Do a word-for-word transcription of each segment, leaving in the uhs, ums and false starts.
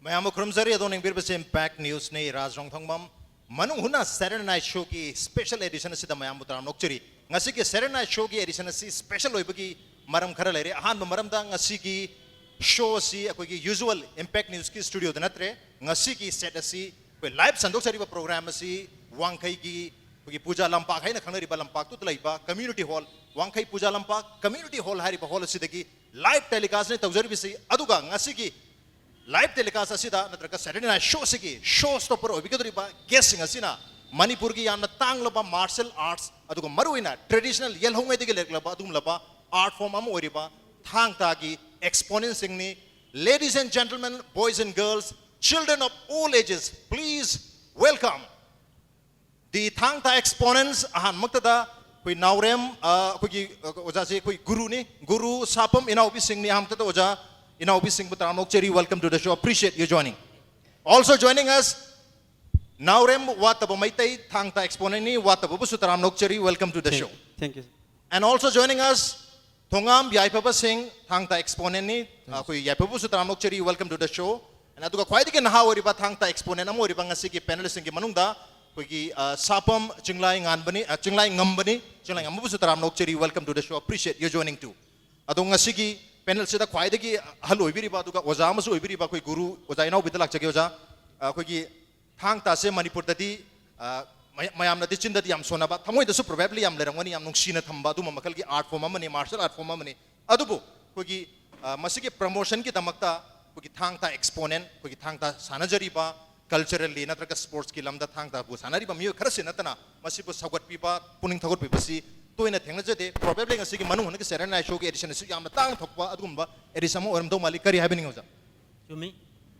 ꯃꯌꯥꯝꯕꯨ ꯈꯨꯔꯨꯝꯖꯔꯤ꯫ ꯑꯗꯣꯝꯅ ꯌꯦꯡꯕꯤꯔꯤꯕꯁꯤ Impact Newsꯅꯤ꯫ ꯔꯥꯖ ꯔꯣꯡꯊꯣꯡꯕꯝ꯫ ꯃꯅꯨꯡ ꯍꯨꯠꯅ Saturday Night Showꯒꯤ special edition ꯑꯁꯤꯗ ꯃꯌꯥꯝꯕꯨ ꯇꯔꯥꯝꯅ ꯑꯣꯛꯆꯔꯤ꯫ ꯉꯁꯤꯒꯤ Saturday Night Showꯒꯤ edition ꯑꯁꯤ special ꯑꯣꯏꯕꯒꯤ ꯃꯔꯝ ꯈꯔ ꯂꯩꯔꯦ꯫ ꯑꯍꯥꯟꯕ ꯃꯔꯝꯗ, ꯉꯁꯤꯒꯤ show ꯑꯁꯤ ꯑꯩꯈꯣꯏꯒꯤ usual Impact Newsꯀꯤ studioꯗ ꯅꯠꯇ꯭ꯔꯦ꯫ ꯉꯁꯤꯒꯤ set ꯑꯁꯤ ꯑꯩꯈꯣꯏ live ꯁꯟꯗꯣꯛꯆꯔꯤꯕ program ꯑꯁꯤ ꯋꯥꯡꯈꯩꯒꯤ ꯑꯩꯈꯣꯏꯒꯤ ꯄꯨꯖꯥ ꯂꯝꯄꯥꯛ ꯍꯥꯏꯅ ꯈꯪꯅꯔꯤꯕ ꯂꯝꯄꯥꯛꯇꯨꯗ ꯂꯩꯕ community hall, ꯋꯥꯡꯈꯩ ꯄꯨꯖꯥ ꯂꯝꯄꯥꯛ community hall ꯍꯥꯏꯔꯤꯕ hall ꯑꯁꯤꯗꯒꯤ live telecastꯅꯤ ꯇꯧꯖꯔꯤꯕꯁꯤ꯫ ꯑꯗꯨꯒ ꯉꯁꯤꯒꯤ live telecast ꯑꯁꯤꯗ ꯅꯠꯇ꯭ꯔꯒ Saturday Night Showꯁꯤꯒꯤ show stopper ꯑꯣꯏꯕꯤꯒꯗꯧꯔꯤꯕ guestꯁꯤꯡ ꯑꯁꯤꯅ ꯃꯅꯤꯄꯨꯔꯒꯤ ꯌꯥꯝꯅ ꯇꯥꯡꯂꯕ martial arts, ꯑꯗꯨꯒ ꯃꯔꯨꯑꯣꯏꯅ traditional ꯌꯦꯜꯍꯧꯉꯩꯗꯒꯤ ꯂꯩꯔꯛꯂꯕ ꯑꯗꯨꯒꯨꯝꯂꯕ art form ꯑꯃ ꯑꯣꯏꯔꯤꯕ ꯊꯥꯡ ꯇꯥꯒꯤ exponentꯁꯤꯡꯅꯤ꯫ Ladies and gentlemen, boys and girls, children of all ages, please welcome the Thang Ta Exponents. ꯑꯍꯥꯟꯕꯃꯛꯇꯗ ꯑꯩꯈꯣꯏ ꯅꯥꯎꯔꯦꯝ, ꯑ, ꯑꯩꯈꯣꯏꯒꯤ, ꯑ, ꯑꯣꯖꯥꯁꯦ ꯑꯩꯈꯣꯏ ꯒꯨꯔꯨꯅꯤ, ꯒꯨꯔꯨ ꯁꯥꯄꯝ ꯏꯅꯥꯎꯕꯤꯁꯤꯡꯅꯤ꯫ ꯑꯍꯥꯟꯕꯃꯛꯇꯗ ꯑꯣꯖꯥ ꯏꯅꯥꯎꯕꯤꯁꯤꯡꯕꯨ ꯇꯔꯥꯝꯅ ꯑꯣꯛꯆꯔꯤ, welcome to the show, appreciate you joining. Also joining us, ꯅꯥꯎꯔꯦꯝ ꯋꯥꯇꯕ ꯃꯩꯇꯩ, ꯊꯥꯡ ꯇꯥ exponentꯅꯤ, ꯋꯥꯇꯕꯕꯨꯁꯨ ꯇꯔꯥꯝꯅ ꯑꯣꯛꯆꯔꯤ, welcome to the show. Thank you. And also joining us, ꯊꯣꯉꯥꯝ ꯌꯥꯏꯐꯕ ꯁꯤꯡ, ꯊꯥꯡ ꯇꯥ exponentꯅꯤ꯫ ꯑꯩꯈꯣꯏ ꯌꯥꯏꯐꯕꯕꯨꯁꯨ ꯇꯔꯥꯝꯅ ꯑꯣꯛꯆꯔꯤ, welcome to the show. And ꯑꯗꯨꯒ ꯈ꯭ꯋꯥꯏꯗꯒꯤ ꯅꯍꯥ ꯑꯣꯏꯔꯤꯕ ꯊꯥꯡ ꯇꯥ exponent ꯑꯃ ꯑꯣꯏꯔꯤꯕ ꯉꯁꯤꯒꯤ panelistꯁꯤꯡꯒꯤ ꯃꯅꯨꯡꯗ ꯑꯩꯈꯣꯏꯒꯤ, ꯑ, ꯁꯥꯄꯝ ꯆꯤꯡꯂꯥꯏ ꯉꯥꯟꯕꯅꯤ, ꯑ, ꯆꯤꯡꯂꯥꯏ ꯉꯝꯕꯅꯤ꯫ ꯆꯤꯡꯂꯥꯏ ꯉꯝꯕꯕꯨꯁꯨ ꯇꯔꯥꯝꯅ ꯑꯣꯛꯆꯔꯤ, welcome to the show, appreciate you joining too. ꯑꯗꯣ ꯉꯁꯤꯒꯤ panelꯁꯤꯗ ꯈ꯭ꯋꯥꯏꯗꯒꯤ ꯑꯍꯜ ꯑꯣꯏꯕꯤꯔꯤꯕ ꯑꯗꯨꯒ ꯑꯣꯖꯥ ꯑꯃꯁꯨ ꯑꯣꯏꯕꯤꯔꯤꯕ ꯑꯩꯈꯣꯏ ꯒꯨꯔꯨ ꯑꯣꯖꯥ ꯏꯅꯥꯎꯕꯤꯗ ꯂꯥꯛꯆꯒꯦ ꯑꯣꯖꯥ꯫ ꯑ, ꯑꯩꯈꯣꯏꯒꯤ ꯊꯥꯡ ꯇꯥꯁꯦ ꯃꯅꯤꯄꯨꯔꯗꯗꯤ, ꯑ, ꯃꯌꯥ-, ꯃꯌꯥꯝꯅꯗꯤ ꯆꯤꯟꯗꯗꯤ ꯌꯥꯝ ꯁꯣꯟꯅꯕ, ꯊꯃꯣꯏꯗꯁꯨ probably ꯌꯥꯝ ꯂꯩꯔꯝꯒꯅꯤ, ꯌꯥꯝ ꯅꯨꯡꯁꯤꯅ ꯊꯝꯕ ꯑꯗꯨꯝꯕ ꯃꯈꯜꯒꯤ art form ꯑꯃꯅꯤ, martial art form ꯑꯃꯅꯤ꯫ ꯑꯗꯨꯕꯨ ꯑꯩꯈꯣꯏꯒꯤ, ꯑ, ꯃꯁꯤꯒꯤ promotionꯒꯤꯗꯃꯛꯇ ꯑꯩꯈꯣꯏꯒꯤ ꯊꯥꯡ ꯇꯥ exponent, ꯑꯩꯈꯣꯏꯒꯤ ꯊꯥꯡ ꯇꯥ ꯁꯥꯟꯅꯖꯔꯤꯕ, culturally ꯅꯠꯇ꯭ꯔꯒ sportsꯀꯤ ꯂꯝꯗ ꯊꯥꯡ ꯇꯥꯕꯨ ꯁꯥꯟꯅꯔꯤꯕ ꯃꯤꯑꯣꯏ ꯈꯔꯁꯤ ꯅꯠꯇꯅ ꯃꯁꯤꯕꯨ ꯁꯧꯒꯠꯄꯤꯕ, ꯄꯨꯛꯅꯤꯡ ꯊꯧꯒꯠꯄꯤꯕꯁꯤ ꯇꯣꯏꯅ ꯊꯦꯡꯅꯖꯗꯦ꯫ Probably ꯉꯁꯤꯒꯤ ꯃꯅꯨꯡ ꯍꯨꯠꯅꯒꯤ Saturday Night Showꯒꯤ edition ꯑꯁꯤ ꯌꯥꯝꯅ ꯇꯥꯡꯅ ꯊꯣꯛꯄ ꯑꯗꯨꯒꯨꯝꯕ edition ꯑꯃ ꯑꯣꯏꯔꯝꯗꯧ ꯃꯥꯜꯂꯤ꯫ ꯀꯔꯤ ꯍꯥꯏꯕꯤꯅꯤꯡꯉꯤ ꯑꯣꯖꯥ? ꯆꯨꯝꯃꯤ꯫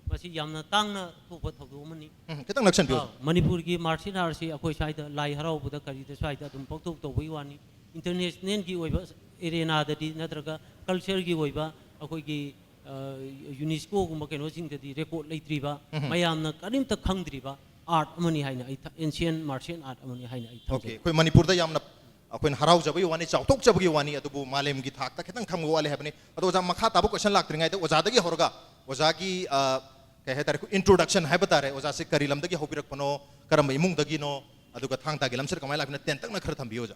ꯃꯁꯤ ꯌꯥꯝꯅ ꯇꯥꯡꯅ ꯊꯣꯛꯄ ꯊꯧꯗꯣꯛ ꯑꯃꯅꯤ꯫ ꯎꯝ, ꯈꯤꯇꯪ ꯅꯛꯁꯟꯕꯤꯌꯨ꯫ ꯑꯥ, ꯃꯅꯤꯄꯨꯔꯒꯤ martial artꯁꯤ ꯑꯩꯈꯣꯏ ꯁ꯭ꯋꯥꯏꯗ ꯂꯥꯏ ꯍꯔꯥꯎꯕꯗ ꯀꯔꯤꯗ ꯁ꯭ꯋꯥꯏꯗ ꯑꯗꯨꯝ ꯄꯥꯡꯊꯣꯛ ꯇꯧꯕꯒꯤ ꯋꯥꯅꯤ꯫ Internationalꯒꯤ ꯑꯣꯏꯕ arenaꯗꯗꯤ ꯅꯠꯇ꯭ꯔꯒ cultureꯒꯤ ꯑꯣꯏꯕ ꯑꯩꯈꯣꯏꯒꯤ, ꯑ, UNESCOꯒꯨꯝꯕ ꯀꯩꯅꯣꯁꯤꯡꯗꯗꯤ record ꯂꯩꯇ꯭ꯔꯤꯕ, ꯎꯝ꯫ ꯃꯌꯥꯝꯅ ꯀꯔꯤꯝꯇ ꯈꯪꯗ꯭ꯔꯤꯕ art ꯑꯃꯅꯤ ꯍꯥꯏꯅ ꯑꯩ ꯊ-, ancient martial art ꯑꯃꯅꯤ ꯍꯥꯏꯅ ꯑꯩ Okay, ꯊꯝꯖꯩ꯫ ꯑꯩꯈꯣꯏ ꯃꯅꯤꯄꯨꯔꯗ ꯌꯥꯝꯅ ꯑꯩꯈꯣꯏꯅ ꯍꯔꯥꯎꯖꯕꯒꯤ ꯋꯥꯅꯤ, ꯆꯥꯎꯊꯣꯛꯆꯕꯒꯤ ꯋꯥꯅꯤ, ꯑꯗꯨꯕꯨ ꯃꯥꯂꯦꯝꯒꯤ ꯊꯥꯛꯇ ꯈꯤꯇꯪ ꯈꯪꯕ ꯋꯥꯠꯂꯤ ꯍꯥꯏꯕꯅꯤ꯫ ꯑꯗꯣ ꯑꯣꯖꯥ, ꯃꯈꯥ ꯇꯥꯕ question ꯂꯥꯛꯇ꯭ꯔꯤꯉꯩꯗ ꯑꯣꯖꯥꯗꯒꯤ ꯍꯧꯔꯒ ꯑꯣꯖꯥꯒꯤ, ꯑ, ꯀꯩ ꯍꯥꯏꯇꯥꯔꯦ, ꯑꯩꯈꯣꯏ introduction ꯍꯥꯏꯕ ꯇꯥꯔꯦ, ꯑꯣꯖꯥꯁꯦ ꯀꯔꯤ ꯂꯝꯗꯒꯤ ꯍꯧꯕꯤꯔꯛꯄꯅꯣ, ꯀꯔꯝꯕ ꯏꯃꯨꯡꯗꯒꯤꯅꯣ, ꯑꯗꯨꯒ ꯊꯥꯡ ꯇꯥꯒꯤ ꯂꯝꯁꯤꯗ ꯀꯃꯥꯏꯅ ꯂꯥꯛꯄꯅꯣ, ꯇꯦꯟꯇꯛꯅ ꯈꯔ ꯊꯝꯕꯤꯌꯨ ꯑꯣꯖꯥ꯫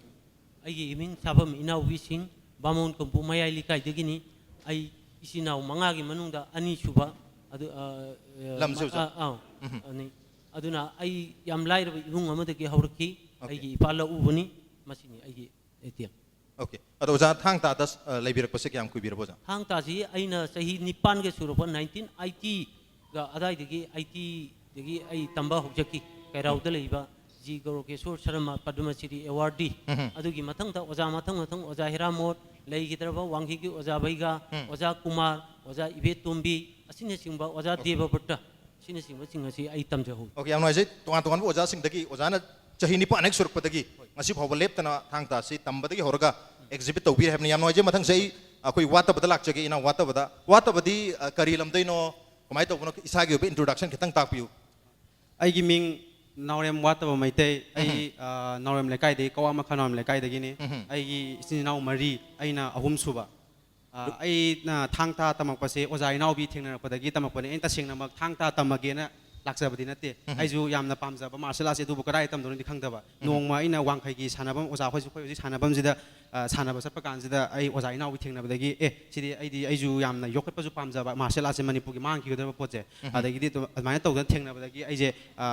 ꯑꯩꯒꯤ ꯏꯃꯤꯡ ꯁꯥꯕꯝ ꯏꯅꯥꯎꯕꯤꯁꯤꯡ, ꯕꯥꯃꯣꯟ ꯀꯣꯝꯄꯨ ꯃꯌꯥꯏ ꯂꯩꯀꯥꯏꯗꯒꯤꯅꯤ꯫ ꯑꯩ ꯏꯆꯤꯟ ꯏꯅꯥꯎ ꯃꯉꯥꯒꯤ ꯃꯅꯨꯡꯗ ꯑꯅꯤꯁꯨꯕ꯫ ꯑꯗꯨ, ꯑ, ꯑ, ꯂꯝꯁꯦ ꯑꯣꯖꯥ? ꯑ, ꯑꯥꯎ, ꯎꯝ꯫ ꯑꯅꯤ꯫ ꯑꯗꯨꯅ ꯑꯩ ꯌꯥꯝ ꯂꯥꯏꯔꯕ ꯏꯃꯨꯡ ꯑꯃꯗꯒꯤ ꯍꯧꯔꯛꯈꯤ꯫ ꯑꯣꯀꯦ꯫ ꯑꯩꯒꯤ ꯏꯄꯥ ꯂꯧ ꯎꯕꯅꯤ꯫ ꯃꯁꯤꯅꯤ ꯑꯩꯒꯤ ꯑꯦ ꯇꯤ ꯑꯦꯝ꯫ ꯑꯣꯀꯦ꯫ ꯑꯗꯣ ꯑꯣꯖꯥ, ꯊꯥꯡ ꯇꯥꯗ, ꯑ, ꯂꯩꯕꯤꯔꯛꯄꯁꯦ ꯀꯌꯥꯝ ꯀꯨꯏꯕꯤꯔꯕ ꯑꯣꯖꯥ? ꯊꯥꯡ ꯇꯥꯁꯤ ꯑꯩꯅ ꯆꯍꯤ ꯅꯤꯄꯥꯟꯒ ꯁꯨꯔꯛꯄ, nineteen eightyꯒ ꯑꯗꯥꯏꯗꯒꯤ, eightyꯗꯒꯤ ꯑꯩ ꯇꯝꯕ ꯍꯧꯖꯈꯤ꯫ ꯀꯩꯔꯥꯎꯗ ꯂꯩꯕ ꯖꯤ ꯒꯧꯔꯀꯦꯁꯣꯔ ꯁꯔꯃ ꯄꯗꯃꯁ꯭ꯔꯤ awardee꯫ ꯎꯝ꯫ ꯑꯗꯨꯒꯤ ꯃꯊꯪꯗ ꯑꯣꯖꯥ ꯃꯊꯪ ꯃꯊꯪ, ꯑꯣꯖꯥ ꯍꯦꯔꯥꯃꯣꯠ, ꯂꯩꯈꯤꯗ꯭ꯔꯕ ꯋꯥꯡꯈꯩꯒꯤ ꯑꯣꯖꯥ ꯚꯩꯒꯥ, ꯎꯝ꯫ ꯑꯣꯖꯥ ꯀꯨꯃꯥꯔ, ꯑꯣꯖꯥ ꯏꯕꯦꯇꯣꯝꯕꯤ, ꯑꯁꯤꯅꯆꯤꯡꯕ, ꯑꯣꯖꯥ ꯑꯣꯀꯦ꯫ ꯗꯦꯕꯕ꯭ꯔꯇ, ꯑꯁꯤꯅꯆꯤꯡꯕꯁꯤꯡ ꯑꯁꯤ ꯑꯩ ꯇꯝꯖꯍꯧꯏ꯫ ꯑꯣꯀꯦ, ꯌꯥꯝ ꯅꯨꯡꯉꯥꯏꯖꯩ꯫ ꯇꯣꯉꯥꯟ ꯇꯣꯉꯥꯟꯕ ꯑꯣꯖꯥꯁꯤꯡꯗꯒꯤ ꯑꯣꯖꯥꯅ ꯆꯍꯤ ꯅꯤꯄꯥꯟ ꯍꯦꯛ ꯁꯨꯔꯛꯄꯗꯒꯤ ꯉꯁꯤ ꯐꯥꯎꯕ ꯂꯦꯞꯇꯅ ꯊꯥꯡ ꯇꯥ ꯑꯁꯤ ꯇꯝꯕꯗꯒꯤ ꯍꯧꯔꯒ exhibit ꯇꯧꯕꯤꯔꯦ ꯍꯥꯏꯕꯅꯤ꯫ ꯌꯥꯝ ꯅꯨꯡꯉꯥꯏꯖꯩ꯫ ꯃꯊꯪꯁꯦ ꯑꯩ ꯑꯩꯈꯣꯏ ꯋꯥꯇꯕꯗ ꯂꯥꯛꯆꯒꯦ꯫ ꯏꯅꯥꯎ ꯋꯥꯇꯕꯗ, ꯋꯥꯇꯕꯗꯤ, ꯑ, ꯀꯔꯤ ꯂꯝꯗꯩꯅꯣ, ꯀꯃꯥꯏꯅ ꯇꯧꯕꯅꯣ, ꯏꯁꯥꯒꯤ ꯑꯣꯏꯕ introduction ꯈꯤꯇꯪ ꯇꯥꯛꯄꯤꯌꯨ꯫ ꯑꯩꯒꯤ ꯃꯤꯡ ꯅꯥꯎꯔꯦꯝ ꯋꯥꯇꯕ ꯃꯩꯇꯩ꯫ ꯑꯩ, ꯎꯝ꯫ ꯑ, ꯅꯥꯎꯔꯦꯝ ꯂꯩꯀꯥꯏꯗꯒꯤ, ꯀꯋꯥ ꯃꯈꯥ ꯅꯥꯎꯔꯦꯝ ꯂꯩꯀꯥꯏꯗꯒꯤꯅꯤ꯫ ꯎꯝ꯫ ꯑꯩꯒꯤ ꯏꯆꯤꯟ ꯏꯅꯥꯎ ꯃꯔꯤ, ꯑꯩꯅ ꯑꯍꯨꯝꯁꯨꯕ꯫ ꯑ, ꯑꯩꯅ ꯊꯥꯡ ꯇꯥ ꯇꯝꯃꯛꯄꯁꯦ ꯑꯣꯖꯥ ꯏꯅꯥꯎꯕꯤ ꯊꯦꯡꯅꯔꯛꯄꯗꯒꯤ ꯇꯝꯃꯛꯄꯅꯦ꯫ ꯑꯩꯅ ꯇꯁꯦꯡꯅꯃꯛ ꯊꯥꯡ ꯇꯥ ꯇꯝꯃꯒꯦꯅ ꯂꯥꯛꯆꯕꯗꯤ ꯅꯠꯇꯦ꯫ ꯎꯝ꯫ ꯑꯩꯁꯨ ꯌꯥꯝꯅ ꯄꯥꯝꯖꯕ martial arts ꯑꯗꯨꯕꯨ ꯀꯗꯥꯏꯗ ꯇꯝꯗꯣꯏꯅꯣꯗꯤ ꯈꯪꯗꯕ꯫ ꯎꯝ꯫ ꯅꯣꯡꯃ ꯑꯩꯅ ꯋꯥꯡꯈꯩꯒꯤ ꯁꯥꯟꯅꯐꯝ, ꯑꯣꯖꯥ ꯍꯣꯏꯁꯨ, ꯑꯩꯈꯣꯏ ꯍꯧꯖꯤꯛ ꯁꯥꯟꯅꯐꯝꯁꯤꯗ, ꯑ, ꯁꯥꯟꯅꯕ ꯆꯠꯄ ꯀꯥꯟꯁꯤꯗ ꯑꯩ ꯑꯣꯖꯥ ꯏꯅꯥꯎꯕꯤ ꯊꯦꯡꯅꯕꯗꯒꯤ, "ꯑꯦ, ꯁꯤꯗꯤ ꯑꯩꯗꯤ, ꯑꯩꯁꯨ ꯌꯥꯝꯅ ꯌꯣꯛꯈꯠꯄꯁꯨ ꯄꯥꯝꯖꯕ, martial arts ꯁꯦ ꯃꯅꯤꯄꯨꯔꯒꯤ ꯃꯥꯡꯈꯤꯒꯗꯕ ꯄꯣꯠꯁꯦ"꯫ ꯎꯝ꯫ ꯑꯗꯒꯤꯗꯤ ꯑꯗꯨ-, ꯑꯗꯨꯃꯥꯏꯅ ꯇꯧꯗꯅ ꯊꯦꯡꯅꯕꯗꯒꯤ ꯑꯩꯁꯦ, ꯑ,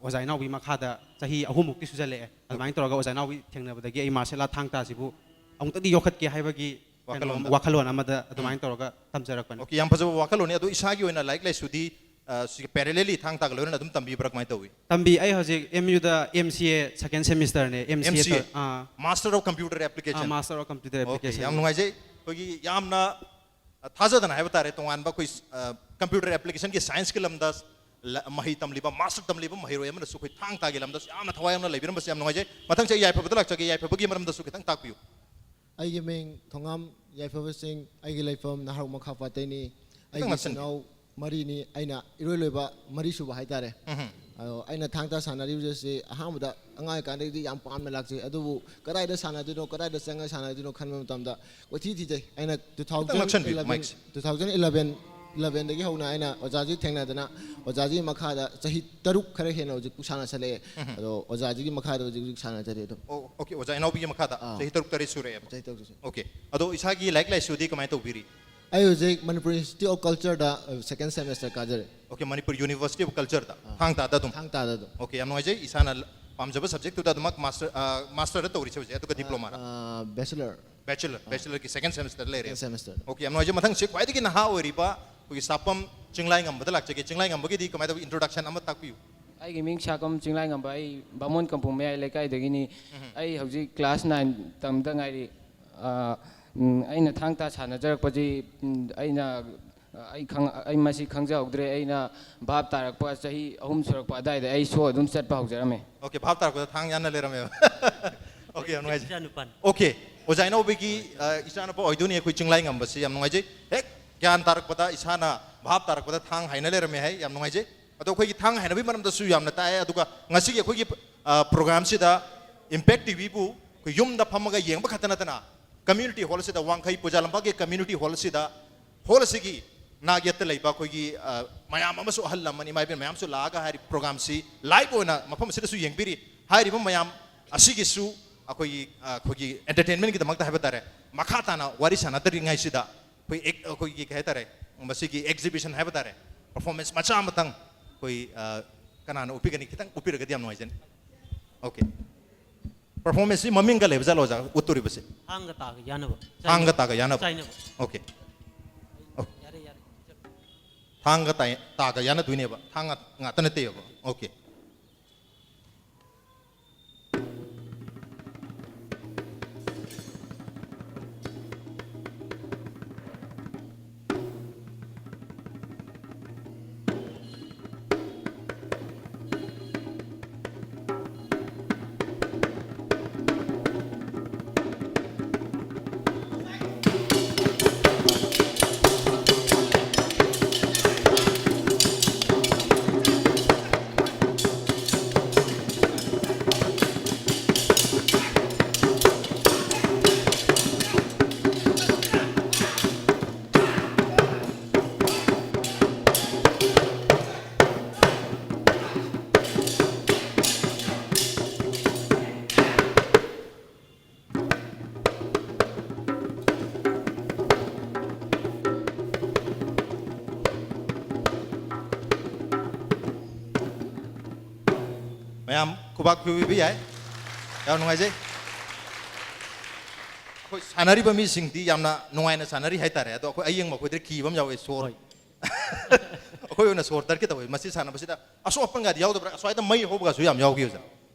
ꯑꯣꯖꯥ ꯏꯅꯥꯎꯕꯤ ꯃꯈꯥꯗ ꯆꯍꯤ ꯑꯍꯨꯝꯃꯨꯛꯇꯤ ꯁꯨꯖꯜꯂꯛꯑꯦ꯫ ꯑꯗꯨꯃꯥꯏꯅ ꯇꯧꯔꯒ ꯑꯣꯖꯥ ꯏꯅꯥꯎꯕꯤ ꯊꯦꯡꯅꯕꯗꯒꯤ ꯑꯩ martial art ꯊꯥꯡ ꯇꯥꯁꯤꯕꯨ ꯑꯃꯨꯛꯇꯗꯤ ꯌꯣꯛꯈꯠꯀꯦ ꯍꯥꯏꯕꯒꯤ ꯀꯩꯅꯣ, ꯋꯥꯈꯜꯂꯣꯟꯗ꯫ ꯋꯥꯈꯜꯂꯣꯟ ꯑꯃꯗ ꯎꯝ꯫ ꯑꯗꯨꯃꯥꯏꯅ ꯇꯧꯔꯒ ꯇꯝꯖꯔꯛꯄꯅꯤ꯫ ꯑꯣꯀꯦ, ꯌꯥꯝ ꯐꯖꯕ ꯋꯥꯈꯜꯂꯣꯟꯅꯤ꯫ ꯑꯗꯣ ꯏꯁꯥꯒꯤ ꯑꯣꯏꯅ ꯂꯥꯏꯔꯤꯛ ꯂꯥꯏꯁꯨꯗꯤ, ꯑ, ꯁꯤꯒꯤ parallelly ꯊꯥꯡ ꯇꯥꯒ ꯂꯣꯏꯅꯅ ꯑꯗꯨꯝ ꯇꯝꯕꯤꯕ꯭ꯔꯥ, ꯀꯃꯥꯏꯅ ꯇꯧꯏ? ꯇꯝꯕꯤ꯫ ꯑꯩ ꯍꯧꯖꯤꯛ M U the M C A second semester ꯅꯦ, M C A M C A? ꯇꯧ-, ꯑꯥ꯫ Master of Computer Application? ꯑꯥ, Master of Computer okay, Application꯫ ꯌꯥꯝ ꯅꯨꯡꯉꯥꯏꯖꯩ꯫ ꯑꯩꯈꯣꯏꯒꯤ ꯌꯥꯝꯅ, ꯑ, ꯊꯥꯖꯗꯅ ꯍꯥꯏꯕ ꯇꯥꯔꯦ, ꯇꯣꯉꯥꯟꯕ ꯑꯩꯈꯣꯏ, ꯑ, computer application ꯒꯤ science ꯀꯤ ꯂꯝꯗ ꯂ-, ꯃꯍꯩ ꯇꯝꯂꯤꯕ, master ꯇꯝꯂꯤꯕ ꯃꯍꯩꯔꯣꯏ ꯑꯃꯅꯁꯨ ꯑꯩꯈꯣꯏ ꯊꯥꯡ ꯇꯥꯒꯤ ꯂꯝꯗꯁꯨ ꯌꯥꯝꯅ ꯊꯋꯥꯏ ꯌꯥꯎꯅ ꯂꯩꯕꯤꯔꯝꯕꯁꯦ ꯌꯥꯝ ꯅꯨꯡꯉꯥꯏꯖꯩ꯫ ꯃꯊꯪꯁꯦ ꯑꯩ ꯌꯥꯏꯐꯕꯗ ꯂꯥꯛꯆꯒꯦ꯫ ꯌꯥꯏꯐꯕꯒꯤ ꯃꯔꯝꯗꯁꯨ ꯈꯤꯇꯪ ꯇꯥꯛꯄꯤꯌꯨ꯫ ꯑꯩꯒꯤ ꯃꯤꯡ ꯊꯣꯉꯥꯝ ꯌꯥꯏꯐꯕ ꯁꯤꯡ, ꯑꯩꯒꯤ ꯂꯩꯐꯝ ꯅꯍꯥꯔꯣꯜ ꯃꯈꯥ ꯄꯥꯠꯇꯩꯅꯤ꯫ ꯈꯤꯇꯪ ꯑꯩꯒꯤ ꯅꯛꯁꯟꯕꯤꯌꯨ꯫ ꯏꯆꯤꯟ ꯏꯅꯥꯎ ꯃꯔꯤꯅꯤ, ꯑꯩꯅ ꯏꯔꯣꯏ ꯂꯣꯏꯕ ꯃꯔꯤꯁꯨꯕ ꯍꯥꯏꯇꯥꯔꯦ꯫ ꯎꯝꯍꯨꯝ꯫ ꯑꯗꯣ ꯑꯩꯅ ꯊꯥꯡ ꯇꯥ ꯁꯥꯟꯅꯔꯤꯕꯁꯤ ꯑꯍꯥꯟꯕꯗ ꯑꯉꯥꯡ ꯑꯣꯏꯔꯤꯀꯥꯟꯗꯒꯤꯗꯤ ꯌꯥꯝ ꯄꯥꯝꯅ ꯂꯥꯛꯆꯩ, ꯑꯗꯨꯕꯨ ꯀꯗꯥꯏꯗ ꯁꯥꯟꯅꯗꯣꯏꯅꯣ, ꯀꯗꯥꯏꯗ ꯆꯪꯉꯒ ꯁꯥꯟꯅꯗꯣꯏꯅꯣ ꯈꯟꯕ ꯃꯇꯝꯗ ꯀꯣꯏꯊꯤ ꯊꯤꯖꯩ꯫ ꯑꯩꯅ ꯈꯤꯇꯪ ꯅꯛꯁꯟꯕꯤꯌꯨ, two thousand eleven, mic ꯁꯦ꯫ Two thousand eleven ꯏꯂꯚꯦꯟꯗꯒꯤ ꯍꯧꯅ ꯑꯩꯅ ꯑꯣꯖꯥꯁꯤ ꯊꯦꯡꯅꯗꯅ ꯑꯣꯖꯥꯁꯤꯒꯤ ꯃꯈꯥꯗ ꯆꯍꯤ ꯇꯔꯨꯛ ꯈꯔ ꯍꯦꯟꯅ ꯍꯧꯖꯤꯛ ꯁꯥꯟꯅꯁꯜꯂꯛꯑꯦ꯫ ꯑꯗꯣ ꯑꯣꯖꯥꯁꯤꯒꯤ ꯃꯈꯥꯗ ꯍꯧꯖꯤꯛ ꯍꯧꯖꯤꯛ ꯁꯥꯟꯅꯖꯔꯤ ꯑꯗꯨꯝ꯫ ꯑꯣ ꯑꯣꯀꯦ, ꯑꯣꯖꯥ ꯏꯅꯥꯎꯕꯤꯒꯤ ꯃꯈꯥꯗ ꯑꯥ꯫ ꯆꯍꯤ ꯇꯔꯨꯛ ꯇꯔꯦꯠ ꯁꯨꯔꯛꯑꯦꯕ꯫ ꯆꯍꯤ ꯇꯔꯨꯛ ꯆꯍꯤ꯫ ꯑꯣꯀꯦ, ꯑꯗꯣ ꯏꯁꯥꯒꯤ ꯂꯥꯏꯔꯤꯛ ꯂꯥꯏꯁꯨꯗꯤ ꯀꯃꯥꯏꯅ ꯇꯧꯕꯤꯔꯤ? ꯑꯩ ꯍꯧꯖꯤꯛ ꯃꯅꯤꯄꯨꯔ ꯏꯟꯁꯇꯤꯇ꯭ꯌꯨꯠ ꯑꯣꯐ ꯀꯜꯆꯔꯗ ꯁꯦꯀꯦꯟ ꯁꯦꯃꯦꯁꯇꯔ ꯀꯥꯖꯔꯤ꯫ ꯑꯣꯀꯦ, ꯃꯅꯤꯄꯨꯔ ꯌꯨꯅꯤꯚꯔꯁꯤꯇꯤ ꯑꯣꯐ ꯀꯜꯆꯔꯗ ꯊꯥꯡ ꯇꯥꯗ ꯑꯗꯨꯝ꯫ ꯊꯥꯡ ꯇꯥꯗ ꯑꯗꯨꯝ꯫ ꯑꯣꯀꯦ, ꯌꯥꯝ ꯅꯨꯡꯉꯥꯏꯖꯩ꯫ ꯏꯁꯥꯅ ꯄꯥꯝꯖꯕ ꯁꯕꯖꯦꯛꯇꯨꯗ ꯑꯗꯨꯃꯛ ꯃꯥꯁꯇꯔ ꯃꯥꯁꯇꯔꯗ ꯇꯧꯔꯤꯁꯦ ꯍꯧꯖꯤꯛ, ꯑꯗꯨꯒ ꯗꯤꯄ꯭ꯂꯣꯃꯥꯔ? ꯕꯦꯆꯂꯔ, ꯕꯦꯆꯂꯔꯒꯤ ꯁꯦꯀꯦꯟ ꯁꯦꯃꯦꯁꯇꯔ ꯂꯩꯔꯦ꯫ ꯁꯦꯀꯦꯟ ꯁꯦꯃꯦꯁꯇꯔ꯫ ꯑꯣꯀꯦ, ꯌꯥꯝ ꯅꯨꯡꯉꯥꯏꯖꯩ꯫ ꯃꯊꯪꯁꯤ ꯈ꯭ꯋꯥꯏꯗꯒꯤ ꯅꯍꯥ ꯑꯣꯏꯔꯤꯕ ꯑꯩꯈꯣꯏꯒꯤ ꯁꯥꯄꯝ ꯆꯤꯡꯂꯥꯏꯉꯝꯕꯗ ꯂꯥꯛꯆꯒꯦ꯫ ꯆꯤꯡꯂꯥꯏꯉꯝꯕꯒꯤꯗꯤ ꯀꯃꯥꯏꯅ ꯇꯧꯕ, ꯏꯟꯇ꯭ꯔꯣꯗꯛꯁꯟ ꯑꯃ ꯇꯥꯛꯄꯤꯌꯨ꯫ ꯑꯩꯒꯤ ꯃꯤꯡ ꯁꯥꯀꯝ ꯆꯤꯡꯂꯥꯏꯉꯝꯕ, ꯑꯩ ꯕꯥꯃꯣꯟ ꯀꯝꯄꯨꯡ ꯃꯌꯥꯏ ꯂꯩꯀꯥꯏꯗꯒꯤꯅꯤ꯫ ꯑꯩ ꯍꯧꯖꯤꯛ ꯀ꯭ꯂꯥꯁ ꯅꯥꯏꯟ ꯇꯝꯗ ꯉꯥꯏꯔꯤ꯫ ꯑꯥ, ꯎꯝ, ꯑꯩꯅ ꯊꯥꯡ ꯇꯥ ꯁꯥꯟꯅꯖꯔꯛꯄꯁꯤ, ꯎꯝ, ꯑꯩꯅ, ꯑꯩ ꯈꯪ-, ꯑꯩ ꯃꯁꯤ ꯈꯪꯖꯍꯧꯗ꯭ꯔꯦ꯫ ꯑꯩꯅ ꯚꯥꯞ ꯇꯥꯔꯛꯄ ꯆꯍꯤ ꯑꯍꯨꯝ ꯁꯨꯔꯛꯄ ꯑꯗꯨꯋꯥꯏꯗ ꯑꯩ ꯁꯣ ꯑꯗꯨꯝ ꯆꯠꯄ ꯍꯧꯖꯔꯝꯃꯦ꯫ ꯑꯣꯀꯦ, ꯚꯥꯞ ꯇꯥꯔꯛꯄꯗ ꯊꯥꯡ ꯌꯥꯟꯅ ꯂꯩꯔꯝꯃꯦꯕ꯫ ꯑꯣꯀꯦ, ꯌꯥꯝ ꯅꯨꯡꯉꯥꯏꯖꯩ꯫ ꯏꯆꯥꯅꯨꯄꯥꯅꯤ꯫ ꯑꯣꯀꯦ, ꯑꯣꯖꯥ ꯏꯅꯥꯎꯕꯤꯒꯤ, ꯑ, ꯏꯆꯥꯅꯨꯄꯥ ꯑꯣꯏꯗꯣꯏꯅꯤ ꯑꯩꯈꯣꯏ ꯆꯤꯡꯂꯥꯏꯉꯝꯕꯁꯤ꯫ ꯌꯥꯝ ꯅꯨꯡꯉꯥꯏꯖꯩ꯫ ꯍꯦꯛ ꯒ꯭ꯌꯥꯟ ꯇꯥꯔꯛꯄꯗ, ꯏꯁꯥꯅ ꯚꯥꯞ ꯇꯥꯔꯛꯄꯗ ꯊꯥꯡ ꯍꯥꯏꯅ ꯂꯩꯔꯝꯃꯦ ꯍꯥꯏ꯫ ꯌꯥꯝ ꯅꯨꯡꯉꯥꯏꯖꯩ꯫ ꯑꯗꯣ ꯑꯩꯈꯣꯏꯒꯤ ꯊꯥꯡ ꯍꯥꯏꯅꯕꯒꯤ ꯃꯔꯝꯗꯁꯨ ꯌꯥꯝꯅ ꯇꯥꯛꯑꯦ꯫ ꯑꯗꯨꯒ ꯉꯁꯤꯒꯤ ꯑꯩꯈꯣꯏꯒꯤ, ꯑ, ꯄ꯭ꯔꯣꯒ꯭ꯔꯥꯝꯁꯤꯗ ꯏꯝꯄꯦꯛ ꯇꯤꯚꯤꯕꯨ ꯑꯩꯈꯣꯏ ꯌꯨꯝꯗ ꯐꯝꯃꯒ ꯌꯦꯡꯕ ꯈꯛꯇ ꯅꯠꯇꯅ ꯀꯝꯃ꯭ꯌꯨꯅꯤꯇꯤ ꯍꯣꯜ ꯑꯁꯤꯗ, ꯋꯥꯡꯈꯩ ꯄꯨꯖꯥ ꯂꯝꯄꯥꯛꯀꯤ ꯀꯝꯃ꯭ꯌꯨꯅꯤꯇꯤ ꯍꯣꯜ ꯑꯁꯤꯗ, ꯍꯣꯜ ꯑꯁꯤꯒꯤ ꯅꯥꯛ ꯌꯦꯠꯇ ꯂꯩꯕ ꯑꯩꯈꯣꯏꯒꯤ, ꯑ, ꯃꯌꯥꯝ ꯑꯃꯁꯨ, ꯑꯍꯜ ꯂꯃꯟ, ꯏꯃꯥ ꯏꯕꯦꯟ ꯃꯌꯥꯝꯁꯨ ꯂꯥꯛꯑꯒ ꯍꯥꯏꯔꯤꯕ ꯄ꯭ꯔꯣꯒ꯭ꯔꯥꯝꯁꯤ ꯂꯥꯏꯚ ꯑꯣꯏꯅ ꯃꯐꯝ ꯑꯁꯤꯗꯁꯨ ꯌꯦꯡꯕꯤꯔꯤ꯫ ꯍꯥꯏꯔꯤꯕ ꯃꯌꯥꯝ ꯑꯁꯤꯒꯤꯁꯨ ꯑꯩꯈꯣꯏꯒꯤ, ꯑ, ꯑꯩꯈꯣꯏꯒꯤ ꯑꯦꯟꯇꯔꯇꯦꯟꯃꯦꯟꯒꯤꯗꯃꯛꯇ ꯍꯥꯏꯕ ꯇꯥꯔꯦ, ꯃꯈꯥ ꯇꯥꯅ ꯋꯥꯔꯤ ꯁꯥꯟꯅꯗ꯭ꯔꯤꯉꯩꯁꯤꯗ ꯑꯩꯈꯣꯏ ꯑꯦꯛ-, ꯑꯩꯈꯣꯏꯒꯤ ꯀꯩ ꯍꯥꯏꯇꯥꯔꯦ, ꯃꯁꯤꯒꯤ ꯑꯦꯛꯖꯤꯕꯤꯁꯟ ꯍꯥꯏꯕ ꯇꯥꯔꯦ, ꯄꯔꯐꯣꯔꯃꯦꯟꯁ ꯃꯆꯥ ꯑꯃꯇꯪ ꯑꯩꯈꯣꯏ, ꯑ, ꯀꯅꯥꯅ ꯎꯠꯄꯤꯒꯅꯤ? ꯈꯤꯇꯪ ꯎꯠꯄꯤꯔꯒꯗꯤ ꯌꯥꯝ ꯅꯨꯡꯉꯥꯏꯖꯅꯤ꯫ ꯑꯣꯀꯦ꯫ ꯄꯔꯐꯣꯔꯃꯦꯟꯁꯁꯤ ꯃꯃꯤꯡꯒ ꯂꯩꯕ ꯖꯥꯠꯂꯣ ꯑꯣꯖꯥ ꯎꯠꯇꯣꯔꯤꯕꯁꯦ? ꯊꯥꯡꯒ ꯇꯥꯒ ꯌꯥꯅꯕ꯫ ꯊꯥꯡꯒ ꯇꯥꯒ ꯌꯥꯅꯕ? ꯆꯥꯏꯅꯕ꯫ ꯑꯣꯀꯦ꯫ ꯌꯥꯔꯦ, ꯌꯥꯔꯦ꯫ ꯊꯥꯡꯒ ꯇꯥꯏ-, ꯇꯥꯒ ꯌꯥꯅꯗꯣꯏꯅꯦꯕ꯫ ꯊꯥꯡ ꯉꯥ-, ꯉꯥꯛꯇ ꯅꯠꯇꯦꯕ꯫ ꯑꯣꯀꯦ꯫ ꯌꯥꯝ ꯈꯨꯕꯥꯛ ꯈꯨꯕꯤꯕ ꯌꯥꯏ꯫ ꯌꯥꯝ ꯅꯨꯡꯉꯥꯏꯖꯩ꯫ ꯑꯩꯈꯣꯏ ꯁꯥꯟꯅꯔꯤꯕ ꯃꯤꯁꯤꯡꯗꯤ ꯌꯥꯝꯅ ꯅꯨꯡꯉꯥꯏꯅ ꯁꯥꯟꯅꯔꯤ ꯍꯥꯏꯇꯥꯔꯦ꯫ ꯑꯗꯣ ꯑꯩꯈꯣꯏ ꯑꯌꯦꯡꯕ ꯑꯩꯈꯣꯏꯗ ꯀꯤꯕ ꯑꯃ ꯌꯥꯎꯋꯦ, ꯁꯣꯔ꯫ ꯍꯣꯏ꯫ ꯑꯩꯈꯣꯏ ꯑꯣꯏꯅ ꯁꯣꯔ ꯇꯠꯀꯦ ꯇꯧꯋꯦ ꯃꯁꯤ ꯁꯥꯟꯅꯕꯁꯤꯗ꯫ ꯑꯁꯣꯛ ꯑꯄꯟꯒꯗꯤ ꯌꯥꯎꯗꯕ꯭ꯔꯥ? ꯑꯁ꯭ꯋꯥꯏꯗ ꯃꯩ ꯍꯧꯕꯒꯁꯨ ꯌꯥꯝ ꯌꯥꯎꯈꯤ, ꯑꯣꯖꯥ꯫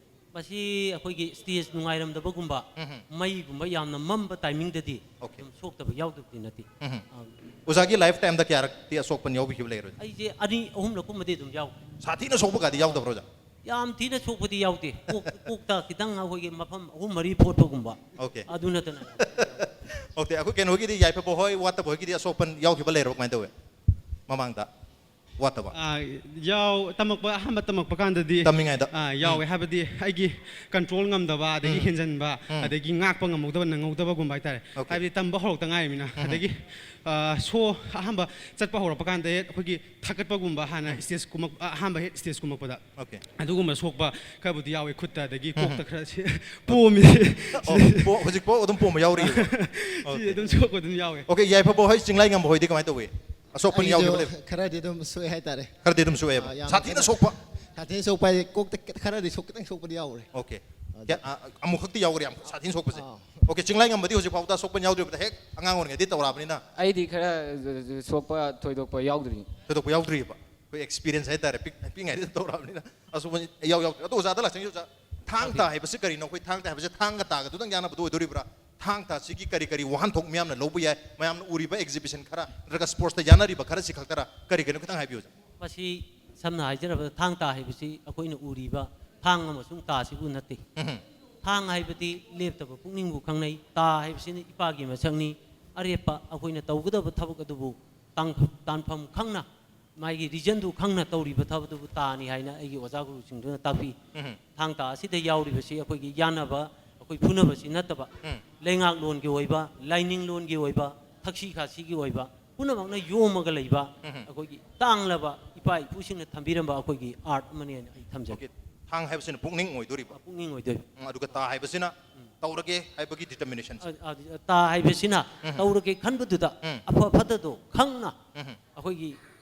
ꯃꯁꯤ ꯑꯩꯈꯣꯏꯒꯤ ꯁ꯭ꯇꯦꯖ ꯅꯨꯡꯉꯥꯏꯔꯝꯗꯕꯒꯨꯝꯕ, ꯎꯝ꯫ ꯃꯩꯒꯨꯝꯕ ꯌꯥꯝꯅ ꯃꯝꯕ ꯇꯥꯏꯃꯤꯡꯗꯗꯤ ꯑꯣꯀꯦ꯫ ꯑꯗꯨꯝ ꯁꯣꯛꯇꯕ ꯌꯥꯎꯗꯕꯗꯤ ꯅꯠꯇꯦ꯫ ꯎꯝ꯫ ꯑꯥ꯫ ꯑꯣꯖꯥꯒꯤ ꯂꯥꯏꯐ ꯇꯥꯏꯝꯗ ꯀꯌꯥꯔꯛꯇꯤ ꯑꯁꯣꯛꯄꯟ ꯌꯥꯎꯕꯤꯈꯤꯕ ꯂꯩꯔꯣꯏ? ꯑꯩꯁꯦ ꯑꯅꯤ ꯑꯍꯨꯝꯂꯛꯀꯨꯝꯕꯗꯤ ꯑꯗꯨꯝ ꯌꯥꯎꯈ꯭ꯔꯦ꯫ ꯁꯥꯊꯤꯅ ꯁꯣꯛꯄꯒꯗꯤ ꯌꯥꯎꯗꯕ꯭ꯔꯣ, ꯑꯣꯖꯥ? ꯌꯥꯝ ꯊꯤꯅ ꯁꯣꯛꯄꯗꯤ ꯌꯥꯎꯗꯦ꯫ ꯀꯣꯛ-, ꯀꯣꯛꯇ ꯈꯤꯇꯪ ꯑꯩꯈꯣꯏꯒꯤ ꯃꯐꯝ ꯑꯍꯨꯝ ꯃꯔꯤ ꯐꯣꯠꯄꯒꯨꯝꯕ꯫ ꯑꯣꯀꯦ꯫ ꯑꯗꯨ ꯅꯠꯇꯅ꯫ ꯑꯣꯀꯦ, ꯑꯩꯈꯣꯏ ꯀꯩꯅꯣꯒꯤꯗꯤ, ꯌꯥꯏꯐꯕ ꯍꯣꯏ, ꯋꯥꯠꯇꯕ ꯍꯣꯏꯒꯤꯗꯤ ꯑꯁꯣꯛꯄꯟ ꯌꯥꯎꯈꯤꯕ ꯂꯩꯔꯕ ꯀꯃꯥꯏꯅ ꯇꯧꯋꯤ ꯃꯃꯥꯡꯗ? ꯋꯥꯠꯇꯕ? ꯑꯥ, ꯌꯥꯎ-, ꯇꯝꯃꯛꯄ, ꯑꯍꯥꯟꯕ ꯇꯝꯃꯛꯄ ꯀꯥꯟꯗꯗꯤ, ꯇꯝꯃꯤꯉꯩꯗ? ꯑꯥ, ꯌꯥꯎꯋꯦ꯫ ꯎꯝ꯫ ꯍꯥꯏꯕꯗꯤ ꯑꯩꯒꯤ ꯀꯟꯇ꯭ꯔꯣꯜ ꯉꯝꯗꯕ, ꯑꯗꯒꯤ ꯎꯝ꯫ ꯍꯦꯟꯖꯟꯕ, ꯎꯝ꯫ ꯑꯗꯒꯤ ꯉꯥꯛꯄ ꯉꯝꯍꯧꯗꯕ, ꯅꯪꯍꯧꯗꯕꯒꯨꯝꯕ ꯍꯥꯏꯇꯥꯔꯦ꯫ ꯑꯣꯀꯦ꯫ ꯍꯥꯏꯕꯗꯤ ꯇꯝꯕ ꯍꯧꯔꯛꯇ ꯉꯥꯏꯔꯤꯃꯤꯅ꯫ ꯎꯝ꯫ ꯑꯗꯒꯤ, ꯑꯥ, ꯁꯣ ꯑꯍꯥꯟꯕ ꯆꯠꯄ ꯍꯧꯔꯛꯄ ꯀꯥꯟꯗ ꯑꯩꯈꯣꯏꯒꯤ ꯊꯥꯒꯠꯄꯒꯨꯝꯕ, ꯍꯥꯟꯅ ꯎꯝ꯫ ꯁ꯭ꯇꯦꯖ ꯀꯨꯝꯃꯛ-, ꯑꯍꯥꯟꯕ ꯍꯦꯛ ꯁ꯭ꯇꯦꯖ ꯀꯨꯝꯃꯛꯄꯗ꯫ ꯑꯣꯀꯦ꯫ ꯑꯗꯨꯒꯨꯝꯕ ꯁꯣꯛꯄ ꯈꯔꯕꯨꯗꯤ ꯌꯥꯎꯋꯦ, ꯈꯨꯠꯇ, ꯑꯗꯒꯤ ꯎꯝ꯫ ꯀꯣꯛꯇ ꯈꯔ ꯁꯤ-, ꯄꯣꯝꯃꯤ꯫ ꯑꯣ, ꯄꯣ-, ꯍꯧꯖꯤꯛꯐꯥꯎ ꯑꯗꯨꯝ ꯄꯣꯝꯕ ꯌꯥꯎꯔꯤꯕ? ꯁꯤ ꯑꯣꯀꯦ꯫ ꯑꯗꯨꯝ ꯁꯣꯛꯄ ꯑꯗꯨꯝ ꯌꯥꯎꯋꯦ꯫ ꯑꯣꯀꯦ, ꯌꯥꯏꯐꯕ ꯍꯣꯏ, ꯆꯤꯡꯂꯥꯏ ꯉꯝꯕ ꯍꯣꯏꯗꯤ ꯀꯃꯥꯏꯅ ꯇꯧꯋꯤ? ꯑꯁꯣꯛꯄꯟ ꯑꯩꯁꯨ ꯌꯥꯎꯈꯤꯕ ꯂꯩꯕ꯭ꯔꯥ? ꯈꯔꯗꯤ ꯑꯗꯨꯝ ꯁꯣꯛꯑꯦ ꯍꯥꯏꯇꯥꯔꯦ꯫ ꯈꯔꯗꯤ ꯑꯗꯨꯝ ꯁꯣꯛꯑꯦꯕ? ꯑꯥ, ꯌꯥꯝ ꯁꯥꯊꯤꯅ ꯀꯟꯅ ꯁꯣꯛꯄ? ꯁꯥꯊꯤꯅ ꯁꯣꯛꯄ ꯍꯥꯏꯗꯤ ꯀꯣꯛꯇ ꯈ-, ꯈꯔꯗꯤ ꯁꯣꯛ-, ꯈꯤꯇꯪ ꯁꯣꯛꯄꯗꯤ ꯌꯥꯎꯔꯦ꯫ ꯑꯣꯀꯦ꯫ ꯑꯗ ꯀꯌꯥ-, ꯑ-, ꯑꯃꯨꯛꯈꯛꯇꯤ ꯌꯥꯎꯈ꯭ꯔꯦ ꯌꯥꯝ ꯁꯥꯊꯤꯅ ꯁꯣꯛꯄꯁꯦ? ꯑꯥ꯫ ꯑꯣꯀꯦ, ꯆꯤꯡꯂꯥꯏ ꯉꯝꯕꯗꯤ ꯍꯧꯖꯤꯛ ꯐꯥꯎꯗ ꯑꯁꯣꯛꯄꯟ ꯌꯥꯎꯗ꯭ꯔꯤꯕꯗ ꯍꯦꯛ ꯑꯉꯥꯡ ꯑꯣꯏꯔꯤꯉꯩꯗꯤ ꯇꯧꯔꯛꯑꯕꯅꯤꯅ? ꯑꯩꯗꯤ ꯈꯔ ꯁꯣꯛꯄ ꯊꯣꯏꯗꯣꯛꯄ ꯌꯥꯎꯗ꯭ꯔꯤ꯫ ꯊꯣꯏꯗꯣꯛꯄ ꯌꯥꯎꯗ꯭ꯔꯤꯕ? ꯑꯩꯈꯣꯏ ꯑꯦꯛꯁꯄꯤꯔꯤꯌꯦꯟꯁ ꯍꯥꯏꯇꯥꯔꯦ, ꯄꯤꯛ-, ꯄꯤꯛꯏꯉꯩꯗ ꯇꯧꯔꯛꯑꯕꯅꯤꯅ ꯑꯁꯣꯛꯄꯟ ꯏꯌꯥꯎ ꯌꯥꯎꯗ꯭ꯔꯤ꯫ ꯑꯗꯣ ꯑꯣꯖꯥꯗ ꯂꯥꯛꯆꯒꯦ, ꯑꯣꯖꯥ, ꯊꯥꯡ ꯇꯥ ꯍꯥꯏꯕꯁꯤ ꯀꯔꯤꯅꯣ? ꯑꯩꯈꯣꯏ ꯊꯥꯡ ꯇꯥ ꯍꯥꯏꯕꯁꯤ ꯊꯥꯡꯒ ꯇꯥꯒ ꯑꯗꯨꯗꯪ ꯌꯥꯅꯕꯗꯣ ꯑꯣꯏꯗꯣꯔꯤꯕ꯭ꯔꯥ? ꯊꯥꯡ ꯇꯥꯁꯤꯒꯤ ꯀꯔꯤ ꯀꯔꯤ ꯋꯥꯍꯟꯊꯣꯛ ꯃꯤꯌꯥꯝꯅ ꯂꯧꯕ ꯌꯥꯏ? ꯃꯌꯥꯝꯅ ꯎꯔꯤꯕ ꯑꯦꯛꯖꯤꯕꯤꯁꯟ ꯈꯔ ꯅꯠꯇ꯭ꯔꯒ ꯁ꯭ꯄꯣꯔꯠꯁꯇ ꯌꯥꯅꯔꯤꯕ ꯈꯔꯁꯤ ꯈꯛꯇꯔ? ꯀꯔꯤ ꯀꯔꯤꯅꯣ ꯈꯤꯇꯪ ꯍꯥꯏꯕꯤꯌꯨ, ꯑꯣꯖꯥ꯫ ꯃꯁꯤ ꯁꯝꯅ ꯍꯥꯏꯖꯔꯕꯗ ꯊꯥꯡ ꯇꯥ ꯍꯥꯏꯕꯁꯤ ꯑꯩꯈꯣꯏꯅ ꯎꯔꯤꯕ ꯊꯥꯡ ꯑꯃꯁꯨꯡ ꯇꯥꯁꯤꯕꯨ ꯅꯠꯇꯦ꯫ ꯎꯝ꯫ ꯊꯥꯡ ꯍꯥꯏꯕꯗꯤ ꯂꯦꯞꯇꯕ ꯄꯨꯛꯅꯤꯡꯕꯨ ꯈꯪꯅꯩ꯫ ꯇꯥ ꯍꯥꯏꯕꯁꯤꯅ ꯏꯄꯥꯒꯤ ꯃꯁꯛꯅꯤ꯫ ꯑꯔꯦꯞꯄ ꯑꯩꯈꯣꯏꯅ ꯇꯧꯒꯗꯕ ꯊꯕꯛ ꯑꯗꯨꯕꯨ ꯇꯥꯡ-, ꯇꯥꯟꯐꯝ ꯈꯪꯅ ꯃꯥꯒꯤ ꯔꯤꯖꯟꯗꯨ ꯈꯪꯅ ꯇꯧꯔꯤꯕ ꯊꯕꯛꯇꯨꯕꯨ ꯇꯥꯅꯤ ꯍꯥꯏꯅ ꯑꯩꯒꯤ ꯑꯣꯖꯥ ꯒꯨꯔꯨꯁꯤꯡꯗꯨꯅ ꯇꯥꯛꯄꯤ꯫ ꯎꯝ꯫ ꯊꯥꯡ ꯇꯥ ꯑꯁꯤꯗ ꯌꯥꯎꯔꯤꯕꯁꯤ ꯑꯩꯈꯣꯏꯒꯤ ꯌꯥꯟꯅꯕ, ꯑꯩꯈꯣꯏ ꯐꯨꯅꯕꯁꯤ ꯅꯠꯇꯕ, ꯎꯝ꯫ ꯂꯩꯉꯥꯛꯂꯣꯟꯒꯤ ꯑꯣꯏꯕ, ꯂꯥꯏꯅꯤꯡꯂꯣꯟꯒꯤ ꯑꯣꯏꯕ, ꯊꯛꯁꯤ ꯈꯥꯁꯤꯒꯤ ꯑꯣꯏꯕ, ꯄꯨꯝꯅꯃꯛꯅ ꯌꯣꯝꯃꯒ ꯂꯩꯕ ꯎꯝ꯫ ꯑꯩꯈꯣꯏꯒꯤ ꯇꯥꯡꯂꯕ ꯏꯄꯥ ꯏꯄꯨꯁꯤꯡꯅ ꯊꯝꯕꯤꯔꯝꯕ ꯑꯩꯈꯣꯏꯒꯤ ꯑꯥꯔꯠ ꯑꯃꯅꯤ ꯍꯥꯏꯅ ꯑꯩ ꯊꯝꯖꯒꯦ꯫ ꯑꯣꯀꯦ꯫ ꯊꯥꯡ ꯍꯥꯏꯕꯁꯤꯅ ꯄꯨꯛꯅꯤꯡ ꯑꯣꯏꯗꯣꯔꯤꯕ꯫ ꯄꯨꯛꯅꯤꯡ ꯑꯣꯏꯗꯣꯏꯕ꯫ ꯎꯝ, ꯑꯗꯨꯒ ꯇꯥ ꯍꯥꯏꯕꯁꯤꯅ ꯎꯝ꯫ ꯇꯧꯔꯒꯦ ꯍꯥꯏꯕꯒꯤ ꯗꯤꯇꯔꯃꯤꯅꯦꯁꯟꯁꯦ꯫ ꯑ-, ꯑ-, ꯇꯥ ꯍꯥꯏꯕꯁꯤꯅ ꯎꯝ꯫ ꯇꯧꯔꯒꯦ ꯈꯟꯕꯗꯨꯗ ꯎꯝ꯫ ꯑꯐ ꯐꯠꯇꯗꯣ ꯈꯪꯅ ꯎꯝ꯫ ꯑꯩꯈꯣꯏꯒꯤ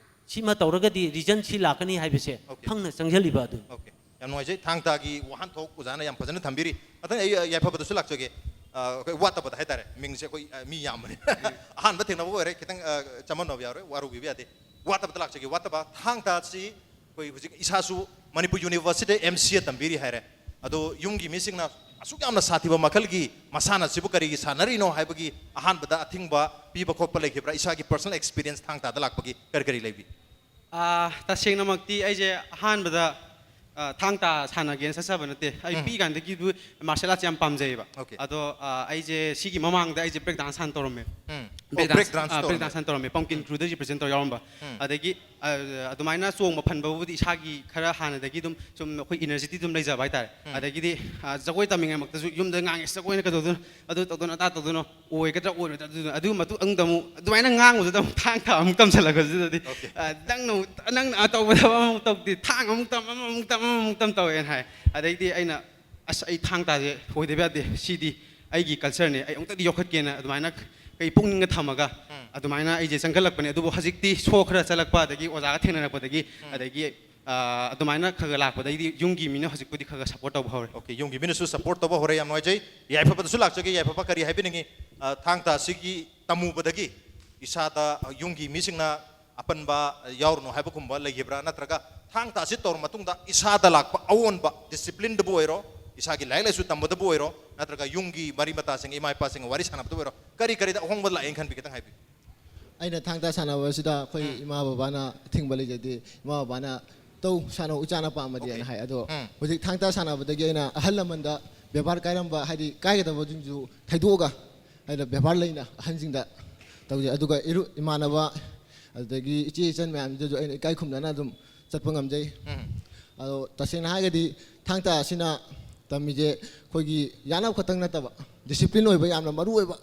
ꯁꯤꯃ ꯇꯧꯔꯒꯗꯤ ꯔꯤꯖꯟ ꯁꯤ ꯂꯥꯛꯀꯅꯤ ꯍꯥꯏꯕꯁꯦ ꯑꯣꯀꯦ꯫ ꯈꯪꯅ ꯆꯪꯁꯤꯜꯂꯤꯕ ꯑꯗꯨꯅꯤ꯫ ꯑꯣꯀꯦ꯫ ꯌꯥꯝ ꯅꯨꯡꯉꯥꯏꯖꯩ꯫ ꯊꯥꯡ ꯇꯥꯒꯤ ꯋꯥꯍꯟꯊꯣꯛ ꯑꯣꯖꯥꯅ ꯌꯥꯝ ꯐꯖꯅ ꯊꯝꯕꯤꯔꯤ꯫ ꯃꯊꯪ ꯑꯩ, ꯑ, ꯌꯥꯏꯐꯕꯗꯁꯨ ꯂꯥꯛꯆꯒꯦ꯫ ꯑ, ꯑꯩꯈꯣꯏ ꯋꯥꯠꯇꯕꯗ ꯍꯥꯏꯇꯥꯔꯦ, ꯃꯤꯡꯁꯦ ꯑꯩꯈꯣꯏ, ꯑ, ꯃꯤ ꯌꯥꯝꯕꯅꯤ꯫ ꯑꯍꯥꯟꯕ ꯊꯦꯡꯅꯕ ꯑꯣꯏꯔꯦ, ꯈꯤꯇꯪ, ꯑ, ꯆꯃꯝꯅꯕ ꯌꯥꯎꯔꯦ, ꯋꯥꯔꯧꯕꯤꯕ ꯌꯥꯗꯦ꯫ ꯋꯥꯠꯇꯕꯗ ꯂꯥꯛꯆꯒꯦ꯫ ꯋꯥꯠꯇꯕ ꯊꯥꯡ ꯇꯥ ꯑꯁꯤ ꯑꯩꯈꯣꯏ ꯍꯧꯖꯤꯛ ꯏꯁꯥꯁꯨ ꯃꯅꯤꯄꯨꯔ ꯌꯨꯅꯤꯚꯔꯁꯤꯇꯤꯗ ꯑꯦꯝ ꯁꯤ ꯑꯦ ꯇꯝꯕꯤꯔꯤ ꯍꯥꯏꯔꯦ꯫ ꯑꯗꯣ ꯌꯨꯝꯒꯤ ꯃꯤꯁꯤꯡꯅ ꯑꯁꯨꯛ ꯌꯥꯝꯅ ꯁꯥꯊꯤꯕ ꯃꯈꯜꯒꯤ ꯃꯁꯥꯟꯅꯁꯤꯕꯨ ꯀꯔꯤꯒꯤ ꯁꯥꯟꯅꯔꯤꯅꯣ ꯍꯥꯏꯕꯒꯤ ꯑꯍꯥꯟꯕꯗ ꯑꯊꯤꯡꯕ ꯄꯤꯕ ꯈꯣꯠꯄ ꯂꯩꯈꯤꯕ꯭ꯔꯥ? ꯏꯁꯥꯒꯤ personal experience ꯊꯥꯡ ꯇꯥꯗ ꯂꯥꯛꯄꯒꯤ ꯀꯔꯤ ꯀꯔꯤ ꯂꯩꯕꯤ? ꯑꯥ, ꯇꯁꯦꯡꯅꯃꯛꯇꯤ ꯑꯩꯁꯦ ꯑꯍꯥꯟꯕꯗ, ꯑꯥ, ꯊꯥꯡ ꯇꯥ ꯁꯥꯟꯅꯒꯦꯅ ꯆꯠꯆꯕ ꯅꯠꯇꯦ꯫ ꯑꯩ ꯎꯝ꯫ ꯄꯤꯛꯏꯀꯥꯟꯗꯒꯤꯕꯨ martial arts ꯌꯥꯝ ꯄꯥꯝꯖꯩꯌꯦꯕ꯫ Okay. ꯑꯗꯣ, ꯑꯥ, ꯑꯩꯁꯦ ꯁꯤꯒꯤ ꯃꯃꯥꯡꯗ ꯑꯩꯁꯦ break dance ꯍꯥꯟꯅ ꯇꯧꯔꯝꯃꯦ꯫ ꯎꯝ꯫ Break Oh, break dance, dance ꯑꯥ, break ꯇꯧꯔꯝꯃꯦ꯫ dance ꯍꯥꯟꯅ ꯇꯧꯔꯝꯃꯦ꯫ Pumpkin ꯎꯝ꯫ Crew ꯗ represent ꯇꯧꯔ ꯌꯥꯎꯔꯝꯕ꯫ ꯎꯝ꯫ ꯑꯗꯒꯤ, ꯑꯥ, ꯑꯗꯨꯃꯥꯏꯅ ꯆꯣꯡꯕ ꯐꯟꯕꯕꯨꯗꯤ ꯏꯁꯥꯒꯤ ꯈꯔ ꯍꯥꯟꯅꯗꯒꯤ ꯑꯗꯨꯝ ꯁꯨꯝ ꯑꯩꯈꯣꯏ energy ꯗꯤ ꯑꯗꯨꯝ ꯂꯩꯖꯕ ꯍꯥꯏꯇꯥꯔꯦ꯫ ꯎꯝ꯫ ꯑꯗꯒꯤꯗꯤ, ꯑꯥ, ꯖꯒꯣꯏ ꯇꯝꯃꯤꯉꯩꯃꯛꯇꯁꯨ ꯌꯨꯝꯗ ꯉꯥꯡꯉꯦ, "ꯖꯒꯣꯏꯅ ꯀꯩꯗꯧꯗꯣꯏꯅꯣ? ꯑꯗꯨ ꯇꯧꯗꯣꯏꯅꯣ, ꯑꯗꯥ ꯇꯧꯗꯣꯏꯅꯣ?" ꯑꯣꯏꯒꯗ꯭ꯔꯥ ꯑꯣꯏꯔꯣꯏꯗ꯭ꯔꯥ? ꯑꯗꯨꯗꯨꯅ ꯑꯗꯨ ꯃꯇꯨꯡꯗ ꯑꯃꯨꯛ ꯑꯗꯨꯃꯥꯏꯅ ꯉꯥꯡꯕꯗꯨꯗ ꯑꯃꯨꯛ ꯊꯥꯡ ꯇꯥ ꯑꯃꯨꯛ ꯇꯝꯁꯤꯜꯂꯛꯄꯁꯤꯗꯗꯤ, Okay. ꯑ, ꯅꯪꯅ ꯑꯃꯨꯛ, ꯅꯪꯅ ꯑ ꯇꯧꯕꯗ ꯑꯃꯃꯨꯛ ꯇꯧꯗꯦ, ꯊꯥꯡ ꯑꯃꯨꯛ ꯇꯝ, ꯑꯃꯃꯨꯛ ꯇꯝ, ꯑꯃꯃꯨꯛ ꯇꯝ ꯇꯧꯋꯦꯅ ꯍꯥꯏ꯫ ꯑꯗꯩꯗꯤ ꯑꯩꯅ, "ꯑꯁ, ꯑꯩ ꯊꯥꯡ ꯇꯥꯁꯦ ꯍꯣꯏꯗꯕ ꯌꯥꯗꯦ, ꯁꯤꯗꯤ ꯑꯩꯒꯤ culture ꯅꯦ, ꯑꯩ ꯑꯃꯨꯛꯇꯗꯤ ꯌꯣꯛꯈꯠꯀꯦꯅ" ꯑꯗꯨꯃꯥꯏꯅ ꯑꯩ ꯄꯨꯛꯅꯤꯡꯗ ꯊꯝꯃꯒ ꯎꯝ꯫ ꯑꯗꯨꯃꯥꯏꯅ ꯑꯩꯁꯦ ꯆꯪꯈꯠꯂꯛꯄꯅꯦ꯫ ꯑꯗꯨꯕꯨ ꯍꯧꯖꯤꯛꯇꯤ show ꯈꯔ ꯆꯠꯂꯛꯄ, ꯑꯗꯒꯤ ꯑꯣꯖꯥꯒ ꯊꯦꯡꯅꯔꯛꯄꯗꯒꯤ, ꯎꯝ꯫ ꯑꯗꯒꯤ, ꯑ, ꯑꯗꯨꯃꯥꯏꯅ ꯈꯔ ꯈꯔ ꯂꯥꯛꯄꯗꯒꯤꯗꯤ ꯌꯨꯝꯒꯤ ꯃꯤꯅ ꯍꯧꯖꯤꯛꯄꯨꯗꯤ ꯈꯔ ꯈꯔ support ꯇꯧꯕ ꯍꯧꯔꯦ꯫ Okay, ꯌꯨꯝꯒꯤ ꯃꯤꯅꯁꯨ support ꯇꯧꯕ ꯍꯧꯔꯦ, ꯌꯥꯝ ꯅꯨꯡꯉꯥꯏꯖꯩ꯫ ꯌꯥꯏꯐꯕꯗꯁꯨ ꯂꯥꯛꯆꯒꯦ꯫ ꯌꯥꯏꯐꯕ, ꯀꯔꯤ ꯍꯥꯏꯕꯤꯅꯤꯡꯉꯤ? ꯑ, ꯊꯥꯡ ꯇꯥ ꯑꯁꯤꯒꯤ ꯇꯝꯃꯨꯕꯗꯒꯤ ꯏꯁꯥꯗ, ꯑ, ꯌꯨꯝꯒꯤ ꯃꯤꯁꯤꯡꯅ ꯑꯄꯟꯕ, ꯑ, ꯌꯥꯎꯔꯨꯅꯨ ꯍꯥꯏꯕꯒꯨꯝꯕ ꯂꯩꯈꯤꯕ꯭ꯔꯥ? ꯅꯠꯇ꯭ꯔꯒ ꯊꯥꯡ ꯇꯥ ꯑꯁꯤ ꯇꯧꯔ ꯃꯇꯨꯡꯗ ꯏꯁꯥꯗ ꯂꯥꯛꯄ ꯑꯑꯣꯟꯕ, discipline ꯗꯕꯨ ꯑꯣꯏꯔꯣ, ꯏꯁꯥꯒꯤ ꯂꯥꯏꯔꯤꯛ ꯂꯥꯏꯁꯨ ꯇꯝꯕꯗꯕꯨ ꯑꯣꯏꯔꯣ, ꯅꯠꯇ꯭ꯔꯒ ꯌꯨꯝꯒꯤ ꯃꯔꯤ ꯃꯇꯥꯁꯤꯡ, ꯏꯃꯥ ꯏꯄꯥꯁꯤꯡꯒ ꯋꯥꯔꯤ ꯁꯥꯟꯅꯕꯗꯕꯨ ꯑꯣꯏꯔꯣ, ꯀꯔꯤ ꯀꯔꯤꯗ ꯑꯍꯣꯡꯕ ꯂꯥꯛꯑꯦꯅ ꯈꯟꯕꯤ? ꯈꯤꯇꯪ ꯍꯥꯏꯕꯤꯌꯨ꯫ ꯑꯩꯅ ꯊꯥꯡ ꯇꯥ ꯁꯥꯟꯅꯕꯁꯤꯗ ꯑꯩꯈꯣꯏ ꯎꯝ꯫ ꯏꯃꯥ ꯕꯕꯥꯅ ꯑꯊꯤꯡꯕ ꯂꯩꯖꯗꯦ꯫ ꯏꯃꯥ ꯕꯕꯥꯅ "ꯇꯧ, ꯁꯥꯟꯅꯧ, ꯏꯆꯥꯅ ꯄꯥꯝꯃꯗꯤ" Okay. ꯍꯥꯏꯅ ꯍꯥꯏ꯫ ꯑꯗꯣ ꯎꯝ꯫ ꯍꯧꯖꯤꯛ ꯊꯥꯡ ꯇꯥ ꯁꯥꯟꯅꯕꯗꯒꯤ ꯑꯩꯅ ꯑꯍꯜ ꯂꯃꯟꯗ ꯕꯦꯕꯥꯔ ꯀꯥꯏꯔꯝꯕ, ꯍꯥꯏꯗꯤ ꯀꯥꯏꯒꯗꯕꯁꯤꯡꯁꯨ ꯊꯩꯗꯣꯛꯑꯒ ꯑꯩꯅ ꯕꯦꯕꯥꯔ ꯂꯩꯅ ꯑꯍꯟꯁꯤꯡꯗ ꯇꯧꯖꯩ꯫ ꯑꯗꯨꯒ ꯏꯔꯨ-, ꯏꯃꯥꯟꯅꯕ, ꯑꯗꯨꯗꯒꯤ ꯏꯆꯦ ꯏꯆꯟ ꯃꯌꯥꯝꯁꯤꯗꯁꯨ ꯑꯩꯅ ꯏꯀꯥꯏ ꯈꯨꯝꯅꯅ ꯑꯗꯨꯝ ꯆꯠꯄ ꯉꯝꯖꯩ꯫ ꯎꯝ꯫ ꯑꯗꯣ ꯇꯁꯦꯡꯅ ꯍꯥꯏꯔꯒꯗꯤ ꯊꯥꯡ ꯇꯥ ꯑꯁꯤꯅ ꯇꯝꯃꯤꯁꯦ ꯑꯩꯈꯣꯏꯒꯤ ꯌꯥꯅꯕ ꯈꯛꯇꯪ ꯅꯠꯇꯕ, discipline ꯑꯣꯏꯕ ꯌꯥꯝꯅ ꯃꯔꯨ ꯑꯣꯏꯕ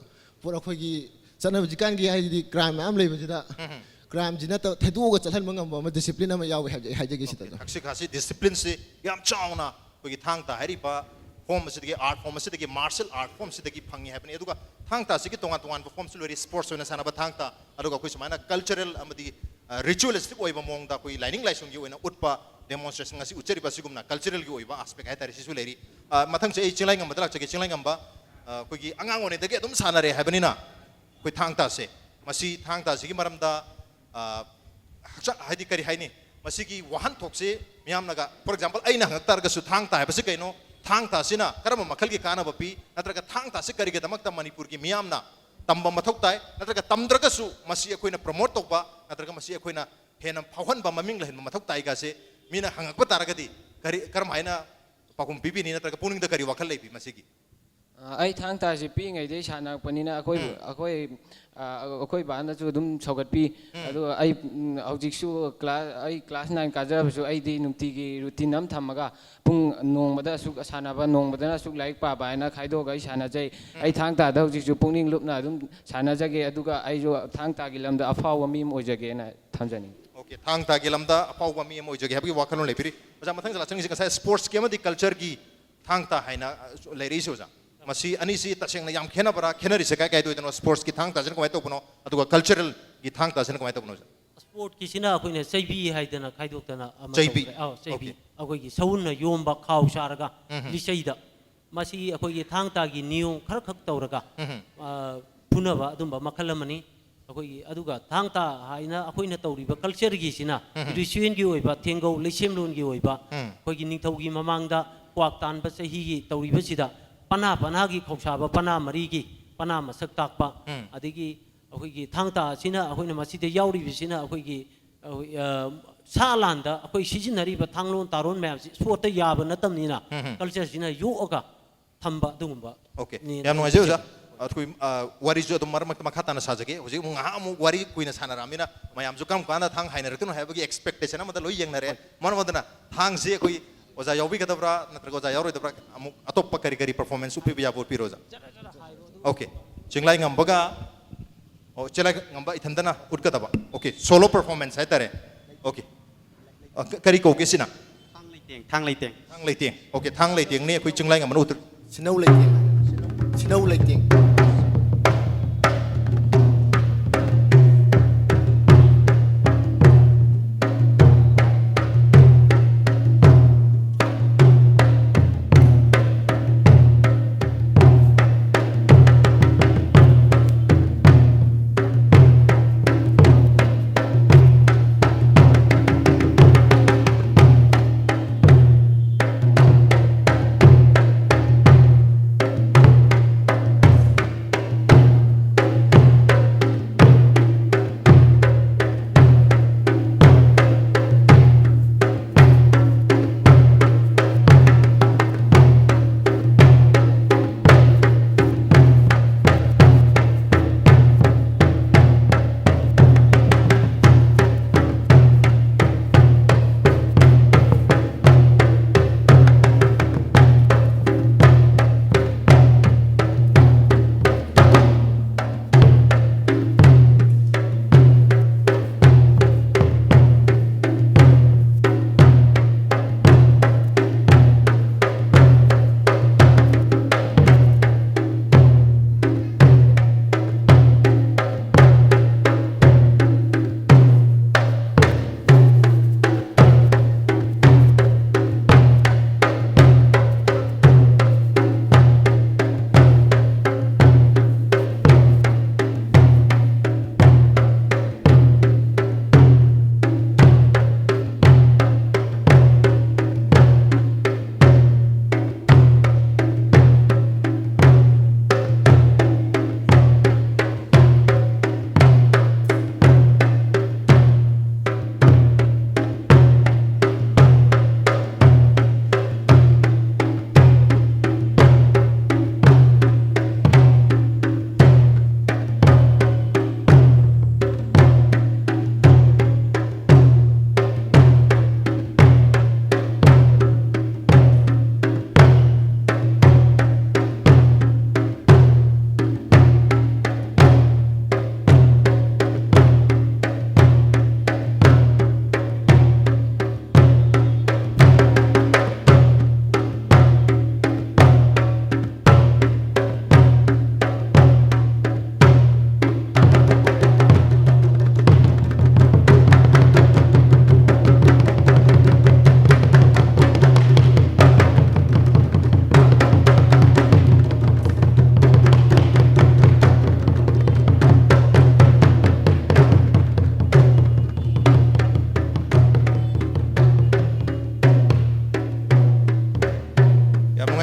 ꯄꯣꯠ꯫ ꯑꯩꯈꯣꯏꯒꯤ ꯆꯠꯅ ꯍꯧꯖꯤꯛꯀꯥꯟꯒꯤ ꯍꯥꯏꯗꯤ crime ꯃꯌꯥꯝ ꯂꯩꯕꯁꯤꯗ, ꯎꯝ꯫ Crime ꯁꯤ ꯅꯠꯇꯕ ꯊꯩꯗꯣꯛꯑꯒ ꯆꯠꯍꯟꯕ ꯉꯝꯕ ꯑꯃ, discipline ꯑꯃ ꯌꯥꯎꯋꯦ ꯍꯥꯏꯕꯁꯦ ꯑꯩ ꯍꯥꯏꯖꯒꯦ ꯁꯤꯗ꯫ Okay, ꯊꯛꯁꯤ ꯈꯥꯁꯤ discipline ꯁꯤ ꯌꯥꯝ ꯆꯥꯎꯅ ꯑꯩꯈꯣꯏꯒꯤ ꯊꯥꯡ ꯇꯥ ꯍꯥꯏꯔꯤꯕ form ꯑꯁꯤꯗꯒꯤ, art form ꯑꯁꯤꯗꯒꯤ, martial art form ꯑꯁꯤꯗꯒꯤ ꯐꯪꯉꯤ ꯍꯥꯏꯕꯅꯤ꯫ ꯑꯗꯨꯒ ꯊꯥꯡ ꯇꯥ ꯑꯁꯤꯒꯤ ꯇꯣꯉꯥꯟ ꯇꯣꯉꯥꯟꯕ form ꯁꯨ ꯂꯩꯔꯤ, sports ꯑꯣꯏꯅ ꯁꯥꯟꯅꯕ ꯊꯥꯡ ꯇꯥ, ꯑꯗꯨꯒ ꯑꯩꯈꯣꯏ ꯁꯨꯃꯥꯏꯅ cultural ꯑꯃꯗꯤ, ꯑ, ritualistic ꯑꯣꯏꯕ ꯃꯑꯣꯡꯗ ꯑꯩꯈꯣꯏ ꯂꯥꯏꯅꯤꯡ ꯂꯥꯏꯁꯣꯟꯒꯤ ꯑꯣꯏꯅ ꯎꯠꯄ ꯗꯦꯃꯣꯟꯁꯇ꯭ꯔꯦꯁꯟ ꯉꯁꯤ ꯎꯠꯆꯔꯤꯕ ꯑꯁꯤꯒꯨꯝꯅ ꯀꯜꯆꯔꯦꯜꯒꯤ ꯑꯣꯏꯕ ꯑꯥꯁꯄꯦꯛ ꯍꯥꯏꯇꯥꯔꯦ, ꯁꯤꯁꯨ ꯂꯩꯔꯤ꯫ ꯑ, ꯃꯊꯪꯁꯦ ꯑꯩ ꯆꯤꯡꯂꯩꯉꯝꯕꯗ ꯂꯥꯛꯆꯒꯦ꯫ ꯆꯤꯡꯂꯩꯉꯝꯕ, ꯑ, ꯑꯩꯈꯣꯏꯒꯤ ꯑꯉꯥꯡ ꯑꯣꯏꯔꯤꯉꯩꯗꯒꯤ ꯑꯗꯨꯝ ꯁꯥꯟꯅꯔꯦ ꯍꯥꯏꯕꯅꯤꯅ, ꯑꯩꯈꯣꯏ ꯊꯥꯡ ꯇꯥꯁꯦ, ꯃꯁꯤ ꯊꯥꯡ ꯇꯥꯁꯤꯒꯤ ꯃꯔꯝꯗ, ꯑ, ꯍꯛꯆꯥ-, ꯍꯥꯏꯗꯤ ꯀꯔꯤ ꯍꯥꯏꯅꯤ, ꯃꯁꯤꯒꯤ ꯋꯥꯍꯟꯊꯣꯛꯁꯤ ꯃꯤꯌꯥꯝꯅꯒ, ꯐꯣꯔ ꯑꯦꯛꯖꯥꯝꯄꯜ, ꯑꯩꯅ ꯍꯪꯉꯛ ꯇꯥꯔꯒꯁꯨ, "ꯊꯥꯡ ꯇꯥ ꯍꯥꯏꯕꯁꯤ ꯀꯩꯅꯣ? ꯊꯥꯡ ꯇꯥꯁꯤꯅ ꯀꯔꯝꯕ ꯃꯈꯜꯒꯤ ꯀꯥꯟꯅꯕ ꯄꯤ?" ꯅꯠꯇ꯭ꯔꯒ "ꯊꯥꯡ ꯇꯥꯁꯤ ꯀꯔꯤꯒꯤꯗꯃꯛꯇ ꯃꯅꯤꯄꯨꯔꯒꯤ ꯃꯤꯌꯥꯝꯅ ꯇꯝꯕ ꯃꯊꯧ ꯇꯥꯏ?" ꯅꯠꯇ꯭ꯔꯒ ꯇꯝꯗ꯭ꯔꯒꯁꯨ ꯃꯁꯤ ꯑꯩꯈꯣꯏꯅ ꯄ꯭ꯔꯣꯃꯣꯠ ꯇꯧꯕ, ꯅꯠꯇ꯭ꯔꯒ ꯃꯁꯤ ꯑꯩꯈꯣꯏꯅ ꯍꯦꯟꯅ ꯐꯥꯎꯍꯟꯕ, ꯃꯃꯤꯡ ꯂꯩꯍꯟꯕ ꯃꯊꯧ ꯇꯥꯏꯒꯁꯦ ꯃꯤꯅ ꯍꯪꯉꯛꯄ ꯇꯥꯔꯒꯗꯤ, ꯀꯔꯤ, ꯀꯔꯝ ꯍꯥꯏꯅ ꯄꯥꯎꯈꯨꯝ ꯄꯤꯕꯤꯅꯤ, ꯅꯠꯇ꯭ꯔꯒ ꯄꯨꯛꯅꯤꯡꯗ ꯀꯔꯤ ꯋꯥꯈꯜ ꯂꯩꯕꯤ ꯃꯁꯤꯒꯤ? ꯑ, ꯑꯩ ꯊꯥꯡ ꯇꯥꯁꯤ ꯄꯤꯛꯏꯉꯩꯗꯒꯤ ꯁꯥꯟꯅꯔꯛꯄꯅꯤꯅ ꯑꯩꯈꯣꯏ, ꯎꯝ꯫ ꯑꯩꯈꯣꯏ, ꯑ, ꯑꯩꯈꯣꯏ ꯕꯥꯅꯁꯨ ꯑꯗꯨꯝ ꯁꯧꯒꯠꯄꯤ꯫ ꯎꯝ꯫ ꯑꯗꯨꯒ ꯑꯩ, ꯎꯝ, ꯍꯧꯖꯤꯛꯁꯨ ꯀ꯭ꯂꯥꯁ, ꯑꯩ ꯀ꯭ꯂꯥꯁ ꯅꯥꯏꯟ ꯀꯥꯖꯔꯕꯁꯨ ꯑꯩꯗꯤ ꯅꯨꯡꯇꯤꯒꯤ ꯔꯨꯇꯤꯟ ꯑꯃ ꯊꯝꯃꯒ ꯄꯨꯡ ꯅꯣꯡꯃꯗ ꯑꯁꯨꯛ ꯁꯥꯟꯅꯕ, ꯅꯣꯡꯃꯗꯅ ꯑꯁꯨꯛ ꯂꯥꯏꯔꯤꯛ ꯄꯥꯕ ꯍꯥꯏꯅ ꯈꯥꯏꯗꯣꯛꯑꯒ ꯑꯩ ꯁꯥꯟꯅꯖꯩ꯫ ꯎꯝ꯫ ꯑꯩ ꯊꯥꯡ ꯇꯥꯗ ꯍꯧꯖꯤꯛꯁꯨ ꯄꯨꯛꯅꯤꯡ ꯂꯨꯞꯅ ꯑꯗꯨꯝ ꯁꯥꯟꯅꯖꯒꯦ, ꯑꯗꯨꯒ ꯑꯩꯁꯨ ꯊꯥꯡ ꯇꯥꯒꯤ ꯂꯝꯗ ꯑꯐꯥꯎꯕ ꯃꯤ ꯑꯃ ꯑꯣꯏꯖꯒꯦꯅ ꯊꯝꯖꯅꯤꯡꯉꯤ꯫ ꯑꯣꯀꯦ, ꯊꯥꯡ ꯇꯥꯒꯤ ꯂꯝꯗ ꯑꯐꯥꯎꯕ ꯃꯤ ꯑꯃ ꯑꯣꯏꯖꯒꯦ ꯍꯥꯏꯕꯒꯤ ꯋꯥꯈꯜꯂꯣꯟ ꯂꯩꯕꯤꯔꯤ꯫ ꯑꯣꯖꯥ, ꯃꯊꯪ ꯂꯥꯛꯆꯅꯤꯡꯉꯤꯁꯦ ꯉꯁꯥꯏ ꯁ꯭ꯄꯣꯔꯠꯁꯀꯤ ꯑꯃꯗꯤ ꯀꯜꯆꯔꯒꯤ ꯊꯥꯡ ꯇꯥ ꯍꯥꯏꯅ, ꯑ, ꯂꯩꯔꯛꯏꯁꯦ, ꯑꯣꯖꯥ꯫ ꯃꯁꯤ ꯑꯅꯤꯁꯤ ꯇꯁꯦꯡꯅ ꯌꯥꯝ ꯈꯦꯠꯅꯕ꯭ꯔꯥ? ꯈꯦꯠꯅꯔꯤꯁꯦ ꯀꯥꯏ ꯀꯥꯏꯗ ꯑꯣꯏꯗꯣꯏꯅꯣ? ꯁ꯭ꯄꯣꯔꯠꯁꯀꯤ ꯊꯥꯡ ꯇꯥꯁꯤꯅ ꯀꯃꯥꯏꯅ ꯇꯧꯕꯅꯣ? ꯑꯗꯨꯒ ꯀꯜꯆꯔꯦꯜꯒꯤ ꯊꯥꯡ ꯇꯥꯁꯤꯅ ꯀꯃꯥꯏꯅ ꯇꯧꯕꯅꯣ, ꯑꯣꯖꯥ? ꯁ꯭ꯄꯣꯔꯠꯀꯤꯁꯤꯅ ꯑꯩꯈꯣꯏꯅ ꯆꯩꯕꯤ ꯍꯥꯏꯗꯅ ꯈꯥꯏꯗꯣꯛꯇꯅ ꯑꯃ ꯆꯩꯕꯤ꯫ ꯇꯧꯈ꯭ꯔꯦ꯫ ꯑꯧ, ꯆꯩꯕꯤ꯫ ꯑꯣꯀꯦ꯫ ꯑꯩꯈꯣꯏꯒꯤ ꯁꯎꯟꯅ ꯌꯣꯝꯕ ꯈꯥꯎ ꯁꯥꯔꯒ ꯎꯝ ꯍꯝ꯫ ꯂꯤꯆꯩꯗ꯫ ꯃꯁꯤ ꯑꯩꯈꯣꯏꯒꯤ ꯊꯥꯡ ꯇꯥꯒꯤ ꯅꯤꯌꯣꯝ ꯈꯔꯈꯛ ꯇꯧꯔꯒ, ꯎꯝ ꯍꯝ꯫ ꯑ, ꯐꯨꯅꯕ ꯑꯗꯨꯝꯕ ꯃꯈꯜ ꯑꯃꯅꯤ꯫ ꯑꯩꯈꯣꯏꯒꯤ, ꯑꯗꯨꯒ ꯊꯥꯡ ꯇꯥ ꯍꯥꯏꯅ ꯑꯩꯈꯣꯏꯅ ꯇꯧꯔꯤꯕ ꯀꯜꯆꯔꯒꯤꯁꯤꯅ ꯎꯝ ꯍꯝ꯫ ꯔꯤꯆꯨꯋꯦꯜꯒꯤ ꯑꯣꯏꯕ, ꯊꯦꯡꯒꯧ ꯂꯩꯁꯦꯝꯂꯣꯟꯒꯤ ꯑꯣꯏꯕ, ꯎꯝ꯫ ꯑꯩꯈꯣꯏꯒꯤ ꯅꯤꯡꯊꯧꯒꯤ ꯃꯃꯥꯡꯗ ꯀ꯭ꯋꯥꯛ ꯇꯥꯟꯕ ꯆꯍꯤꯒꯤ ꯇꯧꯔꯤꯕꯁꯤꯗ ꯄꯅꯥ, ꯄꯅꯥꯒꯤ ꯈꯧꯁꯥꯕ ꯄꯅꯥ ꯃꯔꯤꯒꯤ ꯄꯅꯥ ꯃꯁꯛ ꯇꯥꯛꯄ, ꯎꯝ꯫ ꯑꯗꯒꯤ ꯑꯩꯈꯣꯏꯒꯤ ꯊꯥꯡ ꯇꯥ ꯑꯁꯤꯅ, ꯑꯩꯈꯣꯏꯅ ꯃꯁꯤꯗ ꯌꯥꯎꯔꯤꯕꯁꯤꯅ ꯑꯩꯈꯣꯏꯒꯤ, ꯑꯩꯈꯣꯏ, ꯑ, ꯁꯥ ꯂꯥꯟꯗ ꯑꯩꯈꯣꯏ ꯁꯤꯖꯤꯟꯅꯔꯤꯕ ꯊꯥꯡꯂꯣꯟ ꯇꯥꯔꯣꯟ ꯃꯌꯥꯝꯁꯤ ꯁꯣꯠꯇ ꯌꯥꯕ ꯅꯠꯇꯕꯅꯤꯅ, ꯎꯝ ꯍꯝ꯫ ꯀꯜꯆꯔꯁꯤꯅ ꯌꯣꯛꯑꯒ ꯊꯝꯕ ꯑꯗꯨꯒꯨꯝꯕ ꯑꯣꯀꯦ꯫ ꯅꯦꯅ ꯌꯥꯝ ꯅꯨꯡꯉꯥꯏꯖꯩ, ꯑꯣꯖꯥ꯫ ꯈꯟꯖꯩ꯫ ꯑꯩꯈꯣꯏ, ꯑ, ꯋꯥꯔꯤꯁꯨ ꯑꯗꯨꯝ ꯃꯔꯛ ꯃꯔꯛꯇ ꯃꯈꯥ ꯇꯥꯅ ꯁꯥꯖꯒꯦ꯫ ꯍꯧꯖꯤꯛ ꯑꯃꯨꯛ ꯉꯥꯏꯍꯥꯛ ꯑꯃꯨꯛ ꯋꯥꯔꯤ ꯀꯨꯏꯅ ꯁꯥꯟꯅꯔꯛꯑꯃꯤꯅ ꯃꯌꯥꯝꯁꯨ ꯀꯔꯝ ꯀꯥꯟꯗ ꯊꯥꯡ ꯍꯥꯏꯅꯔꯛꯇꯣꯏꯅꯣ ꯍꯥꯏꯕꯒꯤ ꯑꯦꯛꯁꯄꯦꯛꯇꯦꯁꯟ ꯑꯃꯗ ꯂꯣꯏ ꯌꯦꯡꯅꯔꯦ꯫ ꯍꯣꯏ꯫ ꯃꯔꯝ ꯑꯗꯨꯅ ꯊꯥꯡꯁꯤ ꯑꯩꯈꯣꯏ ꯑꯣꯖꯥ ꯌꯥꯎꯕꯤꯒꯗꯕ꯭ꯔꯥ ꯅꯠꯇ꯭ꯔꯒ ꯑꯣꯖꯥ ꯌꯥꯎꯔꯣꯏꯗꯕ꯭ꯔꯥ? ꯑꯃꯨꯛ ꯑꯇꯣꯞꯄ ꯀꯔꯤ ꯀꯔꯤ ꯄꯔꯐꯣꯔꯃꯦꯟꯁ ꯎꯠꯄꯤꯕ ꯌꯥꯕ ꯎꯠꯄꯤꯔꯣ, ꯑꯣꯖꯥ꯫ ꯑꯣꯀꯦ꯫ ꯆꯤꯡꯂꯥꯏ ꯉꯝꯕꯒ, ꯑꯣ, ꯆꯤꯡꯂꯥꯏ ꯉꯝꯕ ꯏꯊꯟꯇꯅ ꯎꯠꯀꯗꯕ꯫ ꯑꯣꯀꯦ, ꯁꯣꯂꯣ ꯄꯔꯐꯣꯔꯃꯦꯟꯁ ꯍꯥꯏꯇꯥꯔꯦ꯫ ꯑꯣꯀꯦ꯫ ꯑ, ꯀ-, ꯀꯔꯤ ꯀꯧꯒꯦ ꯁꯤꯅ? ꯊꯥꯡ ꯂꯩꯇꯦꯡ, ꯊꯥꯡ ꯂꯩꯇꯦꯡ꯫ ꯊꯥꯡ ꯂꯩꯇꯦꯡ꯫ ꯑꯣꯀꯦ, ꯊꯥꯡ ꯂꯩꯇꯦꯡꯅꯤ ꯑꯩꯈꯣꯏ ꯆꯤꯡꯂꯥꯏ ꯉꯝꯕꯅ ꯎꯠꯇꯣꯏ-, ꯁꯤꯅꯧ ꯂꯩꯇꯦꯡ꯫ ꯁꯤꯅꯧ ꯂꯩꯇꯦꯡ꯫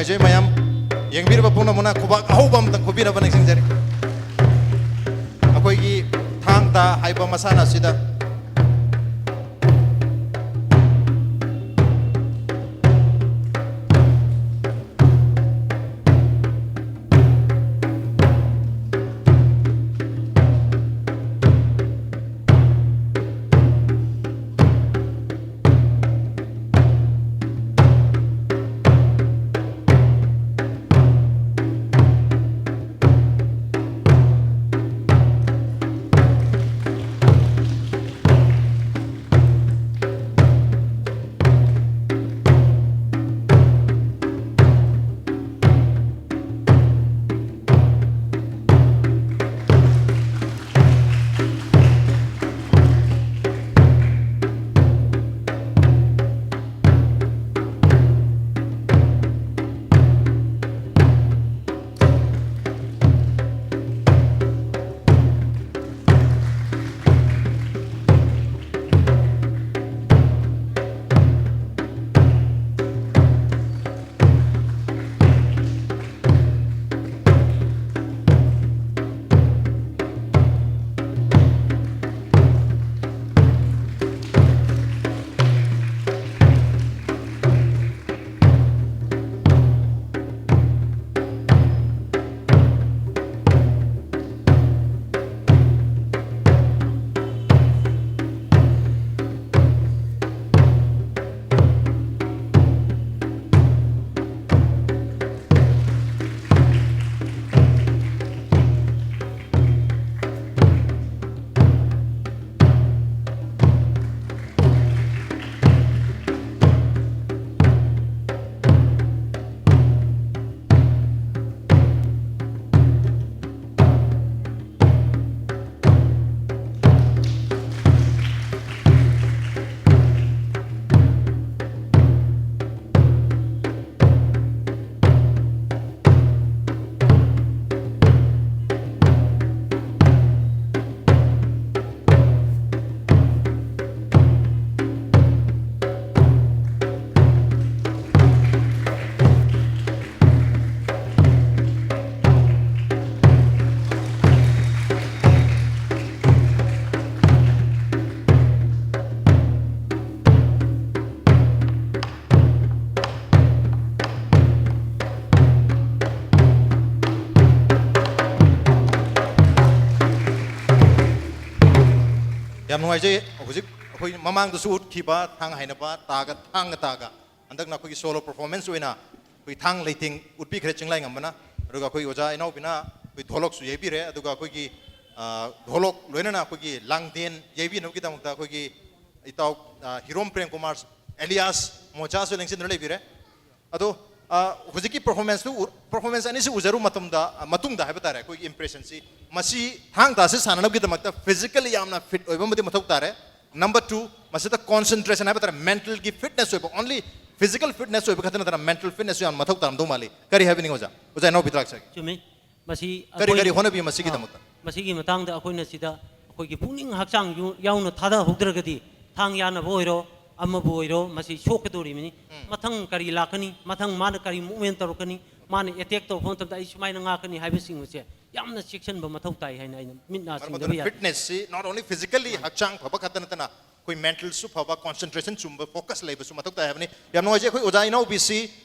ꯅꯨꯡꯉꯥꯏꯖꯩ ꯃꯌꯥꯝ꯫ ꯌꯦꯡꯕꯤꯔꯤꯕ ꯄꯨꯝꯅꯃꯛꯅ ꯈꯨꯕꯥꯛ ꯑꯍꯧꯕ ꯑꯃꯇꯪ ꯈꯨꯕꯤꯅꯕ ꯅꯤꯡꯁꯤꯡꯖꯔꯤ꯫ ꯑꯩꯈꯣꯏꯒꯤ ꯊꯥꯡ ꯇꯥ ꯍꯥꯏꯕ ꯃꯁꯥꯟꯅ ꯑꯁꯤꯗ ꯌꯥꯝ ꯅꯨꯡꯉꯥꯏꯖꯩ꯫ ꯍꯧꯖꯤꯛ ꯑꯩꯈꯣꯏ ꯃꯃꯥꯡꯗꯁꯨ ꯎꯠꯈꯤꯕ ꯊꯥꯡ ꯍꯥꯏꯅꯕ ꯇꯥꯒ ꯊꯥꯡꯒ ꯇꯥꯒ, ꯍꯟꯗꯛꯅ ꯑꯩꯈꯣꯏꯒꯤ ꯁꯣꯂꯣ ꯄꯔꯐꯣꯔꯃꯦꯟꯁ ꯑꯣꯏꯅ ꯑꯩꯈꯣꯏ ꯊꯥꯡ ꯂꯩꯇꯦꯡ ꯎꯠꯄꯤꯈ꯭ꯔꯦ ꯆꯤꯡꯂꯥꯏ ꯉꯝꯕꯅ꯫ ꯑꯗꯨꯒ ꯑꯩꯈꯣꯏ ꯑꯣꯖꯥ ꯏꯅꯥꯎꯕꯤꯅ ꯑꯩꯈꯣꯏ ꯙꯣꯂꯛꯁꯨ ꯌꯩꯕꯤꯔꯦ꯫ ꯑꯗꯨꯒ ꯑꯩꯈꯣꯏꯒꯤ, ꯑ, ꯙꯣꯂꯛ ꯂꯣꯏꯅꯅ ꯑꯩꯈꯣꯏꯒꯤ ꯂꯥꯡꯗꯦꯟ ꯌꯩꯕꯤꯅꯕꯒꯤꯗꯃꯛꯇ ꯑꯩꯈꯣꯏꯒꯤ ꯏꯇꯥꯎ, ꯑ, ꯍꯤꯔꯣꯝ ꯄ꯭ꯔꯦꯝ ꯀꯨꯃꯥꯔ alias ꯃꯣꯖꯥꯁꯨ ꯂꯦꯡꯁꯤꯟꯗꯨꯅ ꯂꯩꯕꯤꯔꯦ꯫ ꯑꯗꯣ, ꯑ, ꯍꯧꯖꯤꯛꯀꯤ ꯄꯔꯐꯣꯔꯃꯦꯟꯁꯇꯨ ꯎ-, ꯄꯔꯐꯣꯔꯃꯦꯟꯁ ꯑꯅꯤꯁꯤ ꯎꯖꯔꯨ ꯃꯇꯝꯗ, ꯑ, ꯃꯇꯨꯡꯗ ꯍꯥꯏꯕ ꯇꯥꯔꯦ, ꯑꯩꯈꯣꯏꯒꯤ ꯏꯝꯄ꯭ꯔꯦꯁꯟꯁꯤ, ꯃꯁꯤ ꯊꯥꯡ ꯇꯥꯁꯤ ꯁꯥꯟꯅꯅꯕꯒꯤꯗꯃꯛꯇ ꯐꯤꯖꯤꯀꯦꯜꯂꯤ ꯌꯥꯝꯅ ꯐꯤꯠ ꯑꯣꯏꯕ ꯑꯃꯗꯤ ꯃꯊꯧ ꯇꯥꯔꯦ꯫ ꯅꯝꯕꯔ ꯇꯨ, ꯃꯁꯤꯗ ꯀꯣꯟꯁꯦꯟꯇ꯭ꯔꯦꯁꯟ ꯍꯥꯏꯕ ꯇꯥꯔꯦ, ꯃꯦꯟꯇꯦꯜꯒꯤ ꯐꯤꯠꯅꯦꯁ ꯑꯣꯏꯕ, ꯑꯣꯟꯂꯤ ꯐꯤꯖꯤꯀꯦꯜ ꯐꯤꯠꯅꯦꯁ ꯑꯣꯏꯕ ꯈꯛꯇ ꯅꯠꯇꯅ ꯃꯦꯟꯇꯦꯜ ꯐꯤꯠꯅꯦꯁꯁꯨ ꯌꯥꯝ ꯃꯊꯧ ꯇꯥꯔꯝꯗꯧ ꯃꯥꯜꯂꯤ꯫ ꯀꯔꯤ ꯍꯥꯏꯕꯤꯅꯤꯡꯉꯤ ꯑꯣꯖꯥ? ꯑꯣꯖꯥ ꯏꯅꯥꯎꯕꯤꯗ ꯂꯥꯛꯆꯒꯦ꯫ ꯆꯨꯝꯃꯤ꯫ ꯃꯁꯤ ꯀꯔꯤ ꯀꯔꯤ ꯑꯩꯈꯣꯏ ꯍꯣꯠꯅꯕꯤ ꯃꯁꯤꯒꯤꯗꯃꯛꯇ? ꯑꯥ, ꯃꯁꯤꯒꯤ ꯃꯇꯥꯡꯗ ꯑꯩꯈꯣꯏꯅ ꯁꯤꯗ ꯑꯩꯈꯣꯏꯒꯤ ꯄꯨꯛꯅꯤꯡ ꯍꯛꯆꯥꯡ ꯌꯨ-, ꯌꯥꯎꯅ ꯊꯥꯗꯍꯧꯗ꯭ꯔꯒꯗꯤ ꯊꯥꯡ ꯌꯥꯅꯕ ꯑꯣꯏꯔꯣ, ꯑꯃꯕꯨ ꯑꯣꯏꯔꯣ, ꯃꯁꯤ ꯁꯣꯛꯀꯗꯧꯔꯤꯕꯅꯤ꯫ ꯎꯝ꯫ ꯃꯊꯪ ꯀꯔꯤ ꯂꯥꯛꯀꯅꯤ, ꯃꯊꯪ ꯃꯥꯅ ꯀꯔꯤ ꯃꯨꯞꯃꯦꯟ ꯇꯧꯔꯛꯀꯅꯤ, ꯃꯥꯅ ꯑꯦꯇꯦꯛ ꯇꯧꯔꯛꯄ ꯃꯇꯝꯗ ꯑꯩ ꯁꯨꯃꯥꯏꯅ ꯉꯥꯛꯀꯅꯤ ꯍꯥꯏꯕꯁꯤꯡ ꯑꯁꯦ ꯌꯥꯝꯅ ꯆꯦꯛꯁꯤꯟꯕ ꯃꯊꯧ ꯇꯥꯏ ꯍꯥꯏꯅ ꯑꯩꯅ ꯃꯤꯠ ꯅꯥ ꯃꯔꯝ ꯁꯤꯡꯅꯕ ꯑꯗꯨꯅ ꯌꯥꯗꯦ꯫ ꯐꯤꯠꯅꯦꯁꯁꯤ not only physically ꯃꯥꯅꯤ꯫ ꯍꯛꯆꯥꯡ ꯐꯕ ꯈꯛꯇ ꯅꯠꯇꯅ ꯑꯩꯈꯣꯏ ꯃꯦꯟꯇꯦꯜꯁꯨ ꯐꯕ, ꯀꯣꯟꯁꯦꯟꯇ꯭ꯔꯦꯁꯟ ꯆꯨꯝꯕ, ꯐꯣꯀꯁ ꯂꯩꯕꯁꯨ ꯃꯊꯧ ꯇꯥꯏ ꯍꯥꯏꯕꯅꯤ꯫ ꯌꯥꯝ ꯅꯨꯡꯉꯥꯏꯖꯩ꯫ ꯑꯩꯈꯣꯏ ꯑꯣꯖꯥ ꯏꯅꯥꯎꯕꯤꯁꯤ,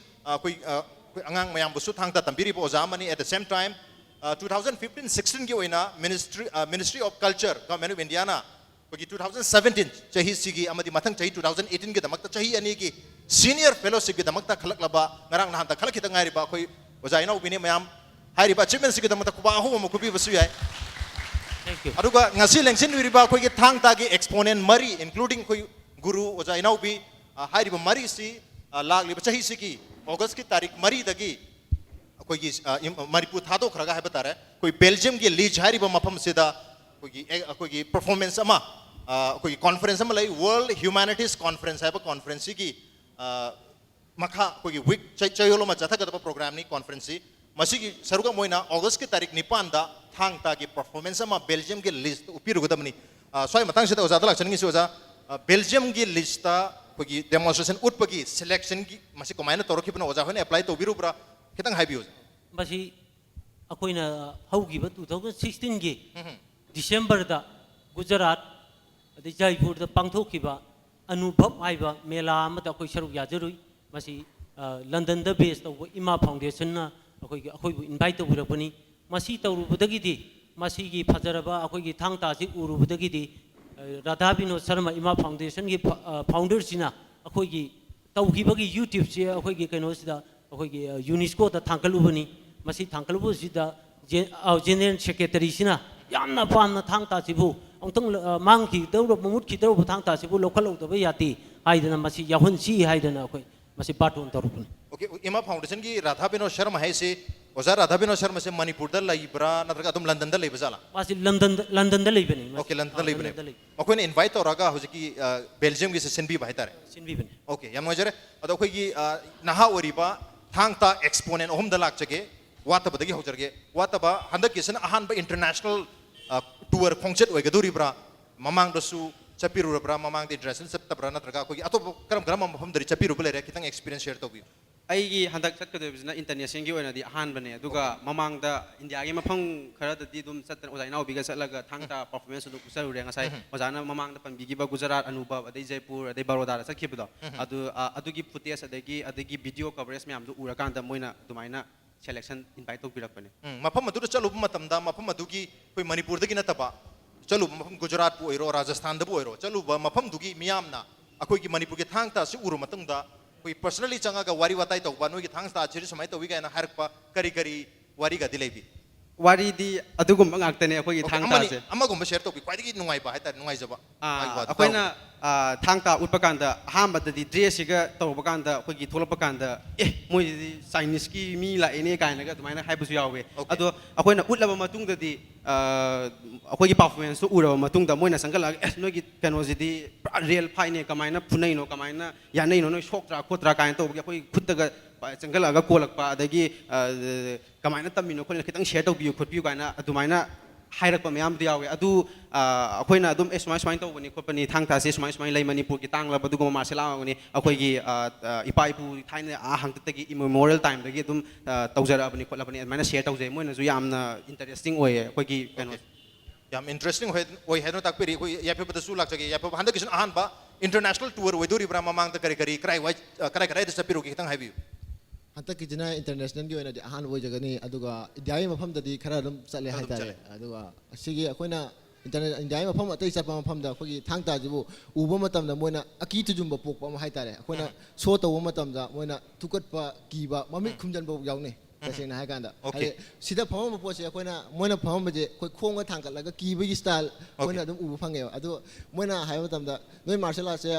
ꯑ, ꯑꯩꯈꯣꯏ, ꯑ, ꯑꯩꯈꯣꯏ ꯑꯉꯥꯡ ꯃꯌꯥꯝꯕꯨꯁꯨ ꯊꯥꯡ ꯇꯥ ꯇꯝꯕꯤꯔꯤꯕ ꯑꯣꯖꯥ ꯑꯃꯅꯤ꯫ At the same time, ꯑ, two thousand fifteen sixteenꯒꯤ ꯑꯣꯏꯅ ꯃꯤꯅꯤꯁꯇ꯭ꯔꯤ, ꯑ, Ministry of Culture, Government of Indiaꯅ ꯑꯩꯈꯣꯏꯒꯤ two thousand seventeen ꯆꯍꯤꯁꯤꯒꯤ ꯑꯃꯗꯤ ꯃꯊꯪ ꯆꯍꯤ two thousand eighteenꯒꯤꯗꯃꯛꯇ ꯆꯍꯤ ꯑꯅꯤꯒꯤ ꯁꯤꯅꯤꯌꯔ ꯐꯦꯂꯣꯁꯤꯞꯀꯤꯗꯃꯛꯇ ꯈꯜꯂꯛꯂꯕ, ꯉꯔꯥꯡ ꯅꯍꯥꯟꯗ ꯈꯜꯂꯛꯈꯤꯗ ꯉꯥꯏꯔꯤꯕ ꯑꯩꯈꯣꯏ ꯑꯣꯖꯥ ꯏꯅꯥꯎꯕꯤꯅꯤ꯫ ꯃꯌꯥꯝ ꯍꯥꯏꯔꯤꯕ ꯑꯆꯤꯞꯃꯦꯟꯁꯤꯒꯤꯗꯃꯛꯇ ꯈꯨꯕꯥꯛ ꯑꯍꯨꯝ ꯑꯃ ꯈꯨꯕꯤꯕꯁꯨ ꯌꯥꯏ꯫ Thank you. ꯑꯗꯨꯒ ꯉꯁꯤ ꯂꯦꯡꯁꯤꯟꯕꯤꯔꯤꯕ ꯑꯩꯈꯣꯏꯒꯤ ꯊꯥꯡ ꯇꯥꯒꯤ ꯑꯦꯛꯁꯄꯣꯅꯦꯟ ꯃꯔꯤ, including ꯑꯩꯈꯣꯏ ꯒꯨꯔꯨ ꯑꯣꯖꯥ ꯏꯅꯥꯎꯕꯤ, ꯑ, ꯍꯥꯏꯔꯤꯕ ꯃꯔꯤꯁꯤ, ꯑ, ꯂꯥꯛꯂꯤꯕ ꯆꯍꯤꯁꯤꯒꯤ ꯑꯣꯒꯁꯀꯤ ꯇꯥꯔꯤꯛ ꯃꯔꯤꯗꯒꯤ ꯑꯩꯈꯣꯏꯒꯤ, ꯑ, ꯏꯝ-, ꯃꯅꯤꯄꯨꯔ ꯊꯥꯗꯣꯛꯈ꯭ꯔꯒ ꯍꯥꯏꯕ ꯇꯥꯔꯦ, ꯑꯩꯈꯣꯏ ꯕꯦꯜꯖꯤꯌꯝꯒꯤ ꯂꯤꯖ ꯍꯥꯏꯔꯤꯕ ꯃꯐꯝꯁꯤꯗ ꯑꯩꯈꯣꯏꯒꯤ ꯑꯦ-, ꯑꯩꯈꯣꯏꯒꯤ ꯄꯔꯐꯣꯔꯃꯦꯟꯁ ꯑꯃ, ꯑ, ꯑꯩꯈꯣꯏꯒꯤ ꯀꯣꯟꯐ꯭ꯔꯦꯟꯁ ꯑꯃ ꯂꯩ, World Humanities Conference ꯍꯥꯏꯕ ꯀꯣꯟꯐ꯭ꯔꯦꯟꯁꯁꯤꯒꯤ, ꯑ, ꯃꯈꯥ ꯑꯩꯈꯣꯏꯒꯤ ꯋꯤꯛ ꯆꯩ-, ꯆꯌꯣꯜ ꯑꯃ ꯆꯠꯊꯒꯗꯕ ꯄ꯭ꯔꯣꯒ꯭ꯔꯥꯝꯅꯤ, ꯀꯣꯟꯐ꯭ꯔꯦꯟꯁꯁꯤ꯫ ꯃꯁꯤꯒꯤ ꯁꯔꯨꯛ ꯑꯃ ꯑꯣꯏꯅ ꯑꯣꯒꯁꯀꯤ ꯇꯥꯔꯤꯛ ꯅꯤꯄꯥꯟꯗ ꯊꯥꯡ ꯇꯥꯒꯤ ꯄꯔꯐꯣꯔꯃꯦꯟꯁ ꯑꯃ ꯕꯦꯜꯖꯤꯌꯝꯒꯤ ꯂꯤꯖꯇ ꯎꯠꯄꯤꯔꯨꯒꯗꯕꯅꯤ꯫ ꯑ, ꯁ꯭ꯋꯥꯏ ꯃꯇꯥꯡꯁꯤꯗ ꯑꯣꯖꯥꯗ ꯂꯥꯛꯆꯅꯤꯡꯉꯤꯁꯤ, ꯑꯣꯖꯥ, ꯑ, ꯕꯦꯜꯖꯤꯌꯝꯒꯤ ꯂꯤꯖꯇ ꯑꯩꯈꯣꯏꯒꯤ ꯗꯦꯃꯣꯟꯁꯇ꯭ꯔꯦꯁꯟ ꯎꯠꯄꯒꯤ ꯁꯦꯂꯦꯛꯁꯟꯒꯤ ꯃꯁꯤ ꯀꯃꯥꯏꯅ ꯇꯧꯔꯛꯈꯤꯕꯅꯣ? ꯑꯣꯖꯥ ꯍꯣꯏꯅ ꯑꯦꯄ꯭ꯂꯥꯏ ꯇꯧꯕꯤꯔꯨꯕ꯭ꯔꯥ? ꯈꯤꯇꯪ ꯍꯥꯏꯕꯤꯌꯨ, ꯑꯣꯖꯥ꯫ ꯃꯁꯤ ꯑꯩꯈꯣꯏꯅ ꯍꯧꯈꯤꯕ two thousand sixteenꯒꯤ ꯎꯝ꯫ ꯗꯤꯁꯦꯝꯕꯔꯗ ꯒꯨꯖꯔꯥꯠ ꯑꯗꯩ ꯖꯥꯏꯄꯨꯔꯗ ꯄꯥꯡꯊꯣꯛꯈꯤꯕ ꯑꯅꯨꯚꯕ ꯍꯥꯏꯕ ꯃꯦꯂꯥ ꯑꯃꯗ ꯑꯩꯈꯣꯏ ꯁꯔꯨꯛ ꯌꯥꯖꯔꯨꯏ꯫ ꯃꯁꯤ, ꯑ, ꯂꯟꯗꯟꯗ ꯕꯦꯁ ꯇꯧꯕ ꯏꯃꯥ ꯐꯥꯎꯟꯗꯦꯁꯟꯅ ꯑꯩꯈꯣꯏꯒꯤ, ꯑꯩꯈꯣꯏꯕꯨ ꯏꯟꯚꯥꯏꯠ ꯇꯧꯕꯤꯔꯛꯄꯅꯤ꯫ ꯃꯁꯤ ꯇꯧꯔꯨꯕꯗꯒꯤꯗꯤ, ꯃꯁꯤꯒꯤ ꯐꯖꯔꯕ ꯑꯩꯈꯣꯏꯒꯤ ꯊꯥꯡ ꯇꯥꯁꯤ ꯎꯔꯨꯕꯗꯒꯤꯗꯤ ꯔꯥꯙꯥ ꯕꯤꯅꯣꯗ ꯁꯔꯃ ꯏꯃꯥ ꯐꯥꯎꯟꯗꯦꯁꯟꯒꯤ ꯐ- ꯑ, ꯐꯥꯎꯟꯗꯔꯁꯤꯅ ꯑꯩꯈꯣꯏꯒꯤ ꯇꯧꯈꯤꯕꯒꯤ ꯌꯨꯇ꯭ꯌꯨꯕꯁꯤ ꯑꯩꯈꯣꯏꯒꯤ ꯀꯩꯅꯣꯁꯤꯗ ꯑꯩꯈꯣꯏꯒꯤ, ꯑ, ꯌꯨꯅꯦꯁꯀꯣꯗ ꯊꯥꯡꯒꯠꯂꯨꯕꯅꯤ꯫ ꯃꯁꯤ ꯊꯥꯡꯒꯠꯂꯨꯕꯁꯤꯗ ꯖꯦ- ꯑ, ꯖꯦꯅꯦꯔꯦꯜ ꯁꯦꯀ꯭ꯔꯦꯇꯔꯤꯁꯤꯅ ꯌꯥꯝꯅ ꯄꯥꯝꯅ ꯊꯥꯡ ꯇꯥꯁꯤꯕꯨ ꯑꯃꯨꯛꯇꯪ, ꯑ, ꯃꯥꯡꯈꯤꯗꯧꯔꯕ, ꯃꯨꯠꯈꯤꯗꯧꯔꯕ ꯊꯥꯡ ꯇꯥꯁꯤꯕꯨ ꯂꯧꯈꯠꯍꯧꯗꯕ ꯌꯥꯗꯦ ꯍꯥꯏꯗꯅ ꯃꯁꯤ ꯌꯥꯎꯍꯟꯁꯤ ꯍꯥꯏꯗꯅ ꯑꯩꯈꯣꯏ ꯃꯁꯤ ꯕꯥꯔꯇꯣꯟ ꯇꯧꯔꯨꯕꯅꯤ꯫ ꯑꯣꯀꯦ, ꯏꯃꯥ ꯐꯥꯎꯟꯗꯦꯁꯟꯒꯤ ꯔꯥꯙꯥ ꯕꯤꯅꯣꯗ ꯁꯔꯃ ꯍꯥꯏꯁꯤ, ꯑꯣꯖꯥ ꯔꯥꯙꯥ ꯕꯤꯅꯣꯗ ꯁꯔꯃꯁꯦ ꯃꯅꯤꯄꯨꯔꯗ ꯂꯩꯕ꯭ꯔꯥ, ꯅꯠꯇ꯭ꯔꯒ ꯑꯗꯨꯝ ꯂꯟꯗꯟꯗ ꯂꯩꯕ ꯖꯥꯠꯂꯥ? ꯃꯥꯁꯤ ꯂꯟꯗꯟꯗ ꯂꯟꯗꯟꯗ ꯂꯩꯕꯅꯤ꯫ ꯃꯥꯁꯤ, ꯑꯣꯀꯦ, ꯂꯟꯗꯟꯗ ꯑ, ꯂꯩꯕꯅꯦ꯫ ꯂꯟꯗꯟꯗ ꯂꯩ꯫ ꯑꯩꯈꯣꯏꯅ ꯏꯟꯚꯥꯏꯠ ꯇꯧꯔꯒ ꯍꯧꯖꯤꯛꯀꯤ, ꯑ, ꯕꯦꯜꯖꯤꯌꯝꯒꯤꯁꯦ ꯁꯤꯟꯕꯤꯕ ꯍꯥꯏꯇꯥꯔꯦ꯫ ꯁꯤꯟꯕꯤꯕꯅꯤ꯫ ꯑꯣꯀꯦ, ꯌꯥꯝ ꯅꯨꯡꯉꯥꯏꯖꯔꯦ꯫ ꯑꯗꯣ ꯑꯩꯈꯣꯏꯒꯤ, ꯑ, ꯅꯍꯥ ꯑꯣꯏꯔꯤꯕ ꯊꯥꯡ ꯇꯥ ꯑꯦꯛꯁꯄꯣꯅꯦꯟ ꯑꯍꯨꯝꯗ ꯂꯥꯛꯆꯒꯦ꯫ ꯋꯥꯠꯇꯕꯗꯒꯤ ꯍꯧꯖꯔꯒꯦ꯫ ꯋꯥꯠꯇꯕ, ꯍꯟꯗꯛꯀꯤꯁꯤꯅ ꯑꯍꯥꯟꯕ ꯏꯟꯇꯔꯅꯦꯁꯅꯦꯜ, ꯑ, ꯇꯨꯔ ꯈꯣꯡꯆꯠ ꯑꯣꯏꯒꯗꯧꯔꯤꯕ꯭ꯔꯥ? ꯃꯃꯥꯡꯗꯁꯨ ꯆꯠꯄꯤꯔꯨꯔꯕ꯭ꯔꯥ? ꯃꯃꯥꯡꯗ ꯏꯟꯇꯔꯅꯦꯁꯅꯦꯜ ꯆꯠꯇꯕ꯭ꯔꯥ? ꯅꯠꯇ꯭ꯔꯒ ꯑꯩꯈꯣꯏꯒꯤ ꯑꯇꯣꯞꯄ ꯀꯔꯝ ꯀꯔꯝꯕ ꯃꯐꯝꯗꯗꯤ ꯆꯠꯄꯤꯔꯨꯕ ꯂꯩꯔꯦ? ꯈꯤꯇꯪ ꯑꯦꯛꯁꯄꯤꯔꯤꯌꯦꯟꯁ ꯁꯦꯌꯔ ꯇꯧꯕꯤꯌꯨ꯫ ꯑꯩꯒꯤ ꯍꯟꯗꯛ ꯆꯠꯀꯗꯣꯏꯕꯁꯤꯅ ꯏꯟꯇꯔꯅꯦꯁꯅꯦꯜꯒꯤ ꯑꯣꯏꯅꯗꯤ ꯑꯍꯥꯟꯕꯅꯦ꯫ ꯑꯗꯨꯒ ꯃꯃꯥꯡꯗ ꯏꯟꯗꯤꯌꯥꯒꯤ ꯃꯐꯝ ꯈꯔꯗꯗꯤ ꯑꯗꯨꯝ ꯆꯠꯇꯅ ꯑꯣꯖꯥ ꯏꯅꯥꯎꯕꯤꯒ ꯆꯠꯂꯒ ꯊꯥꯡ ꯇꯥ ꯄꯔꯐꯣꯔꯃꯦꯟꯁ ꯑꯗꯨꯝ ꯎꯠꯆꯔꯨꯔꯦ꯫ ꯉꯁꯥꯏ ꯑꯣꯖꯥꯅ ꯃꯃꯥꯡꯗ ꯄꯟꯕꯤꯈꯤꯕ ꯒꯨꯖꯔꯥꯠ, ꯑꯅꯨꯕꯕ, ꯑꯗꯩ ꯖꯩꯄꯨꯔ, ꯑꯗꯩ ꯕꯔꯣꯗꯥꯗ ꯆꯠꯈꯤꯕꯗꯣ, ꯑꯗꯨ, ꯑ, ꯑꯗꯨꯒꯤ ꯐꯨꯇꯦꯖ ꯑꯗꯒꯤ ꯑꯗꯒꯤ ꯚꯤꯗꯤꯑꯣ ꯀꯚꯔꯦꯖ ꯃꯌꯥꯝꯗꯨ ꯎꯔꯀꯥꯟꯗ ꯃꯣꯏꯅ ꯑꯗꯨꯃꯥꯏꯅ ꯁꯦꯂꯦꯛꯁꯟ ꯏꯟꯚꯥꯏꯠ ꯇꯧꯕꯤꯔꯛꯄꯅꯦ꯫ ꯎꯝ, ꯃꯐꯝ ꯑꯗꯨꯗ ꯆꯠꯂꯨꯕ ꯃꯇꯝꯗ ꯃꯐꯝ ꯑꯗꯨꯒꯤ ꯑꯩꯈꯣꯏ ꯃꯅꯤꯄꯨꯔꯗꯒꯤ ꯅꯠꯇꯕ ꯆꯠꯂꯨꯕ ꯃꯐꯝ ꯒꯨꯖꯔꯥꯠꯄꯨ ꯑꯣꯏꯔꯣ, ꯔꯥꯖꯁꯊꯥꯟꯗꯕꯨ ꯑꯣꯏꯔꯣ, ꯆꯠꯂꯨꯕ ꯃꯐꯝꯗꯨꯒꯤ ꯃꯤꯌꯥꯝꯅ ꯑꯩꯈꯣꯏꯒꯤ ꯃꯅꯤꯄꯨꯔꯒꯤ ꯊꯥꯡ ꯇꯥꯁꯤ ꯎꯔꯨꯕ ꯃꯇꯨꯡꯗ ꯑꯩꯈꯣꯏ ꯄꯔꯁꯅꯦꯜꯂꯤ ꯆꯪꯉꯒ ꯋꯥꯔꯤ ꯋꯥꯇꯥꯏ ꯇꯧꯕ, "ꯅꯣꯏꯒꯤ ꯊꯥꯡ ꯇꯥꯁꯤꯗꯤ ꯁꯨꯃꯥꯏꯅ ꯇꯧꯏ" ꯀꯥꯏꯅ ꯍꯥꯏꯔꯛꯄ ꯀꯔꯤ ꯀꯔꯤ ꯋꯥꯔꯤꯒꯗꯤ ꯂꯩꯕꯤ? ꯋꯥꯔꯤꯗꯤ ꯑꯗꯨꯒꯨꯝꯕ ꯉꯥꯛꯇꯅꯦ ꯑꯩꯈꯣꯏꯒꯤ ꯑꯣꯀꯦ, ꯊꯥꯡ ꯑꯃꯅꯤ, ꯇꯥꯁꯦ꯫ ꯑꯃꯒꯨꯝꯕ ꯁꯦꯌꯔ ꯇꯧꯕꯤ, ꯈ꯭ꯋꯥꯏꯗꯒꯤ ꯅꯨꯡꯉꯥꯏꯕ ꯍꯥꯏꯇꯥꯔꯦ, ꯅꯨꯡꯉꯥꯏꯖꯕ꯫ ꯑꯥ, ꯃꯥꯒꯤ ꯋꯥꯗꯣ ꯑꯩꯈꯣꯏꯅ, ꯇꯥꯎ꯫ ꯑꯥ, ꯊꯥꯡ ꯇꯥ ꯎꯠꯄ ꯀꯥꯟꯗ ꯑꯍꯥꯟꯕꯗꯗꯤ ꯗ꯭ꯔꯦꯁꯁꯤꯒ ꯇꯧꯕ ꯀꯥꯟꯗ ꯑꯩꯈꯣꯏꯒꯤ ꯊꯣꯛꯂꯛꯄ ꯀꯥꯟꯗ, "ꯑꯦ, ꯃꯣꯏꯁꯤꯗꯤ ꯆꯥꯏꯅꯤꯁꯀꯤ ꯃꯤ ꯂꯥꯛꯑꯦꯅꯦ" ꯀꯥꯏꯅꯒ ꯑꯗꯨꯃꯥꯏꯅ ꯍꯥꯏꯕꯁꯨ ꯌꯥꯎꯋꯦ꯫ ꯑꯣꯀꯦ꯫ ꯑꯗꯣ ꯑꯩꯈꯣꯏꯅ ꯎꯠꯂꯕ ꯃꯇꯨꯡꯗꯗꯤ, ꯑꯥ, ꯑꯩꯈꯣꯏꯒꯤ ꯄꯔꯐꯣꯔꯃꯦꯟꯁꯇꯨ ꯎꯔꯕ ꯃꯇꯨꯡꯗ ꯃꯣꯏꯅ ꯆꯪꯈꯠꯂꯛꯑꯒ, "ꯑꯦ, ꯅꯣꯏꯒꯤ ꯀꯩꯅꯣꯁꯤꯗꯤ ꯄꯨꯔꯥ ꯔꯤꯌꯦꯜ ꯐꯥꯏꯠꯅꯦ, ꯀꯃꯥꯏꯅ ꯐꯨꯅꯩꯅꯣ, ꯀꯃꯥꯏꯅ ꯌꯥꯅꯩꯅꯣ, ꯅꯣꯏ ꯁꯣꯛꯇ꯭ꯔꯥ ꯈꯣꯠꯇ꯭ꯔꯥ?" ꯀꯥꯏꯅ ꯇꯧꯕꯒꯤ ꯑꯩꯈꯣꯏ ꯈꯨꯠꯇꯒ ꯆꯪꯈꯠꯂꯛꯑꯒ ꯀꯣꯜꯂꯛꯄ, ꯑꯗꯒꯤ, ꯑꯥ, "ꯀꯃꯥꯏꯅ ꯇꯝꯃꯤꯅꯣ ꯈꯣꯠꯂꯤꯅꯣ, ꯈꯤꯇꯪ ꯁꯦꯌꯔ ꯇꯧꯕꯤꯌꯨ ꯈꯣꯠꯄꯤꯌꯨ" ꯀꯥꯏꯅ ꯑꯗꯨꯃꯥꯏꯅ ꯍꯥꯏꯔꯛꯄ ꯃꯌꯥꯝꯗꯤ ꯌꯥꯎꯋꯦ꯫ ꯑꯗꯨ, ꯑ, ꯑꯩꯈꯣꯏꯅ ꯑꯗꯨꯝ, "ꯑꯦ, ꯁꯨꯃꯥꯏ ꯁꯨꯃꯥꯏꯅ ꯇꯧꯕꯅꯤ ꯈꯣꯠꯄꯅꯤ, ꯊꯥꯡ ꯇꯥꯁꯦ ꯁꯨꯃꯥꯏ ꯁꯨꯃꯥꯏꯅ ꯂꯩ, ꯃꯅꯤꯄꯨꯔꯒꯤ ꯇꯥꯡꯂꯕ ꯑꯗꯨꯒꯨꯝꯕ ꯃꯥꯔꯁꯦꯜ ꯑꯥꯔꯠ ꯑꯃꯅꯤ, ꯑꯩꯈꯣꯏꯒꯤ, ꯑ, ꯑ, ꯏꯄꯥ ꯏꯄꯨ ꯊꯥꯏꯅ ꯑꯥ ꯍꯥꯡꯇꯛꯇꯒꯤ, ꯏꯃꯣꯔꯤꯌꯦꯜ ꯇꯥꯏꯝꯗꯒꯤ ꯑꯗꯨꯝ, ꯑ, ꯇꯧꯖꯔꯛꯑꯕꯅꯤ ꯈꯣꯠꯂꯕꯅꯤ", ꯑꯗꯨꯃꯥꯏꯅ ꯁꯦꯌꯔ ꯇꯧꯖꯩ꯫ ꯃꯣꯏꯅꯁꯨ ꯌꯥꯝꯅ ꯏꯟꯇꯔꯦꯁꯇꯤꯡ ꯑꯣꯏꯌꯦ ꯑꯩꯈꯣꯏꯒꯤ ꯀꯩꯅꯣ꯫ ꯌꯥꯝ ꯏꯟꯇꯔꯦꯁꯇꯤꯡ ꯑꯣꯏ, ꯑꯣꯏ ꯍꯥꯏꯗꯨꯅ ꯇꯥꯛꯄꯤꯔꯤ꯫ ꯑꯩꯈꯣꯏ ꯌꯥꯏꯐꯕꯗꯁꯨ ꯂꯥꯛꯆꯒꯦ꯫ ꯌꯥꯏꯐꯕ, ꯍꯟꯗꯛꯀꯤꯁꯤꯅ ꯑꯍꯥꯟꯕ ꯏꯟꯇꯔꯅꯦꯁꯅꯦꯜ ꯇꯨꯔ ꯑꯣꯏꯗꯣꯔꯤꯕ꯭ꯔꯥ? ꯃꯃꯥꯡꯗ ꯀꯔꯤ ꯀꯔꯤ, ꯀꯔꯥꯏ ꯋꯥꯏ-, ꯑ, ꯀꯔꯥꯏ ꯀꯔꯥꯏꯗ ꯆꯠꯄꯤꯔꯨꯒꯦ, ꯈꯤꯇꯪ ꯍꯥꯏꯕꯤꯌꯨ꯫ ꯍꯟꯗꯛꯀꯤꯁꯤꯅ ꯏꯟꯇꯔꯅꯦꯁꯅꯦꯜꯒꯤ ꯑꯣꯏꯅꯗꯤ ꯑꯍꯥꯟꯕ ꯑꯣꯏꯖꯒꯅꯤ, ꯑꯗꯨꯒ ꯏꯟꯗꯤꯌꯥꯒꯤ ꯃꯐꯝꯗꯗꯤ ꯈꯔ ꯑꯗꯨꯝ ꯆꯠꯂꯦ ꯈꯔ ꯑꯗꯨꯝ ꯍꯥꯏꯇꯥꯔꯦ꯫ ꯆꯠꯂꯦ꯫ ꯑꯗꯨꯒ ꯑꯁꯤꯒꯤ ꯑꯩꯈꯣꯏꯅ ꯏꯟꯇꯔꯅꯦꯠ ꯏꯟꯗꯤꯌꯥꯒꯤ ꯃꯐꯝ ꯑꯇꯩ ꯆꯠꯄ ꯃꯐꯝꯗ ꯑꯩꯈꯣꯏꯒꯤ ꯊꯥꯡ ꯇꯥꯁꯤꯕꯨ ꯎꯕ ꯃꯇꯝꯗ ꯃꯣꯏꯅ ꯑꯀꯤ ꯇꯨꯖꯨꯡꯕ ꯄꯣꯛꯄ ꯑꯃ ꯍꯥꯏꯇꯥꯔꯦ꯫ ꯑꯩꯈꯣꯏꯅ ꯁꯣ ꯇꯧꯕ ꯃꯇꯝꯗ ꯃꯣꯏꯅ ꯊꯨꯀꯠꯄ, ꯀꯤꯕ, ꯃꯃꯤꯠ ꯈꯨꯝꯖꯟꯕ ꯌꯥꯎꯅꯩ꯫ ꯇꯁꯦꯡꯅ ꯍꯥꯏ ꯀꯥꯟꯗ, Okay. ꯍꯥꯏꯗꯤ ꯁꯤꯗ ꯐꯝꯃꯝꯕ ꯄꯣꯠꯁꯦ ꯑꯩꯈꯣꯏꯅ, ꯃꯣꯏꯅ ꯐꯝꯃꯝꯕꯁꯦ ꯑꯩꯈꯣꯏ ꯈꯣꯡꯒ ꯊꯥꯡꯒꯠꯂꯒ ꯀꯤꯕꯒꯤ ꯁ꯭ꯇꯥꯏꯜ ꯑꯩꯈꯣꯏꯅ ꯑꯗꯨꯝ ꯎꯕ ꯐꯪꯉꯦꯕ꯫ ꯑꯗꯣ ꯃꯣꯏꯅ ꯍꯥꯏꯕ ꯃꯇꯝꯗ ꯅꯣꯏ ꯃꯥꯔꯁꯦꯜ ꯑꯥꯔꯠꯁꯦ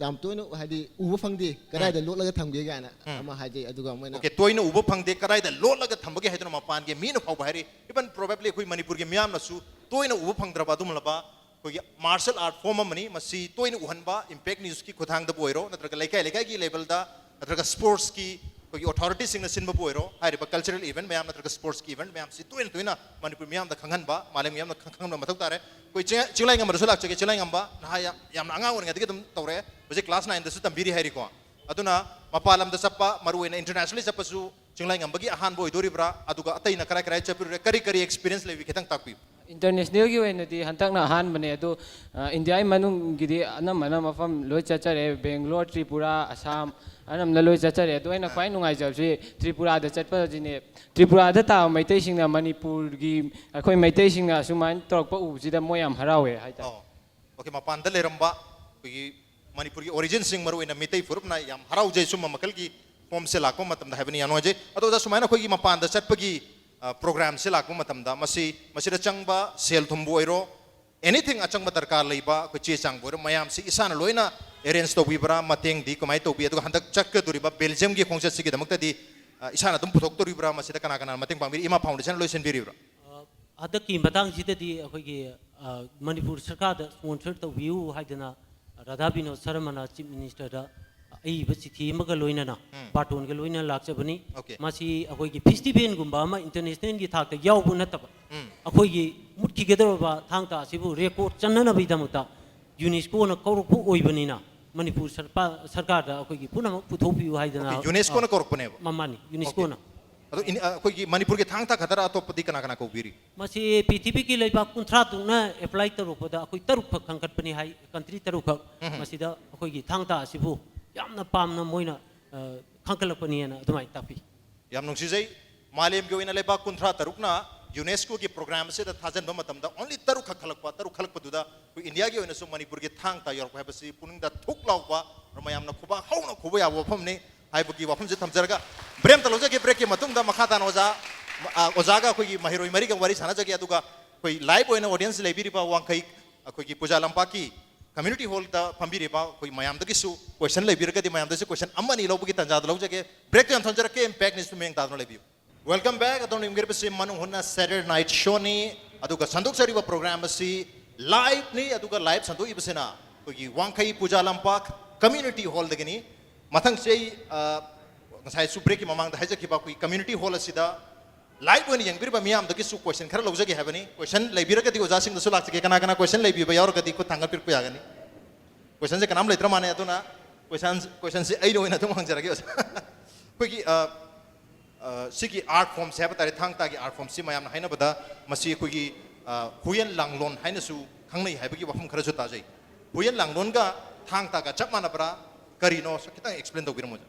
ꯌꯥꯝ ꯇꯣꯏꯅ ꯍꯥꯏꯗꯤ ꯎꯕ ꯐꯪꯗꯦ, ꯀꯗꯥꯏꯗ ꯂꯣꯠꯂꯒ ꯊꯝꯒꯦ ꯀꯥꯏꯅ ꯑꯃ ꯍꯥꯏꯖꯩ꯫ ꯑꯗꯨꯒ ꯃꯣꯏꯅ Okay, ꯇꯣꯏꯅ ꯎꯕ ꯐꯪꯗꯦ, ꯀꯗꯥꯏꯗ ꯂꯣꯠꯂꯒ ꯊꯝꯕꯒꯦ ꯍꯥꯏꯗꯨꯅ ꯃꯄꯥꯟꯒꯤ ꯃꯤꯅ ꯐꯥꯎꯕ ꯍꯥꯏꯔꯤ꯫ Even probably ꯑꯩꯈꯣꯏ ꯃꯅꯤꯄꯨꯔꯒꯤ ꯃꯤꯌꯥꯝꯅꯁꯨ ꯇꯣꯏꯅ ꯎꯕ ꯐꯪꯗ꯭ꯔꯕ ꯑꯗꯨꯒꯨꯝꯂꯕ ꯑꯩꯈꯣꯏꯒꯤ martial art form ꯑꯃꯅꯤ꯫ ꯃꯁꯤ ꯇꯣꯏꯅ ꯎꯍꯟꯕ Impact Newsꯀꯤ ꯈꯨꯠꯊꯥꯡꯗꯕꯨ ꯑꯣꯏꯔꯣ, ꯅꯠꯇ꯭ꯔꯒ ꯂꯩꯀꯥꯏ ꯂꯩꯀꯥꯏꯒꯤ levelꯗ, ꯅꯠꯇ꯭ꯔꯒ sportsꯀꯤ ꯑꯩꯈꯣꯏꯒꯤ authoritiesꯁꯤꯡꯅ ꯁꯤꯟꯕꯕꯨ ꯑꯣꯏꯔꯣ, ꯍꯥꯏꯔꯤꯕ cultural event ꯃꯌꯥꯝ ꯅꯠꯇ꯭ꯔꯒ sportsꯀꯤ event ꯃꯌꯥꯝꯁꯤ ꯇꯣꯏꯅ ꯇꯣꯏꯅ ꯃꯅꯤꯄꯨꯔ ꯃꯤꯌꯥꯝꯗ ꯈꯪꯍꯟꯕ, ꯃꯥꯂꯦꯝ ꯃꯤꯌꯥꯝꯅ ꯈꯪ-, ꯈꯪꯍꯟꯕ ꯃꯊꯧ ꯇꯥꯔꯦ꯫ ꯑꯩꯈꯣꯏ ꯆꯤꯡ-, ꯆꯤꯡꯂꯩꯉꯝꯕꯗꯁꯨ ꯂꯥꯛꯆꯒꯦ꯫ ꯆꯤꯡꯂꯩꯉꯝꯕ ꯅꯍꯥ ꯌꯥꯝ-, ꯌꯥꯝꯅ ꯑꯉꯥꯡ ꯑꯣꯏꯔꯤꯉꯩꯗꯒꯤ ꯑꯗꯨꯝ ꯇꯧꯔꯛꯑꯦ꯫ ꯍꯧꯖꯤꯛ class nineꯗꯁꯨ ꯇꯝꯕꯤꯔꯤ ꯍꯥꯏꯔꯤꯀꯣ꯫ ꯑꯗꯨꯅ ꯃꯄꯥꯟ ꯂꯝꯗ ꯆꯠꯄ, ꯃꯔꯨꯑꯣꯏꯅ internationally ꯆꯠꯄꯁꯨ ꯆꯤꯡꯂꯩꯉꯝꯕꯒꯤ ꯑꯍꯥꯟꯕ ꯑꯣꯏꯗꯣꯔꯤꯕ꯭ꯔꯥ? ꯑꯗꯨꯒ ꯑꯇꯩꯅ ꯀꯔꯥꯏ ꯀꯔꯥꯏ ꯆꯠꯄꯤꯔꯨꯔꯦ? ꯀꯔꯤ ꯀꯔꯤ experience ꯂꯩꯕꯤ? ꯈꯤꯇꯪ ꯇꯥꯛꯄꯤꯌꯨ꯫ Internationalꯒꯤ ꯑꯣꯏꯅꯗꯤ ꯍꯟꯗꯛꯅ ꯑꯍꯥꯟꯕꯅꯦ꯫ ꯑꯗꯣ, ꯑ, ꯏꯟꯗꯤꯌꯥꯒꯤ ꯃꯅꯨꯡꯒꯤꯗꯤ ꯑꯅꯝꯕꯅ ꯃꯐꯝ ꯂꯣꯏ ꯆꯠꯆꯔꯦ꯫ ꯕꯦꯡꯒ꯭ꯂꯣꯔ, ꯇ꯭ꯔꯤꯄꯨꯔꯥ, ꯑꯁꯥꯝ, ꯑꯅꯝꯕꯅ ꯂꯣꯏ ꯆꯠꯆꯔꯦ꯫ ꯑꯗꯣ ꯑꯩꯅ ꯈ꯭ꯋꯥꯏ ꯅꯨꯡꯉꯥꯏꯖꯕꯁꯤ ꯇ꯭ꯔꯤꯄꯨꯔꯥꯗ ꯆꯠꯄꯁꯤꯅꯦ꯫ ꯇ꯭ꯔꯤꯄꯨꯔꯥꯗ ꯇꯥꯕ ꯃꯩꯇꯩꯁꯤꯡꯅ ꯃꯅꯤꯄꯨꯔꯒꯤ, ꯑꯩꯈꯣꯏ ꯃꯩꯇꯩꯁꯤꯡꯅ ꯑꯁꯨꯃꯥꯏꯅ ꯇꯧꯔꯛꯄ ꯎꯕꯁꯤꯗ ꯃꯣꯏ ꯌꯥꯝ ꯍꯔꯥꯎꯋꯦ ꯍꯥꯏꯇꯥꯔꯦ꯫ ꯑꯣ꯫ Okay, ꯃꯄꯥꯟꯗ ꯂꯩꯔꯝꯕ ꯑꯩꯈꯣꯏꯒꯤ ꯃꯅꯤꯄꯨꯔꯒꯤ originꯁꯤꯡ, ꯃꯔꯨꯑꯣꯏꯅ ꯃꯩꯇꯩ ꯐꯨꯔꯨꯞꯅ ꯌꯥꯝ ꯍꯔꯥꯎꯖꯩ꯫ ꯁꯨꯝꯕ ꯃꯈꯜꯒꯤ formꯁꯦ ꯂꯥꯛꯄ ꯃꯇꯝꯗ ꯍꯥꯏꯕꯅꯤ, ꯌꯥꯝ ꯅꯨꯡꯉꯥꯏꯖꯩ꯫ ꯑꯗꯣ ꯑꯣꯖꯥ, ꯁꯨꯃꯥꯏꯅ ꯑꯩꯈꯣꯏꯒꯤ ꯃꯄꯥꯟꯗ ꯆꯠꯄꯒꯤ, ꯑ, programꯁꯦ ꯂꯥꯛꯄ ꯃꯇꯝꯗ ꯃꯁꯤ, ꯃꯁꯤꯗ ꯆꯪꯕ ꯁꯦꯜ ꯊꯨꯝꯕꯨ ꯑꯣꯏꯔꯣ, anything ꯑꯆꯪꯕ ꯗꯔꯀꯥꯔ ꯂꯩꯕ, ꯑꯩꯈꯣꯏ ꯆꯦ ꯆꯥꯡꯕꯨ ꯑꯣꯏꯔꯣ, ꯃꯌꯥꯝꯁꯤ ꯏꯁꯥꯅ ꯂꯣꯏꯅ arrange ꯇꯧꯕꯤꯕ꯭ꯔꯥ? ꯃꯇꯦꯡꯗꯤ ꯀꯃꯥꯏꯅ ꯇꯧꯕꯤ? ꯑꯗꯨꯒ ꯍꯟꯗꯛ ꯆꯠꯀꯗꯧꯔꯤꯕ Belgiumꯒꯤ ꯈꯣꯡꯆꯠꯁꯤꯒꯤꯗꯃꯛꯇꯗꯤ, ꯑ, ꯏꯁꯥꯅ ꯑꯗꯨꯝ ꯄꯨꯊꯣꯛꯇꯧꯔꯤꯕ꯭ꯔꯥ? ꯃꯁꯤꯗ ꯀꯅꯥ ꯀꯅꯥꯅ ꯃꯇꯦꯡ ꯄꯥꯡꯕꯤꯔꯤ? ꯏꯃꯥ Foundationꯅ ꯂꯣꯏ ꯁꯤꯟꯕꯤꯔꯤꯕ꯭ꯔꯥ? ꯑ, ꯍꯟꯗꯛꯀꯤ ꯃꯇꯥꯡꯁꯤꯗꯗꯤ ꯑꯩꯈꯣꯏꯒꯤ, ꯑ, ꯃꯅꯤꯄꯨꯔ ꯁꯔꯀꯥꯔꯗ sponsor ꯇꯧꯕꯤꯌꯨ ꯍꯥꯏꯗꯅ ꯔꯥꯙꯥ ꯕꯤꯅꯣꯗ ꯁꯔꯃꯅ Chief Ministerꯗ ꯑꯏꯕ ꯆꯤꯊꯤ ꯑꯃꯒ ꯂꯣꯏꯅꯅ, ꯕꯥꯔꯇꯣꯟꯒ ꯂꯣꯏꯅꯅ ꯂꯥꯛꯆꯕꯅꯤ꯫ Okay. ꯃꯁꯤ ꯑꯩꯈꯣꯏꯒꯤ festivalꯒꯨꯝꯕ ꯑꯃ internationalꯒꯤ ꯊꯥꯛꯇ ꯌꯥꯎꯕ ꯅꯠꯇꯕ, ꯑꯩꯈꯣꯏꯒꯤ ꯃꯨꯠꯈꯤꯒꯗꯧꯔꯕ ꯊꯥꯡ ꯇꯥ ꯑꯁꯤꯕꯨ record ꯆꯟꯅꯅꯕꯒꯤꯗꯃꯛꯇ UNESCOꯅ ꯀꯧꯔꯛꯄ ꯑꯣꯏꯕꯅꯤꯅ, ꯃꯅꯤꯄꯨꯔ ꯁꯔꯄꯥ-, ꯁꯔꯀꯥꯔꯗ ꯑꯩꯈꯣꯏꯒꯤ ꯄꯨꯝꯅꯃꯛ ꯄꯨꯊꯣꯛꯄꯤꯌꯨ ꯍꯥꯏꯗꯅ, Okay, UNESCOꯅ ꯑ, ꯀꯧꯔꯛꯄꯅꯦꯕ? ꯃ-, ꯃꯥꯅꯤ, UNESCOꯅ꯫ ꯑꯗꯣ ꯏꯟ-, ꯑ, ꯑꯩꯈꯣꯏꯒꯤ ꯃꯅꯤꯄꯨꯔꯒꯤ ꯊꯥꯡ ꯇꯥ ꯈꯛꯇꯔ, ꯑꯇꯣꯞꯄꯗꯤ ꯀꯅꯥ ꯀꯅꯥ ꯀꯧꯕꯤꯔꯤ? ꯃꯁꯤ ꯄ꯭ꯔꯤꯊꯤꯕꯤꯒꯤ ꯂꯩꯕꯥꯛ ꯀꯨꯟꯊ꯭ꯔꯥ ꯇꯔꯨꯛꯅ apply ꯇꯧꯔꯛꯄꯗ ꯑꯩꯈꯣꯏ ꯇꯔꯨꯛꯈꯛ ꯈꯟꯒꯠꯄꯅꯤ ꯍꯥꯏ, country ꯇꯔꯨꯛꯈꯛ꯫ ꯃꯁꯤꯗ ꯑꯩꯈꯣꯏꯒꯤ ꯊꯥꯡ ꯇꯥ ꯑꯁꯤꯕꯨ ꯌꯥꯝꯅ ꯄꯥꯝꯅ ꯃꯣꯏꯅ, ꯑ, ꯈꯟꯒꯠꯂꯛꯄꯅꯤꯅ ꯑꯗꯨꯃꯥꯏꯅ ꯇꯥꯛꯄꯤ꯫ ꯌꯥꯝ ꯅꯨꯡꯁꯤꯖꯩ꯫ ꯃꯥꯂꯦꯝꯒꯤ ꯑꯣꯏꯅ ꯂꯩꯕꯥꯛ ꯀꯨꯟꯊ꯭ꯔꯥ ꯇꯔꯨꯛꯅ ꯌꯨꯅꯦꯁꯀꯣꯒꯤ ꯄ꯭ꯔꯣꯒ꯭ꯔꯥꯝ ꯑꯁꯤꯗ ꯊꯥꯖꯤꯟꯕ ꯃꯇꯝꯗ only ꯇꯔꯨꯛ ꯈꯛ ꯈꯜꯂꯛꯄ, ꯇꯔꯨꯛ ꯈꯜꯂꯛꯄꯗꯨꯗ ꯑꯩꯈꯣꯏ ꯏꯟꯗꯤꯌꯥꯒꯤ ꯑꯣꯏꯅꯁꯨ ꯃꯅꯤꯄꯨꯔꯒꯤ ꯊꯥꯡ ꯇꯥ ꯌꯧꯔꯛꯄ ꯍꯥꯏꯕꯁꯤ ꯄꯨꯛꯅꯤꯡꯗ ꯊꯨꯛ ꯂꯥꯎꯕ, ꯃꯌꯥꯝꯅ ꯈꯨꯕꯥꯛ ꯍꯧꯅ ꯈꯨꯕ ꯌꯥꯕ ꯋꯥꯐꯝꯅꯤ꯫ ꯍꯥꯏꯕꯒꯤ ꯋꯥꯐꯝꯁꯦ ꯊꯝꯖꯔꯒ ꯕ꯭ꯔꯦꯛ ꯑꯃꯇ ꯂꯧꯖꯒꯦ꯫ ꯕ꯭ꯔꯦꯛꯀꯤ ꯃꯇꯨꯡꯗ ꯃꯈꯥ ꯇꯥꯅ ꯑꯣꯖꯥ, ꯑ, ꯑꯣꯖꯥꯒ ꯑꯩꯈꯣꯏꯒꯤ ꯃꯍꯩꯔꯣꯏ ꯃꯔꯤꯒ ꯋꯥꯔꯤ ꯁꯥꯟꯅꯖꯒꯦ꯫ ꯑꯗꯨꯒ ꯑꯩꯈꯣꯏ ꯂꯥꯏꯚ ꯑꯣꯏꯅ ꯑꯣꯗꯤꯌꯦꯟꯁ ꯂꯩꯕꯤꯔꯤꯕ ꯋꯥꯡꯈꯩ ꯑꯩꯈꯣꯏꯒꯤ ꯄꯨꯖꯥ ꯂꯝꯄꯥꯛꯀꯤ ꯀꯝꯃ꯭ꯌꯨꯅꯤꯇꯤ ꯍꯣꯜꯗ ꯐꯝꯕꯤꯔꯤꯕ ꯑꯩꯈꯣꯏ ꯃꯌꯥꯝꯗꯒꯤꯁꯨ ꯀꯣꯏꯁꯟ ꯂꯩꯕꯤꯔꯒꯗꯤ ꯃꯌꯥꯝꯗꯒꯤꯁꯨ ꯀꯣꯏꯁꯟ ꯑꯃ ꯑꯅꯤ ꯂꯧꯕꯒꯤ ꯇꯥꯟꯖꯥꯗ ꯂꯧꯖꯒꯦ꯫ ꯕ꯭ꯔꯦꯛꯇ ꯌꯥꯝ ꯊꯝꯖꯔꯛꯀꯦ꯫ ꯏꯝꯄꯦꯛ ꯅ꯭ꯌꯨꯁꯇꯨ ꯃꯤꯠꯌꯦꯡ ꯇꯥꯗꯨꯅ ꯂꯩꯕꯤꯌꯨ꯫ Welcome back꯫ ꯑꯗꯣꯝꯅ ꯌꯦꯡꯕꯤꯔꯤꯕꯁꯤ ꯃꯅꯨꯡ ꯍꯨꯠꯅ Saturday Night Showꯅꯤ꯫ ꯑꯗꯨꯒ ꯁꯟꯗꯣꯛꯆꯔꯤꯕ ꯄ꯭ꯔꯣꯒ꯭ꯔꯥꯝ ꯑꯁꯤ ꯂꯥꯏꯚꯅꯤ꯫ ꯑꯗꯨꯒ ꯂꯥꯏꯚ ꯁꯟꯗꯣꯛꯏꯕꯁꯤꯅ ꯑꯩꯈꯣꯏꯒꯤ ꯋꯥꯡꯈꯩ ꯄꯨꯖꯥ ꯂꯝꯄꯥꯛ ꯀꯝꯃ꯭ꯌꯨꯅꯤꯇꯤ ꯍꯣꯜꯗꯒꯤꯅꯤ꯫ ꯃꯊꯪꯁꯤ ꯑꯩ, ꯑ, ꯉꯁꯥꯏꯁꯨ ꯕ꯭ꯔꯦꯛꯀꯤ ꯃꯃꯥꯡꯗ ꯍꯥꯏꯖꯈꯤꯕ ꯑꯩꯈꯣꯏꯒꯤ ꯀꯝꯃ꯭ꯌꯨꯅꯤꯇꯤ ꯍꯣꯜ ꯑꯁꯤꯗ ꯂꯥꯏꯚ ꯑꯣꯏꯅ ꯌꯦꯡꯕꯤꯔꯤꯕ ꯃꯤꯌꯥꯝꯗꯒꯤꯁꯨ ꯀꯣꯏꯁꯟ ꯈꯔ ꯂꯧꯖꯒꯦ ꯍꯥꯏꯕꯅꯤ꯫ ꯀꯣꯏꯁꯟ ꯂꯩꯕꯤꯔꯒꯗꯤ ꯑꯣꯖꯥꯁꯤꯡꯗꯁꯨ ꯂꯥꯛꯆꯒꯦ꯫ ꯀꯅꯥ ꯀꯅꯥ ꯀꯣꯏꯁꯟ ꯂꯩꯕꯤꯕ ꯌꯥꯎꯔꯒꯗꯤ ꯈꯨꯠ ꯊꯥꯡꯒꯠꯄꯤꯔꯛꯄ ꯌꯥꯒꯅꯤ꯫ ꯀꯣꯏꯁꯟꯁꯦ ꯀꯅꯥꯝ ꯂꯩꯇ꯭ꯔ ꯃꯥꯜꯂꯦ꯫ ꯑꯗꯨꯅ ꯀꯣꯏꯁꯟ, ꯀꯣꯏꯁꯟꯁꯦ ꯑꯩꯅ ꯑꯣꯏꯅ ꯑꯗꯨꯝ ꯍꯪꯖꯔꯒꯦ ꯑꯣꯖꯥ꯫ ꯑꯩꯈꯣꯏꯒꯤ, ꯑ, ꯑ, ꯁꯤꯒꯤ ꯑꯥꯔꯠ ꯐꯣꯝꯁꯦ ꯍꯥꯏꯕ ꯇꯥꯔꯦ, ꯊꯥꯡ ꯇꯥꯒꯤ ꯑꯥꯔꯠ ꯐꯣꯝꯁꯤ ꯃꯌꯥꯝꯅ ꯍꯥꯏꯅꯕꯗ ꯃꯁꯤ ꯑꯩꯈꯣꯏꯒꯤ, ꯑ, ꯍꯨꯌꯦꯟ ꯂꯥꯡꯂꯣꯟ ꯍꯥꯏꯅꯁꯨ ꯈꯪꯅꯩ ꯍꯥꯏꯕꯒꯤ ꯋꯥꯐꯝ ꯈꯔꯁꯨ ꯇꯥꯖꯩ꯫ ꯍꯨꯌꯦꯟ ꯂꯥꯡꯂꯣꯟꯒ ꯊꯥꯡ ꯇꯥꯒ ꯆꯞ ꯃꯥꯟꯅꯕ꯭ꯔꯥ? ꯀꯔꯤꯅꯣ? ꯈꯤꯇꯪ ꯑꯦꯛꯁꯄ꯭ꯂꯦꯟ ꯇꯧꯕꯤꯔꯝꯃꯣ ꯑꯣꯖꯥ꯫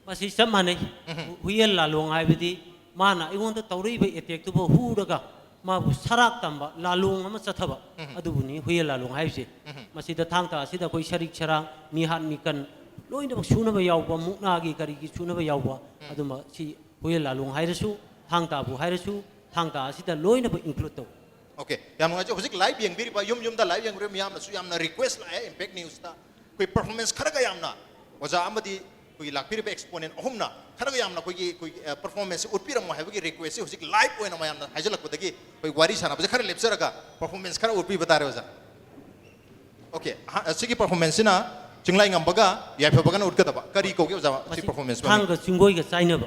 ꯃꯁꯤ ꯆꯞ ꯃꯥꯟꯅꯩ꯫ ꯎꯝꯍꯨꯝ꯫ ꯍꯨ-, ꯍꯨꯌꯦꯟ ꯂꯥꯂꯣꯡ ꯍꯥꯏꯕꯗꯤ ꯃꯥꯅ ꯑꯩꯉꯣꯟꯗ ꯇꯧꯔꯛꯏꯕ ꯑꯦꯇꯦꯛꯇꯨꯕꯨ ꯍꯨꯔꯒ ꯃꯥꯕꯨ ꯁꯔꯥꯛ ꯇꯝꯕ ꯂꯥꯂꯣꯡ ꯑꯃ ꯆꯠꯊꯕ, ꯎꯝꯍꯨꯝ꯫ ꯑꯗꯨꯕꯨꯅꯤ ꯍꯨꯌꯦꯟ ꯂꯥꯂꯣꯡ ꯍꯥꯏꯕꯁꯦ꯫ ꯎꯝꯍꯨꯝ꯫ ꯃꯁꯤꯗ ꯊꯥꯡ ꯇꯥ ꯑꯁꯤꯗ ꯑꯩꯈꯣꯏ ꯁꯔꯤꯛ ꯁꯔꯥꯡ, ꯃꯤꯍꯥꯠ ꯃꯤꯀꯟ ꯂꯣꯏꯅꯃꯛ ꯁꯨꯅꯕ ꯌꯥꯎꯕ, ꯃꯨꯛꯅꯥꯒꯤ ꯀꯔꯤꯒꯤ ꯁꯨꯅꯕ ꯌꯥꯎꯕ, ꯎꯝ꯫ ꯑꯗꯨꯃꯛ ꯁꯤ ꯍꯨꯌꯦꯟ ꯂꯥꯂꯣꯡ ꯍꯥꯏꯔꯁꯨ, ꯊꯥꯡ ꯇꯥꯕꯨ ꯍꯥꯏꯔꯁꯨ, ꯊꯥꯡ ꯇꯥ ꯑꯁꯤꯗ ꯂꯣꯏꯅꯃꯛ ꯏꯟꯀ꯭ꯂꯨꯗ ꯇꯧꯏ꯫ ꯑꯣꯀꯦ, ꯌꯥꯝ ꯅꯨꯡꯉꯥꯏꯖꯩ꯫ ꯍꯧꯖꯤꯛ ꯂꯥꯏꯚ ꯌꯦꯡꯕꯤꯔꯤꯕ, ꯌꯨꯝ ꯌꯨꯝꯗ ꯂꯥꯏꯚ ꯌꯦꯡꯕꯤꯔꯤꯕ ꯃꯤꯌꯥꯝꯅꯁꯨ ꯌꯥꯝꯅ ꯔꯤꯀ꯭ꯋꯦꯁ ꯂꯥꯛꯑꯦ ꯏꯝꯄꯦꯛ ꯅ꯭ꯌꯨꯁꯇ꯫ ꯑꯩꯈꯣꯏ ꯄꯔꯐꯣꯔꯃꯦꯟꯁ ꯈꯔꯒ ꯌꯥꯝꯅ ꯑꯣꯖꯥ ꯑꯃꯗꯤ ꯑꯩꯈꯣꯏꯒꯤ ꯂꯥꯛꯄꯤꯔꯤꯕ ꯑꯦꯛꯁꯄꯣꯅꯦꯟ ꯑꯍꯨꯝꯅ ꯈꯔꯒ ꯌꯥꯝꯅ ꯑꯩꯈꯣꯏꯒꯤ, ꯑꯩꯈꯣꯏꯒꯤ, ꯑ, ꯄꯔꯐꯣꯔꯃꯦꯟꯁꯁꯦ ꯎꯠꯄꯤꯔꯝꯃꯣ ꯍꯥꯏꯕꯒꯤ ꯔꯤꯀ꯭ꯋꯦꯁꯁꯦ ꯍꯧꯖꯤꯛ ꯂꯥꯏꯚ ꯑꯣꯏꯅ ꯃꯌꯥꯝꯅ ꯍꯥꯏꯖꯤꯜꯂꯛꯄꯗꯒꯤ ꯑꯩꯈꯣꯏ ꯋꯥꯔꯤ ꯁꯥꯟꯅꯕꯁꯦ ꯈꯔ ꯂꯦꯞꯆꯔꯒ ꯄꯔꯐꯣꯔꯃꯦꯟꯁ ꯈꯔ ꯎꯠꯄꯤꯕ ꯇꯥꯔꯦ ꯑꯣꯖꯥ꯫ ꯑꯣꯀꯦ, ꯑꯍ-, ꯁꯤꯒꯤ ꯄꯔꯐꯣꯔꯃꯦꯟꯁꯁꯤꯅ ꯆꯤꯡꯂꯥꯏꯉꯝꯕꯒ ꯌꯥꯏꯐꯕꯒꯅ ꯎꯠꯀꯗꯕ꯫ ꯀꯔꯤ ꯀꯧꯒꯦ ꯑꯣꯖꯥ, ꯁꯤ ꯃꯁꯤ ꯄꯔꯐꯣꯔꯃꯦꯟꯁ ꯃꯃꯤꯡ? ꯊꯥꯡꯒ ꯆꯤꯡꯒꯣꯏꯒ ꯆꯥꯏꯅꯕ꯫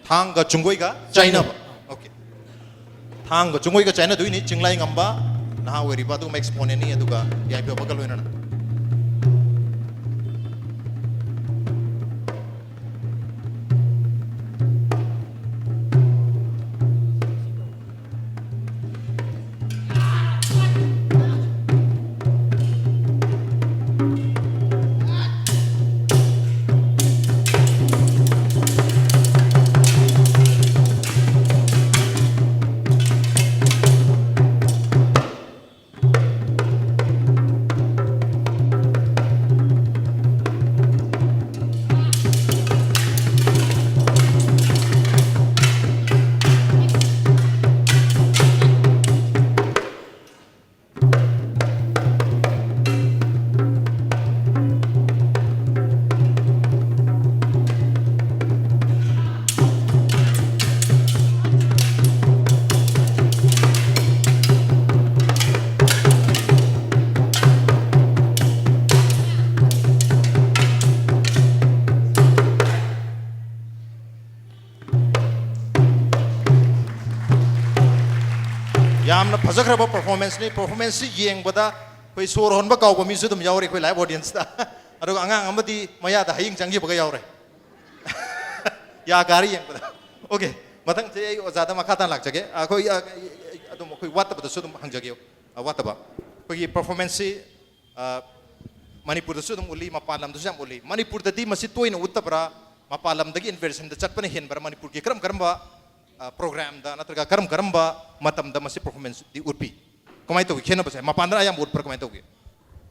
ꯊꯥꯡꯒ ꯆꯤꯡꯒꯣꯏꯒ ꯆꯥꯏꯅꯕ꯫ ꯆꯥꯏꯅꯕ꯫ ꯑꯣꯀꯦ꯫ ꯊꯥꯡꯒ ꯆꯤꯡꯒꯣꯏꯒ ꯆꯥꯏꯅꯗꯣꯏꯅꯤ꯫ ꯆꯤꯡꯂꯥꯏꯉꯝꯕ ꯅꯍꯥ ꯑꯣꯏꯔꯤꯕ ꯑꯗꯨꯒꯨꯝꯕ ꯑꯦꯛꯁꯄꯣꯅꯦꯟꯅꯤ, ꯑꯗꯨꯒ ꯌꯥꯏꯐꯕꯒ ꯂꯣꯏꯅꯅ꯫ ꯐꯖꯈ꯭ꯔꯕ ꯄꯔꯐꯣꯔꯃꯦꯟꯁꯅꯤ꯫ ꯄꯔꯐꯣꯔꯃꯦꯟꯁꯁꯤ ꯌꯦꯡꯕꯗ ꯑꯩꯈꯣꯏ ꯁꯣꯔ ꯍꯣꯟꯕ ꯀꯥꯎꯕ ꯃꯤꯁꯨ ꯑꯗꯨꯝ ꯌꯥꯎꯔꯦ ꯑꯩꯈꯣꯏ ꯂꯥꯏꯚ ꯑꯣꯗꯤꯌꯦꯟꯁꯇ꯫ ꯑꯗꯨꯒ ꯑꯉꯥꯡ ꯑꯃꯗꯤ ꯃꯌꯥꯗ ꯍꯌꯤꯡ ꯆꯪꯈꯤꯕꯒ ꯌꯥꯎꯔꯦ꯫ ꯌꯥ ꯀꯥꯔꯤ ꯌꯦꯡꯕꯗ꯫ ꯑꯣꯀꯦ, ꯃꯊꯪꯁꯦ ꯑꯩ ꯑꯣꯖꯥꯗ ꯃꯈꯥ ꯇꯥꯅ ꯂꯥꯛꯆꯒꯦ꯫ ꯑꯩꯈꯣꯏ ꯑ, ꯑꯗꯨꯝ ꯑꯩꯈꯣꯏ ꯋꯥꯠꯇꯕꯗꯁꯨ ꯑꯗꯨꯝ ꯍꯪꯖꯒꯦ꯫ ꯑ, ꯋꯥꯠꯇꯕ ꯑꯩꯈꯣꯏꯒꯤ ꯄꯔꯐꯣꯔꯃꯦꯟꯁꯁꯤ ꯑ, ꯃꯅꯤꯄꯨꯔꯗꯁꯨ ꯑꯗꯨꯝ ꯎꯠꯂꯤ, ꯃꯄꯥꯟ ꯂꯝꯗꯁꯨ ꯌꯥꯝ ꯎꯠꯂꯤ꯫ ꯃꯅꯤꯄꯨꯔꯗꯗꯤ ꯃꯁꯤ ꯇꯣꯏꯅ ꯎꯠꯇꯕ꯭ꯔꯥ? ꯃꯄꯥꯟ ꯂꯝꯗꯒꯤ ꯏꯟꯚꯦꯁꯟꯗ ꯆꯠꯄꯅ ꯍꯦꯟꯕ꯭ꯔꯥ? ꯃꯅꯤꯄꯨꯔꯒꯤ ꯀꯔꯝ ꯀꯔꯝꯕ ꯄ꯭ꯔꯣꯒ꯭ꯔꯥꯝꯗ ꯅꯠꯇ꯭ꯔꯒ ꯀꯔꯝ ꯀꯔꯝꯕ ꯃꯇꯝꯗ ꯃꯁꯤ ꯄꯔꯐꯣꯔꯃꯦꯟꯁꯇꯤ ꯎꯠꯄꯤ? ꯀꯃꯥꯏꯅ ꯇꯧꯏ ꯈꯦꯠꯅꯕꯁꯦ? ꯃꯄꯥꯟꯗꯅ ꯑꯌꯥꯝꯕ ꯎꯠꯄ꯭ꯔꯥ ꯀꯃꯥꯏꯅ ꯇꯧꯒꯦ?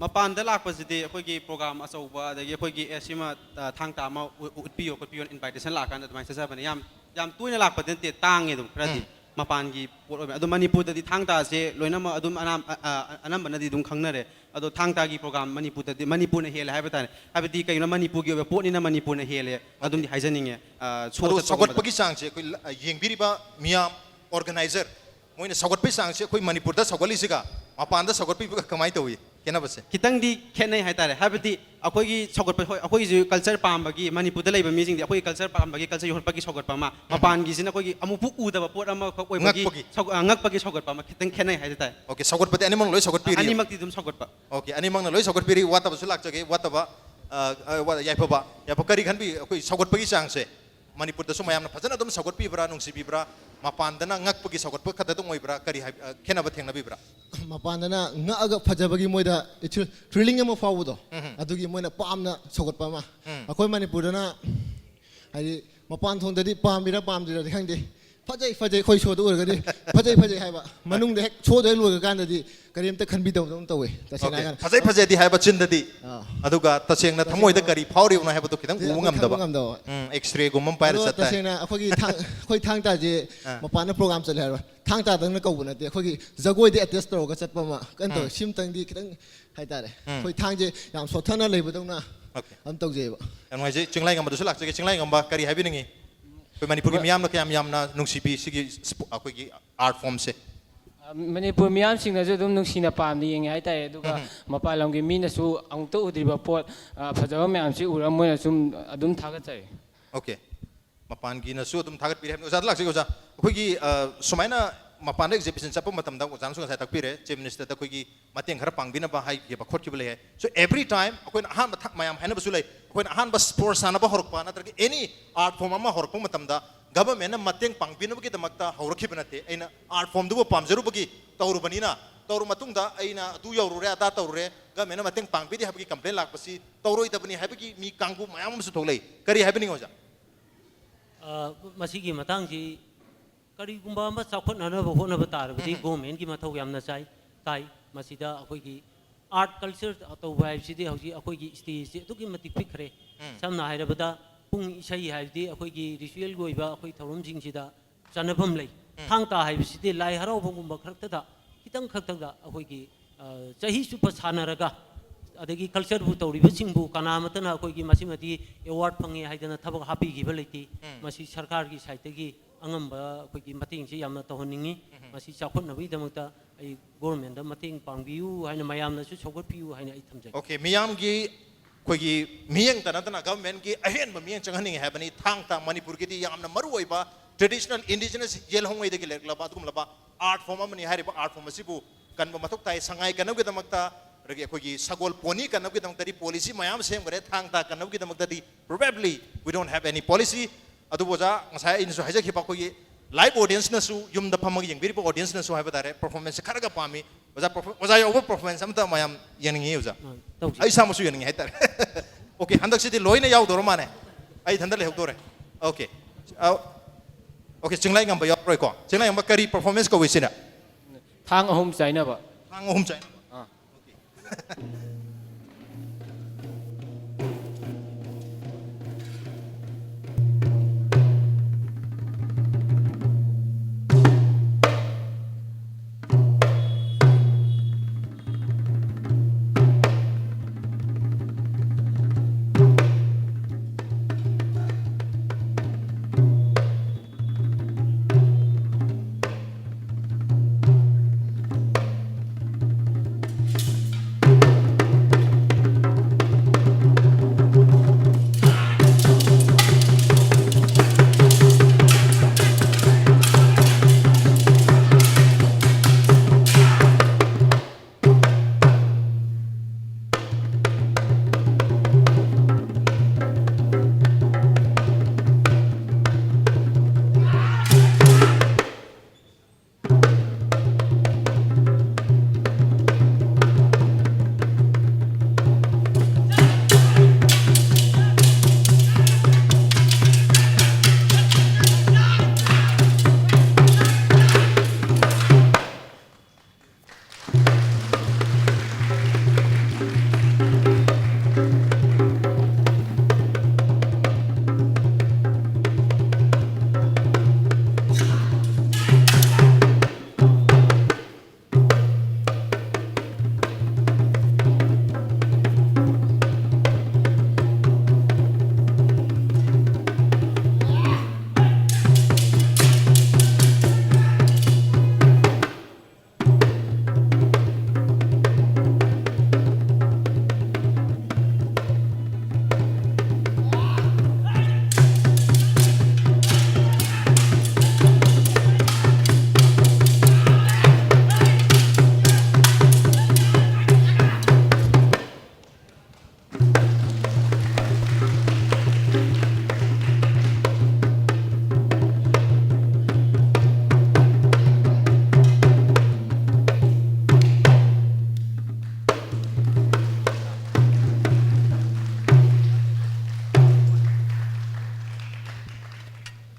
ꯃꯄꯥꯟꯗ ꯂꯥꯛꯄꯁꯤꯗꯤ ꯑꯩꯈꯣꯏꯒꯤ ꯄ꯭ꯔꯣꯒ꯭ꯔꯥꯝ ꯑꯆꯧꯕ, ꯑꯗꯒꯤ ꯑꯩꯈꯣꯏꯒꯤ, "ꯑꯦ, ꯁꯤꯃ, ꯑ, ꯊꯥꯡ ꯇꯥ ꯑꯃ ꯎ-, ꯎ-, ꯎꯠꯄꯤꯌꯣ, ꯈꯣꯠꯄꯤꯌꯣꯅ" ꯏꯟꯚꯥꯏꯇꯦꯁꯟ ꯂꯥꯛꯑꯀꯥꯟꯗ ꯑꯗꯨꯃꯥꯏꯅ ꯆꯠꯆꯕꯅꯦ꯫ ꯌꯥꯝ, ꯌꯥꯝ ꯇꯣꯏꯅ ꯂꯥꯛꯄꯗꯤ ꯅꯠꯇꯦ, ꯇꯥꯡꯉꯦ ꯑꯗꯨꯝ ꯈꯔꯗꯤ꯫ ꯎꯝ꯫ ꯃꯄꯥꯟꯒꯤ ꯄꯣꯠ ꯑꯣꯏꯕ꯫ ꯑꯗꯣ ꯃꯅꯤꯄꯨꯔꯗꯗꯤ ꯊꯥꯡ ꯇꯥꯁꯦ ꯂꯣꯏꯅꯃꯛ ꯑꯗꯨꯝ ꯑꯅꯥꯝ-, ꯑ, ꯑ, ꯑꯅꯝꯕꯅꯗꯤ ꯑꯗꯨꯝ ꯈꯪꯅꯔꯦ꯫ ꯑꯗꯣ ꯊꯥꯡ ꯇꯥꯒꯤ ꯄ꯭ꯔꯣꯒ꯭ꯔꯥꯝ ꯃꯅꯤꯄꯨꯔꯗꯗꯤ, ꯃꯅꯤꯄꯨꯔꯅ ꯍꯦꯜꯂꯦ ꯍꯥꯏꯕ ꯇꯥꯔꯦ꯫ ꯍꯥꯏꯕꯗꯤ ꯀꯩꯒꯤꯅꯣ, ꯃꯅꯤꯄꯨꯔꯒꯤ ꯑꯣꯏꯕ ꯄꯣꯠꯅꯤꯅ ꯃꯅꯤꯄꯨꯔꯅ ꯍꯦꯜꯂꯦ꯫ ꯑꯗꯨꯝꯗꯤ ꯍꯥꯏꯖꯅꯤꯡꯉꯦ꯫ ꯑ, ꯁꯣ ꯑꯗꯣ ꯆꯠꯄꯒꯨꯝꯕꯗ꯫ ꯁꯧꯒꯠꯄꯒꯤ ꯆꯥꯡꯁꯦ ꯑꯩꯈꯣꯏ ꯂ-, ꯑ, ꯌꯦꯡꯕꯤꯔꯤꯕ ꯃꯤꯌꯥꯝ, ꯑꯣꯔꯒꯅꯥꯏꯖꯔ, ꯃꯣꯏꯅ ꯁꯧꯒꯠꯄꯒꯤ ꯆꯥꯡꯁꯦ ꯑꯩꯈꯣꯏ ꯃꯅꯤꯄꯨꯔꯗ ꯁꯧꯒꯠꯂꯤꯁꯤꯒ ꯃꯄꯥꯟꯗ ꯁꯧꯒꯠꯄꯤꯕꯒ ꯀꯃꯥꯏꯅ ꯇꯧꯏ? ꯈꯦꯠꯅꯕꯁꯦ? ꯈꯤꯇꯪꯗꯤ ꯈꯦꯠꯅꯩ ꯍꯥꯏꯇꯥꯔꯦ꯫ ꯍꯥꯏꯕꯗꯤ ꯑꯩꯈꯣꯏꯒꯤ ꯁꯧꯒꯠꯄ, ꯍꯣꯏ, ꯑꯩꯈꯣꯏꯒꯤꯁꯨ ꯀꯜꯆꯔ ꯄꯥꯝꯕꯒꯤ, ꯃꯅꯤꯄꯨꯔꯗ ꯂꯩꯕ ꯃꯤꯁꯤꯡꯗꯤ ꯑꯩꯈꯣꯏꯒꯤ ꯀꯜꯆꯔ ꯄꯥꯝꯕꯒꯤ, ꯀꯜꯆꯔ ꯌꯣꯛꯈꯠꯄꯒꯤ ꯁꯧꯒꯠꯄ ꯑꯃ, ꯎꯝ꯫ ꯃꯄꯥꯟꯒꯤꯁꯤꯅ ꯑꯩꯈꯣꯏꯒꯤ ꯑꯃꯨꯛꯐꯥꯎ ꯎꯗꯕ ꯄꯣꯠ ꯑꯃꯈꯛ ꯑꯣꯏꯕꯒꯤ ꯉꯛꯄꯒꯤ꯫ ꯁꯧ-, ꯑ, ꯉꯛꯄꯒꯤ ꯁꯧꯒꯠꯄ ꯑꯃ ꯈꯤꯇꯪ ꯈꯦꯠꯅꯩ ꯍꯥꯏꯕ ꯇꯥꯔꯦ꯫ ꯑꯣꯀꯦ, ꯁꯧꯒꯠꯄꯗꯤ ꯑꯅꯤꯃꯛ ꯂꯣꯏ ꯁꯧꯒꯠꯄꯤꯔꯤ? ꯑꯅꯤꯃꯛꯇꯤ ꯑꯗꯨꯝ ꯁꯧꯒꯠꯄ꯫ ꯑꯣꯀꯦ, ꯑꯅꯤꯃꯛꯅ ꯂꯣꯏ ꯁꯧꯒꯠꯄꯤꯔꯤ꯫ ꯋꯥꯠꯇꯕꯁꯨ ꯂꯥꯛꯆꯒꯦ, ꯋꯥꯠꯇꯕ, ꯑ, ꯑ, ꯋꯥ-, ꯌꯥꯏꯐꯕ, ꯌꯥꯏꯐꯕ, ꯀꯔꯤ ꯈꯟꯕꯤ? ꯑꯩꯈꯣꯏ ꯁꯧꯒꯠꯄꯒꯤ ꯆꯥꯡꯁꯦ ꯃꯅꯤꯄꯨꯔꯗꯁꯨ ꯃꯌꯥꯝꯅ ꯐꯖꯅ ꯑꯗꯨꯝ ꯁꯧꯒꯠꯄꯤꯕ꯭ꯔꯥ, ꯅꯨꯡꯁꯤꯕꯤꯕ꯭ꯔꯥ? ꯃꯄꯥꯟꯗꯅ ꯉꯛꯄꯒꯤ ꯁꯧꯒꯠꯄ ꯈꯛꯇꯗꯪ ꯑꯣꯏꯕ꯭ꯔꯥ? ꯀꯔꯤ ꯍꯥꯏ-, ꯑ, ꯈꯦꯠꯅꯕ ꯊꯦꯡꯅꯕꯤꯕ꯭ꯔꯥ? ꯃꯄꯥꯟꯗꯅ ꯉꯛꯑꯒ ꯐꯖꯕꯒꯤ ꯃꯣꯏꯗ ꯏꯊꯤꯜ, ꯊ꯭ꯔꯤꯂꯤꯡ ꯑꯃ ꯐꯥꯎꯕꯗꯣ, ꯎꯝ꯫ ꯑꯗꯨꯒꯤ ꯃꯣꯏꯅ ꯄꯥꯝꯅ ꯁꯧꯒꯠꯄ ꯑꯃ꯫ ꯎꯝ꯫ ꯑꯩꯈꯣꯏ ꯃꯅꯤꯄꯨꯔꯗꯅ ꯍꯥꯏꯗꯤ ꯃꯄꯥꯟ ꯊꯣꯡꯗꯗꯤ ꯄꯥꯝꯃꯤꯔꯥ ꯄꯥꯝꯗ꯭ꯔꯤꯔꯥꯗꯤ ꯈꯪꯗꯦ, ꯐꯖꯩ ꯐꯖꯩ, ꯑꯩꯈꯣꯏ ꯁꯣꯗ ꯎꯔꯒꯗꯤ ꯐꯖꯩ ꯐꯖꯩ ꯍꯥꯏꯕ, ꯃꯅꯨꯡꯗ ꯍꯦꯛ ꯁꯣꯗꯣ ꯍꯦꯛ ꯂꯣꯏꯔꯀꯥꯟꯗꯗꯤ ꯀꯔꯤꯝꯇ ꯈꯟꯕꯤꯗꯕꯗꯧꯅ ꯇꯧꯋꯦ, ꯇꯁꯦꯡꯅ ꯑꯣꯀꯦ, ꯍꯥꯏꯔꯀꯥꯟꯗ꯫ ꯐꯖꯩ ꯐꯖꯩꯗꯤ ꯍꯥꯏꯕ ꯆꯤꯟꯗꯗꯤ, ꯑꯥ꯫ ꯑꯗꯨꯒ ꯇꯁꯦꯡꯅ ꯊꯃꯣꯏꯗ ꯇꯁꯦꯡꯅ ꯀꯔꯤ ꯐꯥꯎꯔꯤꯕꯅꯣ ꯍꯥꯏꯕꯗꯨ ꯈꯤꯇꯪ ꯎꯕ ꯈꯟꯕ ꯉꯝꯗꯕ꯫ ꯉꯝꯗꯕ꯫ ꯎꯝ, ꯑꯦꯛꯁ ꯔꯦꯒꯨꯝꯕ ꯑꯃ ꯄꯥꯏꯔ ꯑꯗꯣ ꯆꯠꯇꯥꯏ꯫ ꯇꯁꯦꯡꯅ ꯑꯩꯈꯣꯏꯒꯤ ꯊꯥꯡ-, ꯑꯩꯈꯣꯏ ꯊꯥꯡ ꯇꯥꯁꯦ ꯑꯥ꯫ ꯃꯄꯥꯟꯗ ꯄ꯭ꯔꯣꯒ꯭ꯔꯥꯝ ꯆꯠꯂꯦ ꯍꯥꯏꯔꯣ, ꯊꯥꯡ ꯇꯥꯗꯪꯅ ꯀꯧꯕ ꯅꯠꯇꯦ, ꯑꯩꯈꯣꯏꯒꯤ ꯖꯒꯣꯏꯗꯤ ꯑꯦꯇꯦꯁ ꯇꯧꯔꯒ ꯆꯠꯄ ꯑꯃ ꯀꯩꯅꯣ ꯇꯧꯋꯦ꯫ ꯎꯝ꯫ ꯁꯤꯝꯇꯪꯗꯤ ꯈꯤꯇꯪ ꯍꯥꯏꯇꯥꯔꯦ, ꯎꯝ꯫ ꯑꯩꯈꯣꯏ ꯊꯥꯡꯁꯦ ꯌꯥꯝ ꯁꯣꯠꯊꯅ ꯂꯩꯕꯗꯧꯅ ꯑꯣꯀꯦ꯫ ꯑꯗꯨꯝ ꯇꯧꯖꯩꯑꯕ꯫ ꯌꯥꯝ ꯅꯨꯡꯉꯥꯏꯖꯩ꯫ ꯆꯤꯡꯂꯥꯏꯉꯝꯕꯗꯁꯨ ꯂꯥꯛꯆꯒꯦ꯫ ꯆꯤꯡꯂꯥꯏꯉꯝꯕ, ꯀꯔꯤ ꯍꯥꯏꯕꯤꯅꯤꯡꯉꯤ? ꯑꯩꯈꯣꯏ ꯃꯅꯤꯄꯨꯔꯒꯤ ꯃ-, ꯃꯤꯌꯥꯝꯅ ꯀꯌꯥꯝ ꯌꯥꯝꯅ ꯅꯨꯡꯁꯤꯕꯤ ꯁꯤꯒꯤ ꯁ꯭ꯄꯣ-, ꯑꯩꯈꯣꯏꯒꯤ ꯑꯥꯔꯠ ꯐꯣꯝꯁꯦ? ꯑ, ꯃꯅꯤꯄꯨꯔ ꯃꯤꯌꯥꯝꯁꯤꯡꯅꯁꯨ ꯑꯗꯨꯝ ꯅꯨꯡꯁꯤꯅ ꯄꯥꯝꯅ ꯌꯦꯡꯉꯦ ꯍꯥꯏꯇꯥꯔꯦ꯫ ꯑꯗꯨꯒ ꯎꯝ꯫ ꯃꯄꯥꯟ ꯂꯝꯒꯤ ꯃꯤꯅꯁꯨ ꯑꯃꯨꯛꯇ ꯎꯗ꯭ꯔꯤꯕ ꯄꯣꯠ, ꯑ, ꯐꯖꯕ ꯃꯌꯥꯝꯁꯤ ꯎꯔꯒ ꯃꯣꯏꯅ ꯁꯨꯝ ꯑꯗꯨꯝ ꯊꯥꯒꯠꯆꯔꯤ꯫ ꯑꯣꯀꯦ꯫ ꯃꯄꯥꯟꯒꯤꯅꯁꯨ ꯑꯗꯨꯝ ꯊꯥꯒꯠꯄꯤꯔꯦ ꯍꯥꯏꯕꯅꯤ꯫ ꯑꯣꯖꯥꯗ ꯂꯥꯛꯆꯒꯦ, ꯑꯣꯖꯥ꯫ ꯑꯩꯈꯣꯏꯒꯤ, ꯑ, ꯁꯨꯃꯥꯏꯅ ꯃꯄꯥꯟꯗ exhibition ꯆꯠꯄ ꯃꯇꯝꯗ ꯑꯣꯖꯥꯅꯁꯨ ꯉꯁꯥꯏ ꯇꯥꯛꯄꯤꯔꯦ, Chief Ministerꯗ ꯑꯩꯈꯣꯏꯒꯤ ꯃꯇꯦꯡ ꯈꯔ ꯄꯥꯡꯕꯤꯅꯕ ꯍꯥꯏꯈꯤꯕ ꯈꯣꯠꯈꯤꯕ ꯂꯩ ꯍꯥꯏ꯫ So every time ꯑꯩꯈꯣꯏꯅ ꯑꯍꯥꯟꯕ ꯊ-, ꯃꯌꯥꯝ ꯍꯥꯏꯅꯕꯁꯨ ꯂꯩ, ꯑꯩꯈꯣꯏꯅ ꯑꯍꯥꯟꯕ sports ꯁꯥꯟꯅꯕ ꯍꯧꯔꯛꯄ ꯅꯠꯇ꯭ꯔꯒ any art form ꯑꯃ ꯍꯧꯔꯛꯄ ꯃꯇꯝꯗ governmentꯅ ꯃꯇꯦꯡ ꯄꯥꯡꯕꯤꯅꯕꯒꯤꯗꯃꯛꯇ ꯍꯧꯔꯛꯈꯤꯕ ꯅꯠꯇꯦ꯫ ꯑꯩꯅ art formꯗꯨꯕꯨ ꯄꯥꯝꯖꯔꯨꯕꯒꯤ ꯇꯧꯔꯨꯕꯅꯤꯅ, ꯇꯧꯔ ꯃꯇꯨꯡꯗ ꯑꯩꯅ ꯑꯗꯨ ꯌꯧꯔꯨꯔꯦ, ꯑꯗꯥ ꯇꯧꯔꯨꯔꯦ, governmentꯅ ꯃꯇꯦꯡ ꯄꯥꯡꯕꯤꯗꯦ ꯍꯥꯏꯕꯒꯤ complaint ꯂꯥꯛꯄꯁꯤ ꯇꯧꯔꯣꯏꯗꯕꯅꯤ ꯍꯥꯏꯕꯒꯤ ꯃꯤ ꯀꯥꯡꯕꯨ ꯃꯌꯥꯝ ꯑꯃꯁꯨ ꯊꯣꯛꯂꯛꯏ꯫ ꯀꯔꯤ ꯍꯥꯏꯕꯤꯅꯤꯡꯉꯤ ꯑꯣꯖꯥ? ꯑ, ꯃꯁꯤꯒꯤ ꯃꯇꯥꯡꯁꯤ ꯀꯔꯤꯒꯨꯝꯕ ꯑꯃ ꯆꯥꯎꯈꯠꯅꯅꯕ ꯍꯣꯠꯅꯕ ꯇꯥꯔꯕꯗꯤ ꯎꯝ꯫ Governmentꯀꯤ ꯃꯊꯧ ꯌꯥꯝꯅ ꯆꯥꯏ, ꯇꯥꯏ꯫ ꯃꯁꯤꯗ ꯑꯩꯈꯣꯏꯒꯤ art culture ꯇꯧꯕ ꯍꯥꯏꯕꯁꯤꯗꯤ ꯍꯧꯖꯤꯛ ꯑꯩꯈꯣꯏꯒꯤ stageꯁꯤ ꯑꯗꯨꯛꯀꯤ ꯃꯇꯤꯛ ꯄꯤꯛꯈ꯭ꯔꯦ꯫ ꯎꯝ꯫ ꯁꯝꯅ ꯍꯥꯏꯔꯕꯗ ꯄꯨꯡ ꯏꯁꯩ ꯍꯥꯏꯕꯗꯤ ꯑꯩꯈꯣꯏꯒꯤ ritualꯒꯤ ꯑꯣꯏꯕ ꯑꯩꯈꯣꯏ ꯊꯧꯔꯝꯁꯤꯡꯁꯤꯗ ꯆꯠꯅꯐꯝ ꯂꯩ꯫ ꯎꯝ꯫ ꯊꯥꯡ ꯇꯥ ꯍꯥꯏꯕꯁꯤꯗꯤ ꯂꯥꯏ ꯍꯔꯥꯎꯕꯒꯨꯝꯕ ꯈꯛꯇꯗ, ꯈꯤꯇꯪ ꯈꯛꯇꯗ ꯑꯩꯈꯣꯏꯒꯤ, ꯑ, ꯆꯍꯤ ꯆꯨꯞꯄ ꯁꯥꯟꯅꯔꯒ, ꯑꯗꯒꯤ cultureꯕꯨ ꯇꯧꯔꯤꯕꯁꯤꯡꯕꯨ ꯀꯅꯥꯃꯠꯇꯅ ꯑꯩꯈꯣꯏꯒꯤ ꯃꯁꯤꯃꯗꯤ award ꯐꯪꯉꯦ ꯍꯥꯏꯗꯅ ꯊꯕꯛ ꯍꯥꯞꯄꯤꯈꯤꯕ ꯂꯩꯇꯦ꯫ ꯎꯝ꯫ ꯃꯁꯤ ꯁꯔꯀꯥꯔꯒꯤ sideꯇꯒꯤ ꯑꯉꯝꯕ ꯑꯩꯈꯣꯏꯒꯤ ꯃꯇꯦꯡꯁꯤ ꯌꯥꯝꯅ ꯇꯧꯍꯟꯅꯤꯡꯉꯤ꯫ ꯎꯝ꯫ ꯃꯁꯤ ꯆꯥꯎꯈꯠꯅꯕꯒꯤꯗꯃꯛꯇ ꯑꯩ governmentꯗ ꯃꯇꯦꯡ ꯄꯥꯡꯕꯤꯌꯨ ꯍꯥꯏꯅ, ꯃꯌꯥꯝꯅꯁꯨ ꯁꯧꯒꯠꯄꯤꯌꯨ ꯍꯥꯏꯅ ꯑꯩ ꯊꯝꯖꯒꯦ꯫ Okay, ꯃꯤꯌꯥꯝꯒꯤ ꯑꯩꯈꯣꯏꯒꯤ ꯃꯤꯠꯌꯦꯡꯇ ꯅꯠꯇꯅ governmentꯀꯤ ꯑꯍꯦꯟꯕ ꯃꯤꯠꯌꯦꯡ ꯆꯪꯍꯟꯅꯤꯡꯉꯤ ꯍꯥꯏꯕꯅꯤ꯫ ꯊꯥꯡ ꯇꯥ ꯃꯅꯤꯄꯨꯔꯒꯤꯗꯤ ꯌꯥꯝꯅ ꯃꯔꯨ ꯑꯣꯏꯕ traditional indigenous ꯌꯦꯜ ꯍꯣꯡꯉꯩꯗꯒꯤ ꯂꯩꯔꯛꯂꯕ ꯑꯗꯨꯒꯨꯝꯂꯕ art form ꯑꯃꯅꯤ꯫ ꯍꯥꯏꯔꯤꯕ art form ꯑꯁꯤꯕꯨ ꯀꯟꯕ ꯃꯊꯧ ꯇꯥꯏ꯫ ꯁꯉꯥꯏ ꯀꯟꯅꯕꯒꯤꯗꯃꯛꯇ, ꯑꯗꯒꯤ ꯑꯩꯈꯣꯏꯒꯤ ꯁꯒꯣꯜ pony ꯀꯟꯅꯕꯒꯤꯗꯃꯛꯇꯗꯤ policy ꯃꯌꯥꯝ ꯁꯦꯝꯈ꯭ꯔꯦ꯫ ꯊꯥꯡ ꯇꯥ ꯀꯟꯅꯕꯒꯤꯗꯃꯛꯇꯗꯤ probably we don't have any policy꯫ ꯑꯗꯨꯕꯨ ꯑꯣꯖꯥ, ꯉꯁꯥꯏ ꯑꯩꯅꯁꯨ ꯍꯥꯏꯖꯈꯤꯕ ꯑꯩꯈꯣꯏꯒꯤ live audienceꯅꯁꯨ, ꯌꯨꯝꯗ ꯐꯝꯃꯒ ꯌꯦꯡꯕꯤꯔꯤꯕ audienceꯅꯁꯨ ꯍꯥꯏꯕ ꯇꯥꯔꯦ, performanceꯁꯦ ꯈꯔꯒ ꯄꯥꯝꯃꯤ꯫ ꯑꯣꯖꯥ, perform-, ꯑꯣꯖꯥ ꯌꯥꯎꯕ performance ꯑꯝꯇ ꯃꯌꯥꯝ ꯌꯦꯡꯅꯤꯡꯉꯤ ꯑꯣꯖꯥ꯫ ꯑ, ꯇꯧꯁꯤ꯫ ꯑꯩ ꯏꯁꯥꯃꯛꯁꯨ ꯌꯦꯡꯅꯤꯡꯉꯤ ꯍꯥꯏꯇꯥꯔꯦ꯫ Okay, ꯍꯟꯗꯛꯁꯤꯗꯤ ꯂꯣꯏꯅ ꯌꯥꯎꯗꯧꯔ ꯃꯥꯅꯦ꯫ ꯑꯩ ꯏꯊꯟꯗ ꯂꯩꯍꯧꯗꯣꯔꯦ꯫ Okay꯫ ꯑ, okay, ꯆꯤꯡꯂꯥꯏꯉꯝꯕ ꯌꯥꯎꯔꯣꯏꯀꯣ꯫ ꯆꯤꯡꯂꯥꯏꯉꯝꯕ ꯀꯔꯤ performance ꯀꯧꯏ ꯁꯤꯅ? ꯊꯥꯡ ꯑꯍꯨꯝ ꯆꯥꯏꯅꯕ꯫ ꯊꯥꯡ ꯑꯍꯨꯝ ꯆꯥꯏꯅꯕ꯫ ꯑꯥ꯫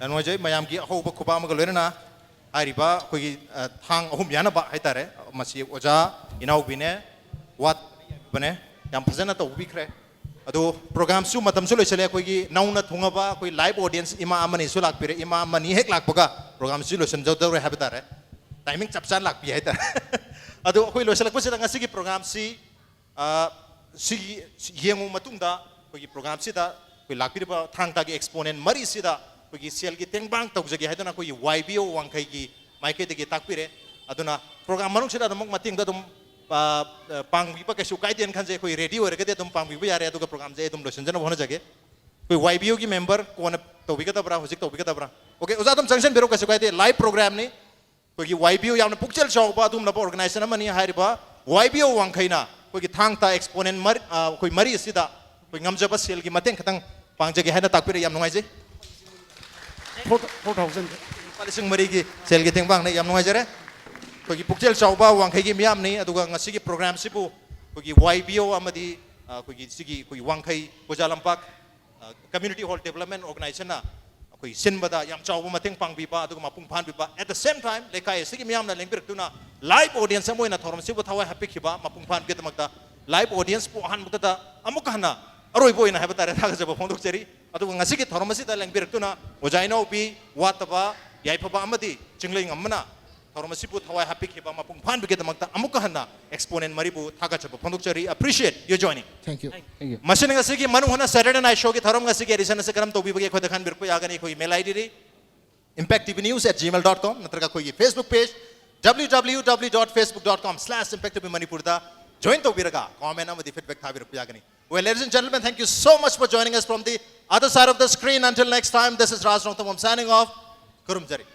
ꯌꯥꯝ ꯅꯨꯡꯉꯥꯏꯖꯩ ꯃꯌꯥꯝꯒꯤ ꯑꯍꯧꯕ ꯈꯨꯕꯥꯛ ꯑꯃꯒ ꯂꯣꯏꯅꯅ꯫ ꯍꯥꯏꯔꯤꯕ ꯑꯩꯈꯣꯏꯒꯤ, ꯑ, ꯊꯥꯡ ꯑꯍꯨꯝ ꯌꯥꯅꯕ ꯍꯥꯏꯇꯥꯔꯦ꯫ ꯃꯁꯤ ꯑꯣꯖꯥ ꯏꯅꯥꯎꯕꯤꯅꯦ, ꯋꯥꯠ ꯕꯅꯦ, ꯌꯥꯝ ꯐꯖꯅ ꯇꯧꯕꯤꯈ꯭ꯔꯦ꯫ ꯑꯗꯣ programꯁꯨ ꯃꯇꯝꯁꯨ ꯂꯣꯏꯁꯤꯜꯂꯦ꯫ ꯑꯩꯈꯣꯏꯒꯤ ꯅꯧꯅ ꯊꯨꯡꯉꯕ ꯑꯩꯈꯣꯏ live audience ꯏꯃꯥ ꯑꯃꯅꯤꯁꯨ ꯂꯥꯛꯄꯤꯔꯦ꯫ ꯏꯃꯥ ꯑꯃꯅꯤ ꯍꯦꯛ ꯂꯥꯛꯄꯒ programꯁꯤ ꯂꯣꯏꯁꯤꯟꯖꯗꯧꯔꯦ ꯍꯥꯏꯕ ꯇꯥꯔꯦ꯫ Timing ꯆꯞ ꯆꯥꯅ ꯂꯥꯛꯄꯤ ꯍꯥꯏꯇꯥꯔꯦ꯫ ꯑꯗꯣ ꯑꯩꯈꯣꯏ ꯂꯣꯏꯁꯤꯜꯂꯛꯄꯁꯤꯗ ꯉꯁꯤꯒꯤ programꯁꯤ ꯑ, ꯁꯤꯒꯤ ꯌꯦꯡꯉꯨ ꯃꯇꯨꯡꯗ ꯑꯩꯈꯣꯏꯒꯤ programꯁꯤꯗ ꯑꯩꯈꯣꯏ ꯂꯥꯛꯄꯤꯔꯤꯕ ꯊꯥꯡ ꯇꯥꯒꯤ exponent ꯃꯔꯤꯁꯤꯗ ꯑꯩꯈꯣꯏꯒꯤ ꯁꯦꯜꯒꯤ ꯇꯦꯡꯕꯥꯡ ꯇꯧꯖꯒꯦ ꯍꯥꯏꯗꯨꯅ ꯑꯩꯈꯣꯏꯒꯤ Y B O ꯋꯥꯡꯈꯩꯒꯤ ꯃꯥꯏꯀꯩꯗꯒꯤ ꯇꯥꯛꯄꯤꯔꯦ꯫ ꯑꯗꯨꯅ program ꯃꯅꯨꯡꯁꯤꯗ ꯑꯗꯨꯃꯛ ꯃꯇꯦꯡꯗ ꯑꯗꯨꯝ, ꯑ, ꯑ, ꯄꯥꯡꯕꯤꯕ ꯀꯩꯁꯨ ꯀꯥꯏꯗꯦꯅ ꯈꯟꯖꯩ꯫ ꯑꯩꯈꯣꯏ ready ꯑꯣꯏꯔꯒꯗꯤ ꯑꯗꯨꯝ ꯄꯥꯡꯕꯤꯕ ꯌꯥꯔꯦ꯫ ꯑꯗꯨꯒ programꯁꯦ ꯑꯩ ꯑꯗꯨꯝ ꯂꯣꯏꯁꯤꯟꯖꯅꯕ ꯍꯣꯠꯅꯖꯒꯦ꯫ ꯑꯩꯈꯣꯏ Y B Oꯒꯤ member ꯀꯣꯟꯅ ꯇꯧꯕꯤꯒꯗꯕ꯭ꯔꯥ, ꯍꯧꯖꯤꯛ ꯇꯧꯕꯤꯒꯗꯕ꯭ꯔꯥ? Okay, ꯑꯣꯖꯥ ꯑꯗꯨꯝ ꯆꯪꯁꯤꯟꯕꯤꯔꯣ, ꯀꯩꯁꯨ ꯀꯥꯏꯗꯦ꯫ Live programꯅꯤ꯫ ꯑꯩꯈꯣꯏꯒꯤ Y B O ꯌꯥꯝꯅ ꯄꯨꯛꯆꯦꯜ ꯆꯥꯎꯕ ꯑꯗꯨꯒꯨꯝꯂꯕ organization ꯑꯃꯅꯤ꯫ ꯍꯥꯏꯔꯤꯕ Y B O ꯋꯥꯡꯈꯩꯅ ꯑꯩꯈꯣꯏꯒꯤ ꯊꯥꯡ ꯇꯥ exponent ꯃꯔꯤ, ꯑ, ꯑꯩꯈꯣꯏ ꯃꯔꯤ ꯑꯁꯤꯗ ꯑꯩꯈꯣꯏ ꯉꯝꯖꯕ ꯁꯦꯜꯒꯤ ꯃꯇꯦꯡ ꯈꯤꯇꯪ ꯄꯥꯡꯖꯒꯦ ꯍꯥꯏꯅ ꯇꯥꯛꯄꯤꯔꯦ꯫ ꯌꯥꯝ ꯅꯨꯡꯉꯥꯏꯖꯩ꯫ Four, four thousand꯫ ꯂꯨꯄꯥ ꯂꯤꯁꯤꯡ ꯃꯔꯤꯒꯤ ꯁꯦꯜꯒꯤ ꯇꯦꯡꯕꯥꯡꯅꯦ꯫ ꯌꯥꯝ ꯅꯨꯡꯉꯥꯏꯖꯔꯦ꯫ ꯑꯩꯈꯣꯏꯒꯤ ꯄꯨꯛꯆꯦꯜ ꯆꯥꯎꯕ ꯋꯥꯡꯈꯩꯒꯤ ꯃꯤꯌꯥꯝꯅꯤ꯫ ꯑꯗꯨꯒ ꯉꯁꯤꯒꯤ programꯁꯤꯕꯨ ꯑꯩꯈꯣꯏꯒꯤ Y B O ꯑꯃꯗꯤ, ꯑ, ꯑꯩꯈꯣꯏꯒꯤ ꯁꯤꯒꯤ ꯑꯩꯈꯣꯏꯒꯤ ꯋꯥꯡꯈꯩ ꯈꯨꯖꯥ ꯂꯝꯄꯥꯛ ꯑ, Community Hall Development Organizationꯅ ꯑꯩꯈꯣꯏ ꯁꯤꯟꯕꯗ ꯌꯥꯝ ꯆꯥꯎꯕ ꯃꯇꯦꯡ ꯄꯥꯡꯕꯤꯕ, ꯑꯗꯨꯒ ꯃꯄꯨꯡ ꯐꯥꯍꯟꯕꯤꯕ, at the same time ꯂꯩꯀꯥꯏ ꯑꯁꯤꯒꯤ ꯃꯤꯌꯥꯝꯅ ꯂꯦꯡꯕꯤꯔꯛꯇꯨꯅ live audience ꯑꯃ ꯑꯣꯏꯅ ꯊꯧꯔꯝꯁꯤꯕꯨ ꯊꯋꯥꯏ ꯍꯥꯞꯄꯤꯈꯤꯕ ꯃꯄꯨꯡ ꯐꯥꯍꯟꯕꯒꯤꯗꯃꯛꯇ Live audience ꯄꯨ ꯑꯍꯥꯟꯕꯗ ꯑꯃꯨꯛꯀ ꯍꯟꯅ ꯑꯔꯣꯏꯕ ꯑꯣꯏꯅ ꯍꯥꯏꯕ ꯇꯥꯔꯦ ꯊꯥꯒꯠꯆꯕ ꯐꯣꯡꯗꯣꯛꯆꯔꯤ꯫ ꯑꯗꯨꯒ ꯉꯁꯤꯒꯤ ꯊꯧꯔꯝ ꯑꯁꯤꯗ ꯂꯦꯡꯕꯤꯔꯛꯇꯨꯅ ꯑꯣꯖꯥ ꯏꯅꯥꯎꯄꯤ ꯋꯥꯠꯇꯕ, ꯌꯥꯏꯐꯕ ꯑꯃꯗꯤ ꯆꯤꯡꯂꯩ ꯉꯝꯕꯅ ꯊꯧꯔꯝ ꯑꯁꯤꯕꯨ ꯊꯋꯥꯏ ꯍꯥꯞꯄꯤꯈꯤꯕ ꯃꯄꯨꯡ ꯐꯥꯍꯟꯕꯒꯤꯗꯃꯛꯇ ꯑꯃꯨꯛꯀ ꯍꯟꯅ exponent ꯃꯔꯤꯕꯨ ꯊꯥꯒꯠꯆꯕ ꯐꯣꯡꯗꯣꯛꯆꯔꯤ꯫ Appreciate your joining. Thank you. Thank you. ꯃꯁꯤꯅ ꯉꯁꯤꯒꯤ ꯃꯅꯨꯡ ꯍꯨꯠꯅ Saturday Night Showꯒꯤ ꯊꯧꯔꯝ ꯉꯁꯤꯒꯤ edition ꯑꯁꯤ ꯀꯔꯝ ꯇꯧꯕꯤꯕꯒꯦ ꯑꯩꯈꯣꯏꯗ ꯈꯟꯕꯤꯔꯛꯄ ꯌꯥꯒꯅꯤ꯫ ꯑꯩꯈꯣꯏꯒꯤ mail IDꯗꯤ impact T V news at gmail dot com ꯅꯠꯇ꯭ꯔꯒ ꯑꯩꯈꯣꯏꯒꯤ Facebook page W W W dot facebook dot com slash impact T V Manipurꯗ join ꯇꯧꯕꯤꯔꯒ comment ꯑꯃꯗꯤ feedback ꯊꯥꯕꯤꯔꯛꯄ ꯌꯥꯒꯅꯤ꯫ Well, ladies and gentlemen, thank you so much for joining us from the other side of the screen. Until next time, this is Raj Rongthangam signing off. ꯈꯨꯔꯨꯝꯖꯔꯤ꯫